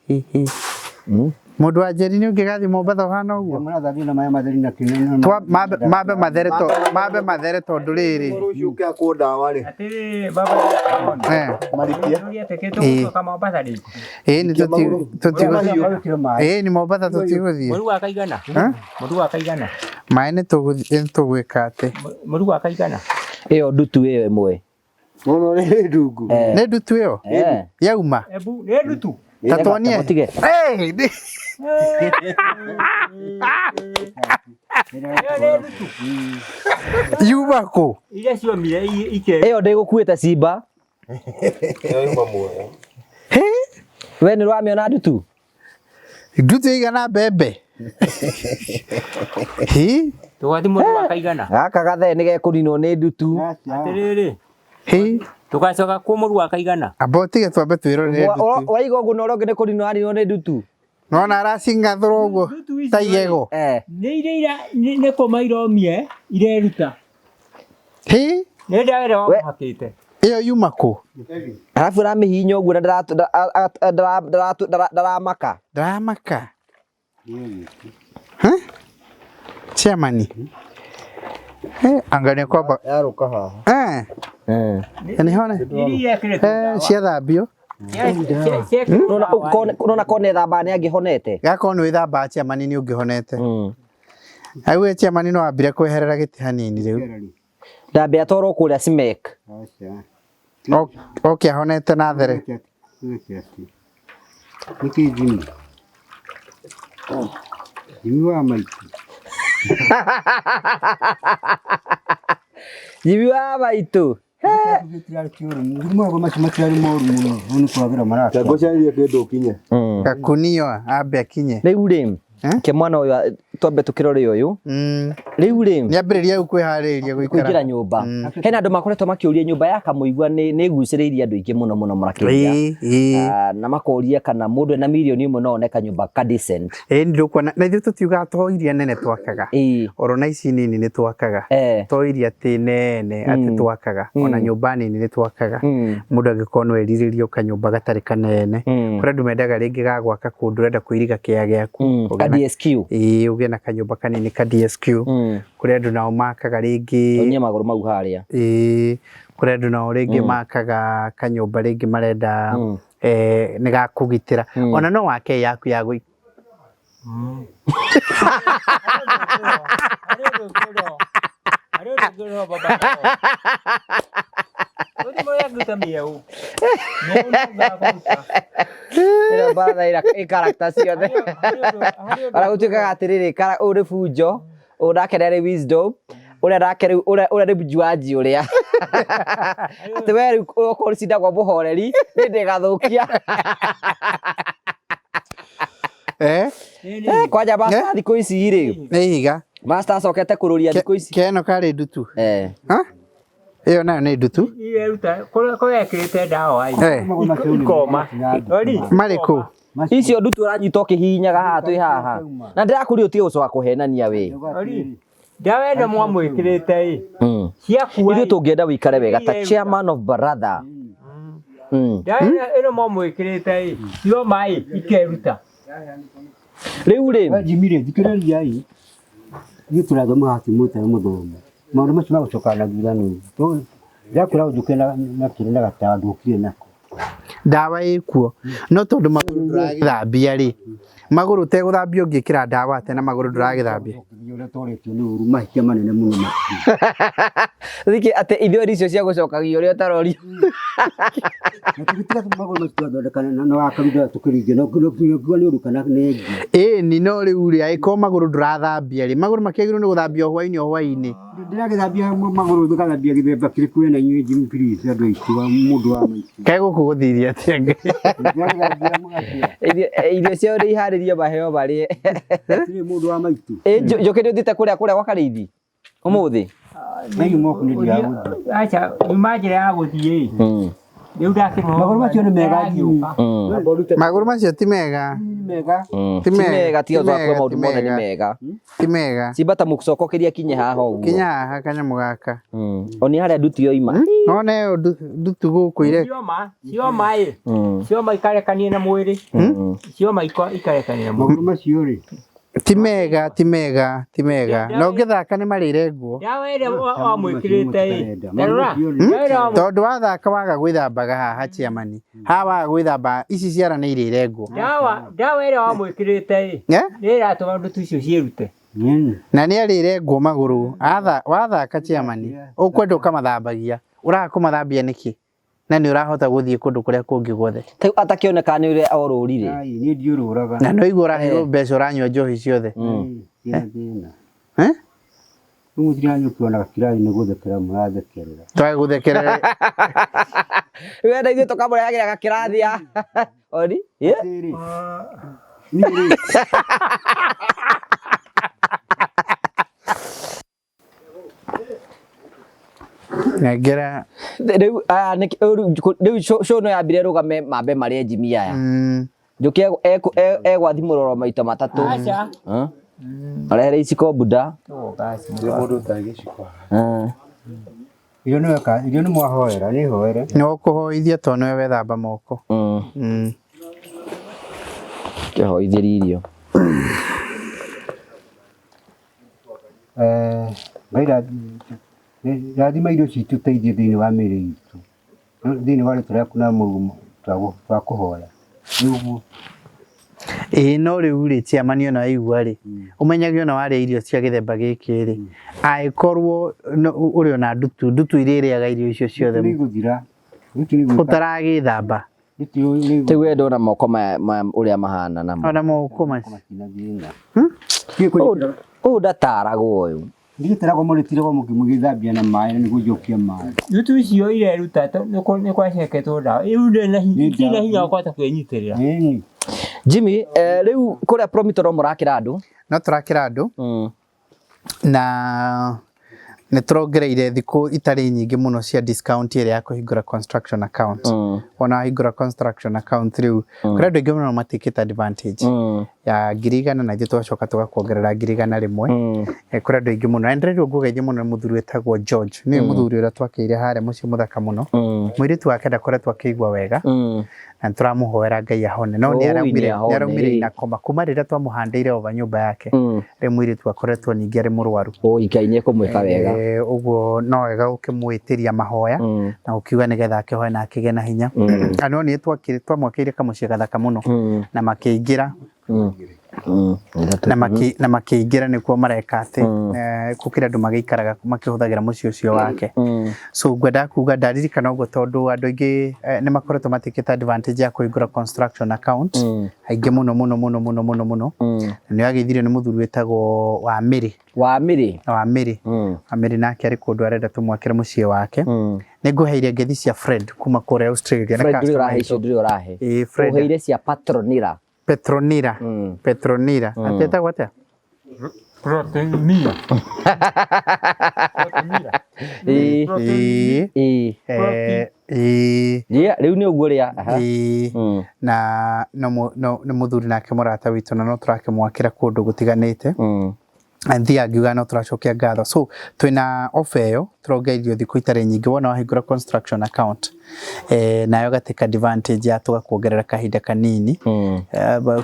Speaker 2: Mũndũ wa Njeri nĩ ũngĩgathiĩ Mombatha ũhana ũguo?
Speaker 1: Mũrathambio na maĩ matheru na kĩno.
Speaker 2: Mambe mathere to mambe mathere tondũ rĩrĩ.
Speaker 6: Rũciũ ũkĩakwo ndawa rĩ.
Speaker 4: Atĩrĩrĩ baba.
Speaker 6: Marikia.
Speaker 4: Tũgũcoka Mombatha rĩngĩ.
Speaker 2: Ĩ nĩ tũtigũthiĩ. Ĩ nĩ Mombatha tũtigũthiĩ.
Speaker 4: Mũru wa kaigana? Mũru wa kaigana?
Speaker 2: Maĩ nĩ tũgwĩka atĩ.
Speaker 4: Mũru wa kaigana?
Speaker 3: Ĩyo ndutu ĩyo ĩmwe.
Speaker 5: Mũno nĩ ndungu.
Speaker 2: Nĩ ndutu ĩyo? Yauma?
Speaker 4: Ebu nĩ ndutu.
Speaker 2: Ta tuonie. Yuma kũ?
Speaker 4: Iria ciomire ike.
Speaker 3: Ĩyo ndĩgũkuĩte simba. We nĩ ũramĩona ndutu?
Speaker 2: Ndutu ĩigana mbembe. Hi?
Speaker 4: Tũgathiĩ mũru wa kaigana.
Speaker 3: Gaka gathee nĩ gekũninwo nĩ ndutu.
Speaker 4: Atĩrĩrĩ.
Speaker 2: Hi?
Speaker 4: Tũgacoka kũ mũru wa kaigana.
Speaker 2: Amba ũtige twambe twĩrorere ndutu.
Speaker 3: Waiga ũguo na ũrĩa ũngĩ nĩ kũninwo aninwo nĩ ndutu.
Speaker 2: Nona aracingathũra ũguo ta igego.
Speaker 4: Nĩ iria nĩ kũma iromie ireruta.
Speaker 2: Hi?
Speaker 4: Nĩ ndawa ĩrĩa wamũhakĩte.
Speaker 2: Ĩyo yuma kũ?
Speaker 3: Arabu ũramĩhihinya ũguo na ndaramaka.
Speaker 2: Ndaramaka. Chairman. Anga nĩ kwamba.
Speaker 6: Yarũka haha.
Speaker 2: Nĩ hone. Ciathambio.
Speaker 3: Nona kone thamba nĩ angĩhonete.
Speaker 2: Gakorwo nĩ wĩthambaga chairman nĩ ũngĩhonete. Au chairman no ambire kweherera gĩtĩ hanini rĩu.
Speaker 3: Ndambe atwarwo kũrĩa Simek.
Speaker 2: Oke ahonete na there.
Speaker 1: Nĩkĩ Jimmy? Jimmy wa maitũ.
Speaker 3: Jimmy wa maitũ.
Speaker 6: Ngũcaria kĩndũ ũkinye.
Speaker 2: Gakunio ambe akinye.
Speaker 3: Rĩu rĩ ke mwana ũyũ twambe tũkĩrore ũyũ. Rĩu rĩ
Speaker 2: nĩambĩrĩria rĩu kwĩharĩrĩria gũikara
Speaker 3: kũingĩra nyũmba. Hena andũ makoretwo makĩũria nyũmba ya Kamũigua nĩ ĩgucĩrĩirie andũ aingĩ mũno mũno makĩria. Na makoria kana mũndũ ena mirioni ĩmwe no one kanyũmba ka decent.
Speaker 2: Ĩĩ nĩ ndĩkuona na ithuĩ tũtiugaga to iria nene twakaga. Oro na ici nini nĩ twakaga. To iria atĩ nene atĩ twakaga. Ona nyũmba nini nĩ twakaga. Mũndũ angĩkorwo no erirĩrie kanyũmba gatarĩ kanene. Kũrĩ andũ mendaga rĩngĩ ga gwaka kũndũ ũrenda kũiriga kĩea gĩaku.
Speaker 3: Ka DSQ.
Speaker 2: Ĩĩ ũgĩe na kanyũmba kanini ka DSQ. Kũrĩ andũ nao makaga rĩngĩ.
Speaker 3: Onie magũrũ mau harĩa.
Speaker 2: Ĩĩ kũrĩ andũ nao rĩngĩ makaga kanyũmba rĩngĩ marenda nĩ ga kũgitĩra. Ona no wake yaku ya gũikara.
Speaker 3: Ĩno baratha ĩ character ciothe. Ona gũtuĩkaga atĩrĩrĩ, ũyũ nĩ bunjo, ũyũ nake nĩ wisdom, ũrĩa nake rĩu ũrĩa nĩ mjuaji ũrĩa. Atĩ we rĩu okorwo cindagwo mũhoreri, nĩ ndĩgathũkia. Kwanja master thikũ ici rĩ.
Speaker 2: Nĩ ihiga.
Speaker 3: Master acokete kũrũria thikũ ici.
Speaker 2: Keno karĩ ndutu. Ĩyo nayo nĩ ndutu.
Speaker 4: Ireruta kũrĩa ĩkĩrĩte ndawa ikoma.
Speaker 2: Marĩ kũ?
Speaker 3: Icio ndutu ũranyita ũkĩhihinyaga haha twĩ haha. Na ndĩrakũria ũtige gũcoka kũhenania we.
Speaker 4: Ndawa ĩno mwamwĩkĩrĩte ĩ. Ciakua.
Speaker 3: Ithuĩ tũngĩenda wĩikare wega ta chairman of baratha.
Speaker 4: Ndawa ĩno mwamwĩkĩrĩte ĩ. Cioma ĩ ikeruta.
Speaker 3: Rĩu rĩ.
Speaker 1: Jimmy rĩ thikĩrĩria ĩ. Ithuĩ tũrathoma haha ti mũtarĩ mũthomu. Maũndũ macio magũcoka na thutha nĩ. Ndakwĩra ũnjũke na kĩrĩ na gatawa ndũkire nako.
Speaker 2: Ndawa ĩkuo no tondũ magũrũ ndũragĩthambia rĩ magũrũ ũtegũthambia ũngĩkĩra ndawa atĩa na magũrũ ndũragĩthambia.
Speaker 1: Ũrĩa tũretio nĩ ũru mahĩtia manene mũno macio.
Speaker 3: Thikĩ atĩ ithuĩ icio cia gũcokagia ũrĩa ũtarorio.
Speaker 1: Na tũgĩtiga magũrũ macio twathondeka na wakaruga tũkĩringia no nĩ ũru kana nĩ ngi.
Speaker 2: Ĩni no rĩu rĩ angĩkorwo magũrũ ndũrathambia rĩ magũrũ makĩagĩrĩirwo nĩ gũthambio hwainĩ o hwainĩ.
Speaker 1: Ndĩragĩthambia magũrũ ngathambia gĩthemba kĩrĩkũ wena inyuĩ Jimmy please andũ aitũ mũndũ wa maitũ.
Speaker 2: Kaĩ gũkũ gũthirie atĩa Ngai.
Speaker 3: Irio ciao nĩ iharĩrio maheo marĩe.
Speaker 1: Gũtirĩ mũndũ wa maitũ.
Speaker 3: Ĩ Njũkĩ nĩ ũthiĩte kũrĩa kũrĩa gwa Karĩithi ũmũthĩ?
Speaker 1: Naigua moku nĩ ndigagũthiĩ.
Speaker 4: Aca nyuma njĩra ya gũthiĩ ĩ. Rĩu ndakĩrwo.
Speaker 1: Magũrũ macio nĩ mega Jimmy.
Speaker 2: Magũrũ macio ti mega.
Speaker 1: Mega.
Speaker 2: Ti
Speaker 3: Ti mega tiga
Speaker 2: ti
Speaker 3: twakua
Speaker 2: mega,
Speaker 3: maũndũ
Speaker 2: ti
Speaker 3: mothe nĩ
Speaker 2: mega.
Speaker 3: mega.
Speaker 2: Ti mega.
Speaker 3: Simba ta mũcokokeria kinye haha ũguo.
Speaker 2: Kinya haha kanyamũ gaka.
Speaker 3: Oni harĩa nduti yoima.
Speaker 2: Nona ĩyo ndutu gũkũ ire.
Speaker 4: Cioma, cioma ĩ. Cioma ikarekanie na mwĩrĩ. Cioma ikarekanie na mwĩrĩ.
Speaker 1: Magũrũ macio rĩ.
Speaker 2: Ti mega, ti mega, ti mega. Na ũngĩthaka nĩ marĩire nguo.
Speaker 4: Ndawa ĩrĩa wamwĩkĩrĩte ĩ. Tarora. Ndawa ĩrĩa
Speaker 2: Tondũ wathaka waga gwĩthambaga haha chairman. Haha waga gwĩthamba ici ciara nĩ irĩire nguo.
Speaker 4: Ndawa ndawa ĩrĩa wamwĩkĩrĩte ĩ.
Speaker 2: Eh?
Speaker 4: Nĩ ĩratũma ndutu icio ciĩrute.
Speaker 2: Na nĩ arĩire nguo magũrũ. Wathaka chairman, ũkwenda ũkamathambagia. Ũraga kũmathambia nĩkĩ? Na nĩ ũrahota gũthiĩ kũndũ kũrĩa kũngĩ guothe.
Speaker 3: Rĩu atakĩoneka nĩ ũrĩa orũrire.
Speaker 1: Ai, niĩ ndiũrũraga.
Speaker 2: Na no igua ũraheirwo mbeca ũranyua njohi ciothe.
Speaker 1: Thĩna thĩna.
Speaker 2: Eh?
Speaker 1: Rĩu mũtiranyũkĩona kirathi nĩ gũthekera mũrathekerera.
Speaker 2: Twage gũthekerera.
Speaker 3: Wenda ithuĩ tũkamũrehagĩra gakĩrathia. Oni? Yeah.
Speaker 1: Atĩrĩ. Niĩ rĩ.
Speaker 2: Nengera.
Speaker 3: Rĩu aya rĩu show no yambire rũgame mambe marĩe Jimmy aya. Njũkĩ egwathimũrwo maita matatũ.
Speaker 4: Aca.
Speaker 3: Arehere iciko buda.
Speaker 6: Mũndũ ũtarĩ gĩciko.
Speaker 1: Irio nĩ weka, irio nĩ mwahoera, nĩ hoere.
Speaker 2: Nĩ ũkũhoithia tondũ nĩwe wethamba moko.
Speaker 3: Kĩhoithĩrie irio.
Speaker 1: Ngai rathima irio citũ teithie thĩinĩ wa mĩĩrĩ itũ. Thĩinĩ wa rĩtwa rĩaku na Mũrungu twakũhoya. Nĩ ũguo.
Speaker 2: Ĩĩ no rĩu rĩ chairman ona waigua rĩ ũmenyage ona warĩa irio cia gĩthemba gĩkĩ rĩ angĩkorwo ũrĩ ona ndutu ndutu iria irĩaga irio icio ciothe
Speaker 1: Nĩ igũthira. Ndutu nĩ igũka.
Speaker 2: ũtaragĩthamba
Speaker 1: Ndutu nĩ
Speaker 3: Rĩu we ndona moko maya ũrĩa mahana namo.
Speaker 2: ona moko macio.
Speaker 1: matina thĩna.
Speaker 3: Ũyũ ndataragwo ũyũ.
Speaker 1: Ndigĩtaragwo mũrĩtiragwo mũgĩthambia na maĩ na nĩguo njokia maĩ.
Speaker 4: Ndutu icio ireruta nĩ kwaceketwo ndawa. Rĩu ndĩrĩ na hinya, itirĩ na hinya wa kũhota kwĩnyitĩrĩra.
Speaker 3: Jimmy, rĩu kũrĩa Promito no mũrakĩra andũ?
Speaker 2: No tũrakĩra andũ. Na nĩ tũrongereire thikũ itarĩ nyingĩ mũno cia discount ĩrĩa ya kũhingũra construction account. Ona wahingũra construction account rĩu kũrĩ andũ aingĩ mũno matikĩte advantage ya 100,000 na ithuĩ tũgacoka tũgakuongerera 100,100. Kũrĩ andũ aingĩ mũno. Na ndĩrerwo ngũgeithie mũno nĩ mũthuri wĩtagwo George. Nĩwe mũthuri ũrĩa twakĩire harĩa mũciĩ mũthaka mũno. Mũirĩtu wake ndakoretwo akĩigua wega. Na nĩtũramũhoera Ngai ahone. No nĩaraumire ina koma kuma rĩrĩa twamũhandĩire over nyũmba yake. Rĩu mũirĩtu akoretwo ningĩ arĩ mũrwaru.
Speaker 3: Oi Ngai nĩekũmwĩka wega.
Speaker 2: Ũguo no wega gũkĩmwĩtĩria mahoya na gũkiuga nĩgetha akĩhoe na akĩgĩe na hinya. Na no nĩ twamwakĩire kamũciĩ gathaka mũno na makĩingĩra. Na makĩingĩra nĩkuo mareka atĩ gũkĩrĩ andũ magĩikaraga makĩhũthagĩra mũciĩ ũcio wake. So ngwendaga kuga ndaririkana ũguo tondũ andũ aingĩ nĩ makoretwo matikĩte advantage ya kũhingũra construction account aingĩ mũno mũno mũno mũno mũno mũno. Na nĩ wageithirio nĩ mũthuri wĩtagwo Wamĩrĩ.
Speaker 3: Wamĩrĩ?
Speaker 2: Wamĩrĩ. Wamĩrĩ nake arĩ kũndũ arenda tũmwakĩre mũciĩ wake. Nĩ ngũheire ngeithi cia Fred kuma kũrĩa Australia.
Speaker 3: Fred ndũrĩ ũrahe icio ndũrĩ ũrahe.
Speaker 2: Ĩĩ Fred.
Speaker 3: Ũheire cia Patronira.
Speaker 2: Petronira. Petronira. Atĩtagwo atĩa?
Speaker 4: Protemia.
Speaker 2: Ĩĩ. Ĩĩ.
Speaker 3: Rĩu nĩ ũguo rĩa.
Speaker 2: Ĩĩ. Na nĩ mũthuri nake mũrata witũ na no tũrakĩmwakĩra kũndũ gũtiganĩte. Thiaga ngiuga no tũracokia ngatho. So twĩna offer ĩyo tũrongereirio thikũ itarĩ nyingĩ wona wahingũra construction account nayo gatĩka advantage ya tũgakuongerera kahinda kanini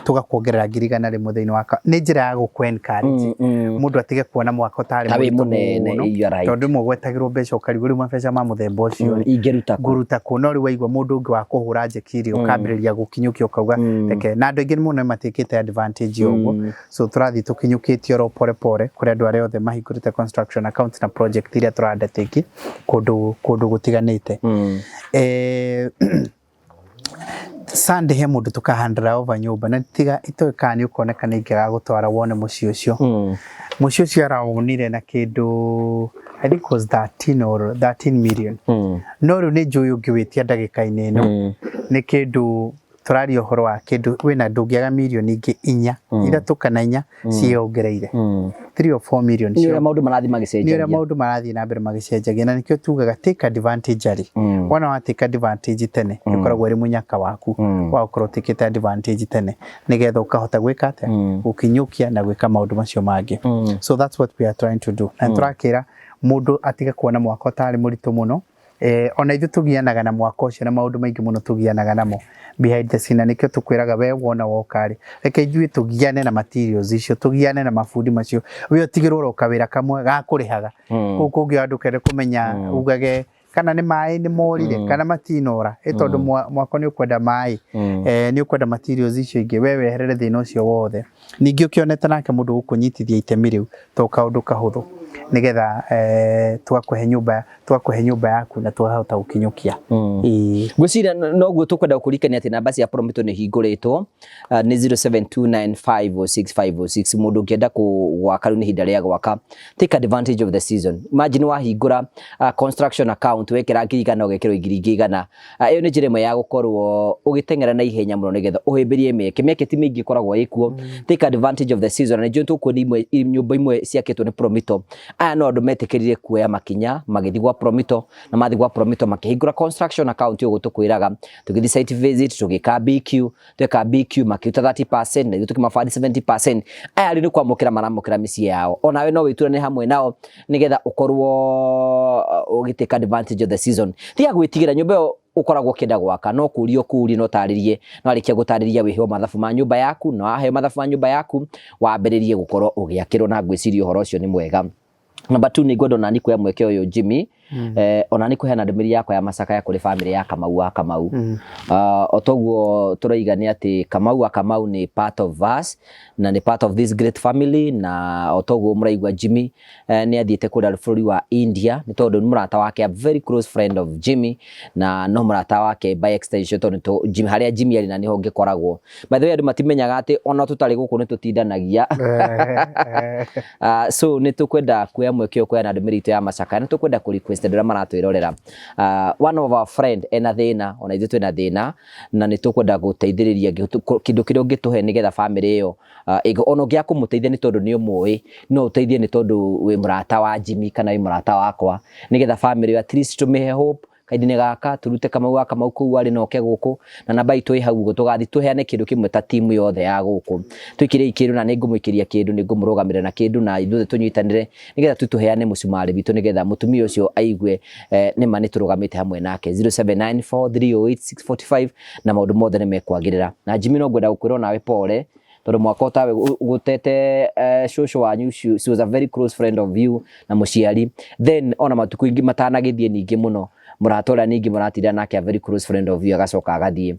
Speaker 2: tũgakuongerera 100,000 thĩinĩ wa nĩ njĩra ya gũkũ encourage mũndũ atige kuona mwaka ũtarĩ
Speaker 3: mũritũ mũno
Speaker 2: tondũ rĩmwe gwetagĩrwo mbeca ũkarigwo rĩu mabeca ma mũthemba ũcio
Speaker 3: ingĩruta kũ
Speaker 2: ngũruta kũ no rĩu waigua mũndũ ũngĩ wa kũhũra njeki rĩ ũkambĩrĩria gũkinyũkia ũkauga reke na andũ aingĩ mũno nĩmatikĩte advantage ũguo. So tũrathiĩ tũkinyũkĩtie oro pore pore kũrĩ andũ arĩa othe mahingũrĩte construction account na project iria tũra undertake kũndũ gũtiganĩte. Sunday he mũndũ tũkahandĩra over nyũmba na tiga itoĩ kana nĩ ũkoneka nĩ ingĩaga gũtwara wone mũciĩ ũcio. Mũciĩ ũcio arawonire na kĩndũ I think was 13 or 13 million. No rĩu nĩ njũĩ ũngĩwĩtia ndagĩka-inĩ ĩno nĩ kĩndũ tũraria ũhoro wa kĩndũ wĩna ndũngĩaga mirioni ingĩ inya ithatũ kana inya ciĩyongereire. 3 or 4 million.
Speaker 3: Nĩ ũrĩa maũndũ marathiĩ
Speaker 2: nĩ ũrĩa
Speaker 3: magĩcenjagia.
Speaker 2: Maũndũ marathiĩ na mbere magĩcenjagia, na nĩkĩo tugaga take advantage arĩ wona wa take advantage tene, ĩkoragwo ĩrĩ mũnyaka waku wa gũkorwo ũtĩkĩte advantage tene, nĩgetha ũkahota gwĩka atĩa, gũkinyũkia na gwĩka maũndũ macio mangĩ. So that's what we are trying to do, na tũrakĩra mũndũ atige kuona mwaka ũtarĩ mũritũ mũno. Ona ithuĩ tũgianaga na mwaka ũcio na maũndũ maingĩ mũno tũgianaga namo behind the scene, na nĩkĩo tũkwĩraga we wona woka rĩ, reke ithuĩ tũgiane na materials icio, tũgiane na mabundi macio, we ũtigĩrwo oro kawĩra kamwe ga kũrĩhaga. Kũu kũngĩ andũ kende kũmenya ugage kana nĩ maĩ nĩ morire kana matinora, ĩ tondũ mwako nĩ ũkwenda maĩ, nĩ ũkwenda materials icio ingĩ, we weherere thĩna ũcio wothe. Ningĩ ũkĩonete nake mũndũ gũkũnyitithia itemi rĩu to kaũndũ kahũthũ, nĩgetha tũgakũhe nyũmba yaku na tũkahota gũkinyũkia. Ĩĩ.
Speaker 3: Ngwĩciria noguo tũkwenda gũkũririkania atĩ namba cia Promito nĩ hingũrĩtwo, nĩ 0729506506. Mũndũ ũngĩenda gwaka, rĩu nĩ ihinda rĩa gwaka. Take advantage of the season. Imagine wahingũra construction account, wekĩra 100,000, ũgekĩrwo ngiri ingĩ 100. Ĩyo nĩ njĩra ĩmwe ya gũkorwo ũgĩteng'era na ihenya mũno nĩgetha ũhĩmbĩrie mĩeke. Mĩeke ti mĩingĩ ĩkoragwo ĩkuo. Take advantage of the season. Na nĩ njũĩ tũkuona imwe nyũmba imwe ciakĩtwo nĩ Promito. Aya no andũ metĩkĩrire kuoya makinya magĩthiĩ gwa Promito, na mathiĩ gwa Promito makĩhingũra construction account. Ũguo tũkwĩraga, tũgĩthiĩ site visit, tũgĩka BQ, tweka BQ makĩruta 30% na ithuĩ tũkĩmabandi 70%. Aya rĩu nĩ kwamũkĩra maramũkĩra mĩciĩ yao. Onawe no wĩturane hamwe nao nĩgetha ũkorwo ũgĩtake advantage of the season. Tiga gwĩtigĩra nyũmba ĩyo ũkoragwo ũkĩenda gwaka, no kũrio kũrie, no tarĩrie, no arĩkia gũtarĩria wĩheo mathabu ma nyũmba yaku, na waheo mathabu ma nyũmba yaku wambĩrĩrie gũkorwo ũgĩakĩrwo, na ngwĩciria ũhoro ũcio nĩ mwega. Number two, nĩ ngwenda onani kuoya mweke ũyũ, Jimmy, onani kũheana ndũmĩrĩri yakwa ya macakaya kũrĩ famĩlĩ ya Kamau wa Kamau. O toguo tũroiga nĩ atĩ Kamau wa Kamau nĩ part of us na nĩ part of this great family, na o toguo mũraigua Jimmy nĩ athiĩte kũrĩa bũrũri wa India nĩ tondũ nĩ mũrata wake, a very close friend of Jimmy, na no mũrata wake by extension, tondũ Jimmy, harĩa Jimmy arĩ na nĩho ngĩkoragwo. By the way, andũ matimenyaga atĩ ona tũtarĩ gũkũ nĩ tũtindanagia. So nĩ tũkwenda kuoya mweke ũyũ kũheana ndũmĩrĩri itũ ya macakaya. Nĩ tũkwenda kũ request andũ arĩa maratwĩrorera, one of our friend ena thĩna, ona ithuĩ twĩna thĩna, na nĩ tũkwenda gũteithĩrĩria kĩndũ kĩrĩa ũngĩtũhe nĩgetha famĩlĩ ĩyo ona ũngĩaga kũmũteithia nĩ tondũ nĩ ũmũĩ, no ũteithie nĩ tondũ wĩ mũrata wa Jimmy kana wĩ mũrata wakwa, nĩgetha famĩlĩ ĩyo at least tũmĩhe hope kahinda-inĩ gaka, turute Kamau wa Kamau kũu arĩ na oke gũkũ. Na namba itũ ĩ hau ũguo, tũgathiĩ tũheane kĩndũ kĩmwe ta timu yothe ya gũkũ, twĩkĩrei kĩndũ, na nĩ ngũmũikĩria kĩndũ, nĩ ngũmũrũgamĩrĩra na kĩndũ, na ithuothe tũnyitanĩre nĩgetha tu tũheane mũcumarĩ witũ, nĩgetha mũtumia ũcio aigue nĩma nĩ tũrũgamĩte hamwe nake. 0794308645, na maũndũ mothe nĩ mekwagĩrĩra. Na Jimmy, no ngwenda gũkwĩra onawe pole, tondũ mwaka ũtawe gũtete cũcũ wanyu, she was a very close friend of you na mũciari. Then ona matukũ ingĩ matanagĩthiĩ ningĩ mũno, mũrata ũrĩa ningĩ mũratinda nake, a very close friend of you, agacoka agathiĩ.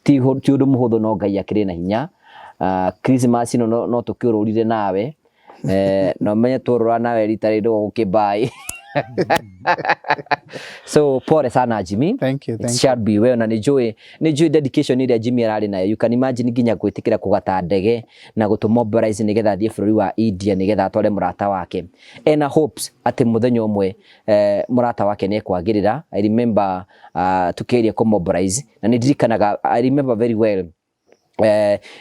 Speaker 3: Ti ũndũ mũhũthũ, no Ngai akĩrĩ na hinya. Christmas ĩno no tũkĩũrũrire nawe, na ũmenye tũrũra nawe rita rĩrĩ gũkĩmbaĩ. So pole sana, Jimmy.
Speaker 2: Thank you,
Speaker 3: It
Speaker 2: thank you.
Speaker 3: shall be well. Na nĩ njũĩ dedication ĩrĩa Jimmy ararĩ nayo. You can imagine nginya gwĩtĩkĩra kũgata ndege na gũtũ mobilize nĩgetha athiĩ bũrũri wa India nĩgetha atware mũrata wake ena hopes atĩ mũthenya ũmwe mũrata wake nĩ ekwagĩrĩra. I remember tukĩgeria kũ mobilize, na nĩ ndirikanaga, I remember very well,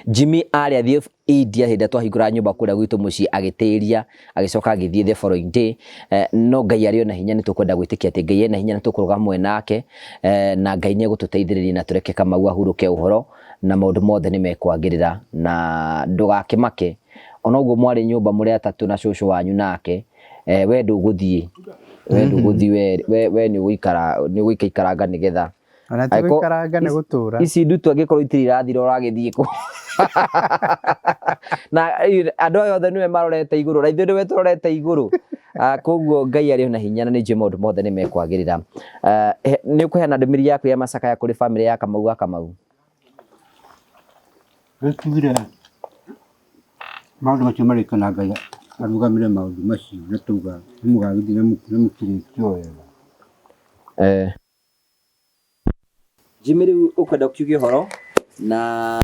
Speaker 3: Jimmy arĩ athiĩ India hĩndĩ ĩrĩa twahingũra nyũmba kũrĩa gwitũ mũciĩ, agĩtĩria, agĩcoka agĩthiĩ the following day. No Ngai arĩ ona hinya, nĩ tũkwenda gwĩtĩkia atĩ Ngai ena hinya na tũkũrũga hamwe nake, na Ngai nĩ egũtũteithĩrĩria na tũreke Kamau ahurũke ũhoro na maũndũ mothe nĩ mekwagĩrĩra. Na ndũgakĩmake, ona ũguo mwarĩ nyũmba mũrĩ atatũ na cũcũ wanyu nake, we ndũgũthiĩ, we ndũgũthiĩ, we nĩ ũgũikara, nĩ ũgũikaikaranga nĩgetha
Speaker 2: Ona ti gũikaranga, nĩ gũtũra.
Speaker 3: Ici ndutu angĩkorwo itirĩ irathira, ũragĩthiĩ kũ? Na andũ aya othe nĩwe marorete igũrũ, na ithuĩ nĩwe tũrorete igũrũ. Koguo Ngai arĩ ona hinya na nĩ njũĩ maũndũ mothe nĩ mekwagĩrĩra. Nĩ ũkũheana ndũmĩrĩri yaku ya macakaya kũrĩ famĩlĩ ya Kamau wa Kamau?
Speaker 1: Nĩtugire maũndũ macio marĩke na Ngai arũgamĩre maũndũ macio, na tauga nĩ mũgagĩthiĩ na mũkirĩtio wega.
Speaker 3: Jimmy, rĩu ũkwenda kiuge ũhoro na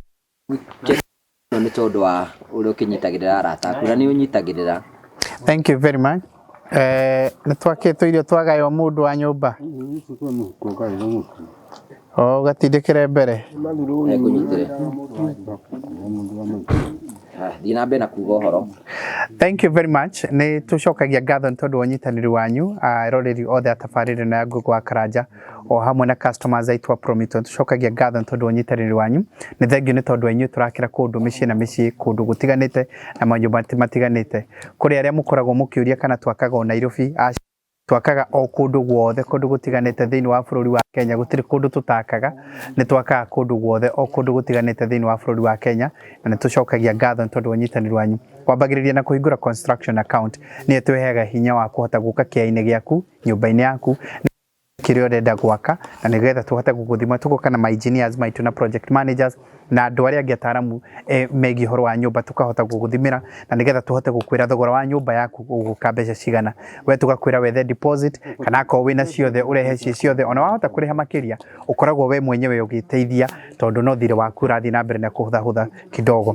Speaker 3: nĩ tondũ wa ũrĩa ũkĩnyitagĩrĩra arata aku, na nĩ ũnyitagĩrĩra.
Speaker 2: Thank you very much. Nĩ twakĩtwo irio, twagaywo mũndũ wa nyũmba. O ũgatindĩkĩre mbere.
Speaker 3: Ekũnyitĩre. Thiĩ na mbere na kuga ũhoro.
Speaker 2: Thank you very much. Nĩ tũcokagia ngatho nĩ tondũ wa ũnyitanĩri wanyu eroreri othe a tabarĩra ĩno ya Ngũgũ wa Karanja o hamwe na customers aitũ a Promito. Nĩ tũcokagia ngatho nĩ tondũ wa ũnyitanĩri wanyu. Nĩ thengiũ nĩ tondũ wa inyuĩ tũrakĩra kũndũ mĩciĩ na mĩciĩ kũndũ gũtiganĩte na manyũmba matiganĩte. Kũrĩ arĩa mũkoragwo mũkĩũria kana twakaga o Nairobi, twakaga o kũndũ guothe kũndũ gũtiganĩte thĩinĩ wa bũrũri wa Kenya. Gũtirĩ kũndũ tũtakaga, nĩ twakaga kũndũ guothe o kũndũ gũtiganĩte thĩinĩ wa bũrũri wa Kenya, na nĩ tũcokagia ngatho nĩ tondũ wa ũnyitanĩri wanyu. Wambagĩrĩria na kũhingũra construction account, nĩyo ĩtũheaga hinya wa kũhota gũka kĩea-inĩ gĩaku, nyũmba-inĩ yaku, kĩrĩa ũrenda gwaka, na nĩgetha tũhote gũgũthima tũgoka na ma engineers maitũ na project managers na andũ arĩa angĩ ataaramu megiĩ ũhoro wa nyũmba, tũkahota gũgũthimĩra na nĩgetha tũhote gũkwĩra thogora wa nyũmba yaku ũgũka mbeca cigana. We tũgakwĩra wethe deposit kana akorwo wĩna ciothe ũrehe ciĩ ciothe, ona wahota kũrĩha makĩria ũkoragwo we mwenyewe ũgĩteithia tondũ no thirĩ waku ũrathiĩ na mbere na kũhũthahũtha kidogo.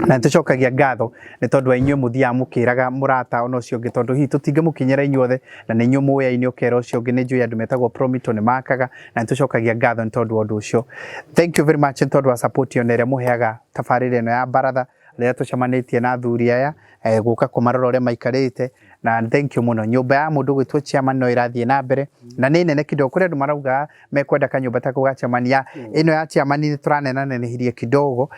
Speaker 2: Na nĩtũcokagia ngatho nĩ tondũ wa inyuĩ mũthiaga mũkĩraga mũrata ona ũcio ũngĩ, tondũ hihi tũtingĩmũkinyĩra inyuothe na nĩ inyuĩ mũyaine ũkera ũcio ũngĩ. Nĩ njũĩ andũ metagwo Promito nĩ makaga, na nĩtũcokagia ngatho nĩ tondũ wa ũndũ ũcio. Thank you very much nĩ tondũ wa support ona ĩrĩa mũheaga tabarĩra ĩno ya baratha rĩrĩa tũcemanĩtie na athuri aya gũka kũmarora ũrĩa maikarĩte, na thank you mũno. Nyũmba ya mũndũ gwĩtwo chairman no ĩrathiĩ na mbere na nĩ nene kidogo. Kũrĩ andũ marauga mekwenda kanyũmba ta kau ga chairman, ya ĩno ya chairman nĩ tũranenanenehirie kidogo,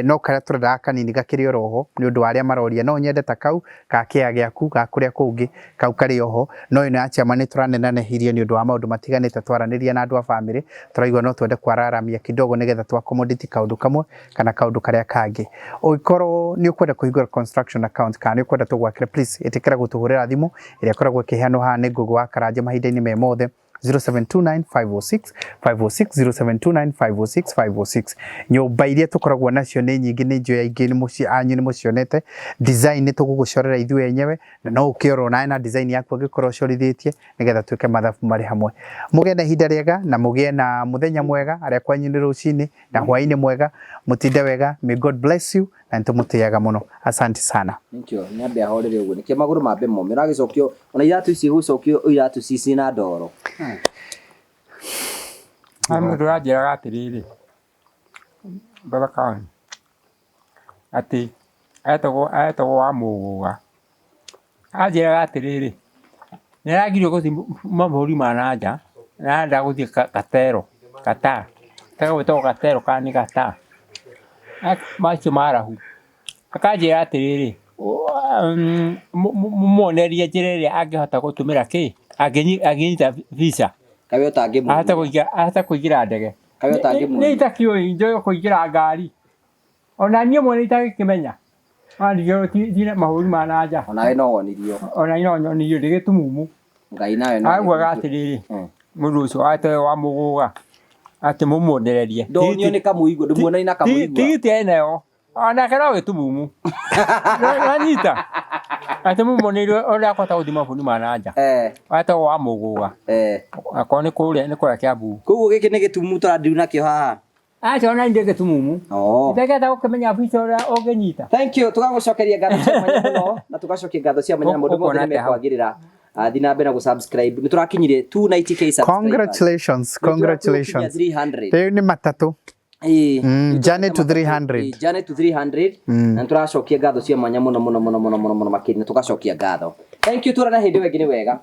Speaker 2: no karĩa tũrendaga kanini gakĩrĩ oroho nĩ ũndũ wa arĩa maroria. No nyende ta kau ka kĩea gĩaku ga kũrĩa kũngĩ kau karĩ oho, no ĩno ya chairman nĩ tũranenanehirie nĩ ũndũ wa maũndũ matiganĩte. Twaranĩria na andũ a family tũraigua no twende kwararamia kidogo nĩgetha tũ accommodate kaũndũ kamwe kana kaũndũ karĩa kangĩ. Ũngĩkorwo nĩ ũkwenda kũhingũra construction account kana nĩ ũkwenda tũgwakĩre, please ĩtĩkĩra gũtũhũrĩra thimũ ĩrĩa ĩkoragwo ĩkĩheanwo haha nĩ Ngũgũ wa Karanja mahinda-inĩ me mothe 0729 506 506 0729 506 506. Nyũmba iria tũkoragwo nacio nĩ nyingĩ, nĩ njũĩ aingĩ nĩ mũciĩ anyu nĩ mũcionete. Design nĩ tũgũgũcorera ithuĩ enyewe, na no ũkĩorwo nawe na design yaku angĩkorwo ũcorithĩtie, nĩgetha twĩke mathabu marĩ hamwe. Mũgĩe na ihinda rĩega na mũgĩe na mũthenya mwega, arĩa kwanyu nĩ rũcinĩ na hwaĩ-inĩ mwega, mũtinde wega. May God bless you, na nĩtũmũtĩaga mũno. Asante sana.
Speaker 3: Nĩkĩo nyambe ahorere ũguo, nĩkĩo magũrũ mambe mome. Ũragĩcokio ona iratũ ici gũcokio iratũ ici ciĩna ndoro.
Speaker 5: He mũndũ ũranjĩraga atĩrĩrĩ, Baba Khan, atĩ etagwo etagwo wa Mũgũga. Anjĩraga atĩrĩrĩ, nĩ aragirio gũthiĩ mabũrũri ma na nja, na arenda gũthiĩ Katero, Qatar, gwĩtagwo Katero kana nĩ Qatar, macio ma Arabu. Akanjĩra atĩrĩrĩ, mũmuonererie njĩra ĩrĩa angĩhota gũtũmĩra kĩ, angĩnyita visa,
Speaker 3: Kaĩ ũtangĩmuonia?
Speaker 5: Ahote kũingĩra ndege.
Speaker 3: Kaĩ ũtangĩmuonia?
Speaker 5: Niĩ itakĩũĩ njũĩ kũingĩra ngari. Ona niĩ mwene itagĩkĩmenya. Wandigĩrwo mabũrũri ma na nja.
Speaker 3: Onawe no wonirio.
Speaker 5: Ona niĩ no nyonirio ndĩ gĩtumumu.
Speaker 3: Ngai nawe no.
Speaker 5: Augaga atĩrĩrĩ, mũndũ ũcio atĩ wa Mũgũga, atĩ mũmuonererie.
Speaker 3: Ndonio nĩ Kamũigua, ndũmuonanie na Kamũigua.
Speaker 5: Tigiti enayo, onake no gĩtumumu. Wanyita? Atĩ mũmuonererie ũrĩa akũhota gũthiĩ mabũrũri ma na nja. Etagwo wa Mũgũga. Akorwo nĩ kũrĩa nĩ kũrĩa Kĩambu.
Speaker 3: Koguo gĩkĩ nĩ gĩtumumu tũrandiru nakĩo haha?
Speaker 5: Aca ona ndĩ gĩtumumu. Ndageta gũkĩmenya bica ũrĩa ũngĩnyita.
Speaker 3: Thank you. Tũgagũcokeria ngatho cia mwanya mũno na tũgacokia ngatho cia mwanya na maũndũ mothe nĩ mekwagĩrĩra. Thiĩ na mbere na gũ-subscribe. Nĩ tũrakinyirie 290K subscribers.
Speaker 2: Congratulations, congratulations.
Speaker 3: 300.
Speaker 2: Rĩu nĩ matatũ. Journey to 300.
Speaker 3: Journey to 300. Na nĩ tũracokia ngatho cia mwanya mũno mũno mũno mũno mũno mũno makĩria na tũgacokia ngatho. Thank you, tuonane hĩndĩ ĩyo ĩngĩ nĩ wega.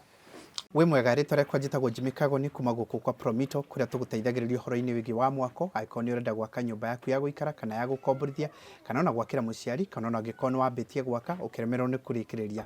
Speaker 2: Wĩ mwega, rĩtwa rĩakwa njĩtagwo Jimmy Kagoni kuma gũkũ kwa Promito kũrĩa tũgũteithagĩrĩria ũhoro-inĩ wĩgiĩ wa mwako, angĩkorwo nĩ ũrenda gwaka nyũmba yaku ya gũikara kana ya gũkomborithia kana ona gwakĩra mũciari kana ona angĩkorwo nĩ wambĩtie gwaka ũkĩremererwo nĩ kũrĩkĩrĩria.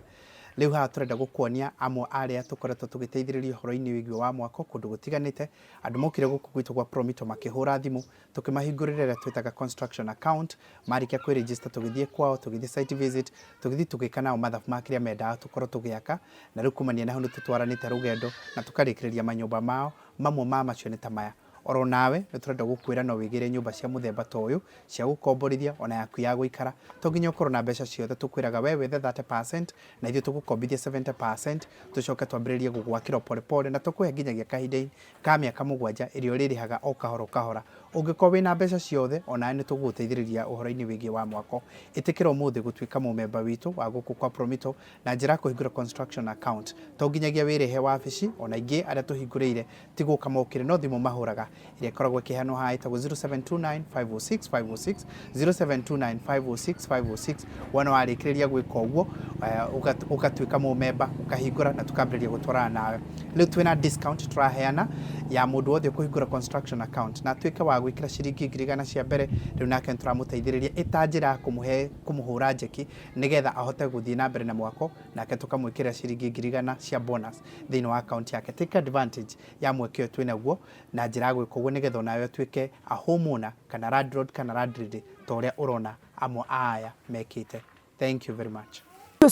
Speaker 2: Rĩu haha tũrenda gũkuonia amwe arĩa tũkoretwo tũgĩteithĩrĩria ũhoro-inĩ wĩgiĩ wa mwako kũndũ gũtiganĩte. Andũ mokire gũkũ gwitũ gwa Promito makĩhũra thimũ tũkĩmahingũrĩra ĩrĩa twĩtaga construction account. Marĩkia kwĩ register tũgĩthiĩ kwao, tũgĩthiĩ site visit, tũgĩthiĩ tũgĩka nao mathabu ma kĩrĩa mendaga tũkorwo tũgĩaka, na rĩu kumania na hau nĩ tũtwaranĩte rũgendo na tũkarĩkĩrĩria manyũmba mao. Mamwe ma macio nĩ ta maya. Oro nawe nĩ tũrenda gũkwĩra no wĩgĩre nyũmba cia mũthemba ta ũyũ cia gũkomborithia ona yaku ya gũikara. To nginya ũkorwo na mbeca ciothe, tũkwĩraga we wethe 30% na ithuĩ tũgũkombithia 70%, tũcoke twambĩrĩrie gũgwakĩra o pole pole na tũkũhe nginyagia kahinda ka mĩaka 7 ĩrĩa ũrĩrĩhaga o kahora o kahora. Ũngĩkorwo wĩna mbeca ciothe, onawe nĩ tũgũgũteithĩrĩria ũhoro-inĩ wĩgiĩ wa mwako. Ĩtĩkĩra ũmũthĩ gũtuĩka mũmemba witũ wa gũkũ kwa Promito na njĩra ya kũhingũra construction account. To nginyagia wĩrĩhe wabici, ona aingĩ arĩa tũhingũrĩire ti gũka mokire no thimũ mahũraga ĩrĩa ĩkoragwo ĩkĩheanwo haha ĩtagwo 0729 506 506, 0729 506 506. Wona warĩkĩrĩria gwĩka ũguo ũgatuĩka mũmemba, ũkahingũra na tũkambĩrĩria gũtwarana nawe. Rĩu twĩna discount tũraheana ya mũndũ wothe ũkũhingũra construction account na atuĩke wa gwĩkĩra ciringi 100,000 cia mbere, rĩu nake nĩtũramũteithĩrĩria ĩta njĩra ya kũmũhe kũmũhũra njeki nĩgetha ahote gũthiĩ na mbere na mwako, nake tũkamwĩkĩrĩra ciringi 100,000 cia bonus thĩinĩ wa account yake. Take advantage ya mweke ũyũ twĩnaguo na njĩra ya gwĩka ũguo nĩgetha onawe ũtuĩke a homeowner kana landlord kana landlady ta ũrĩa ũrona amwe a aya mekĩte. Thank you very much.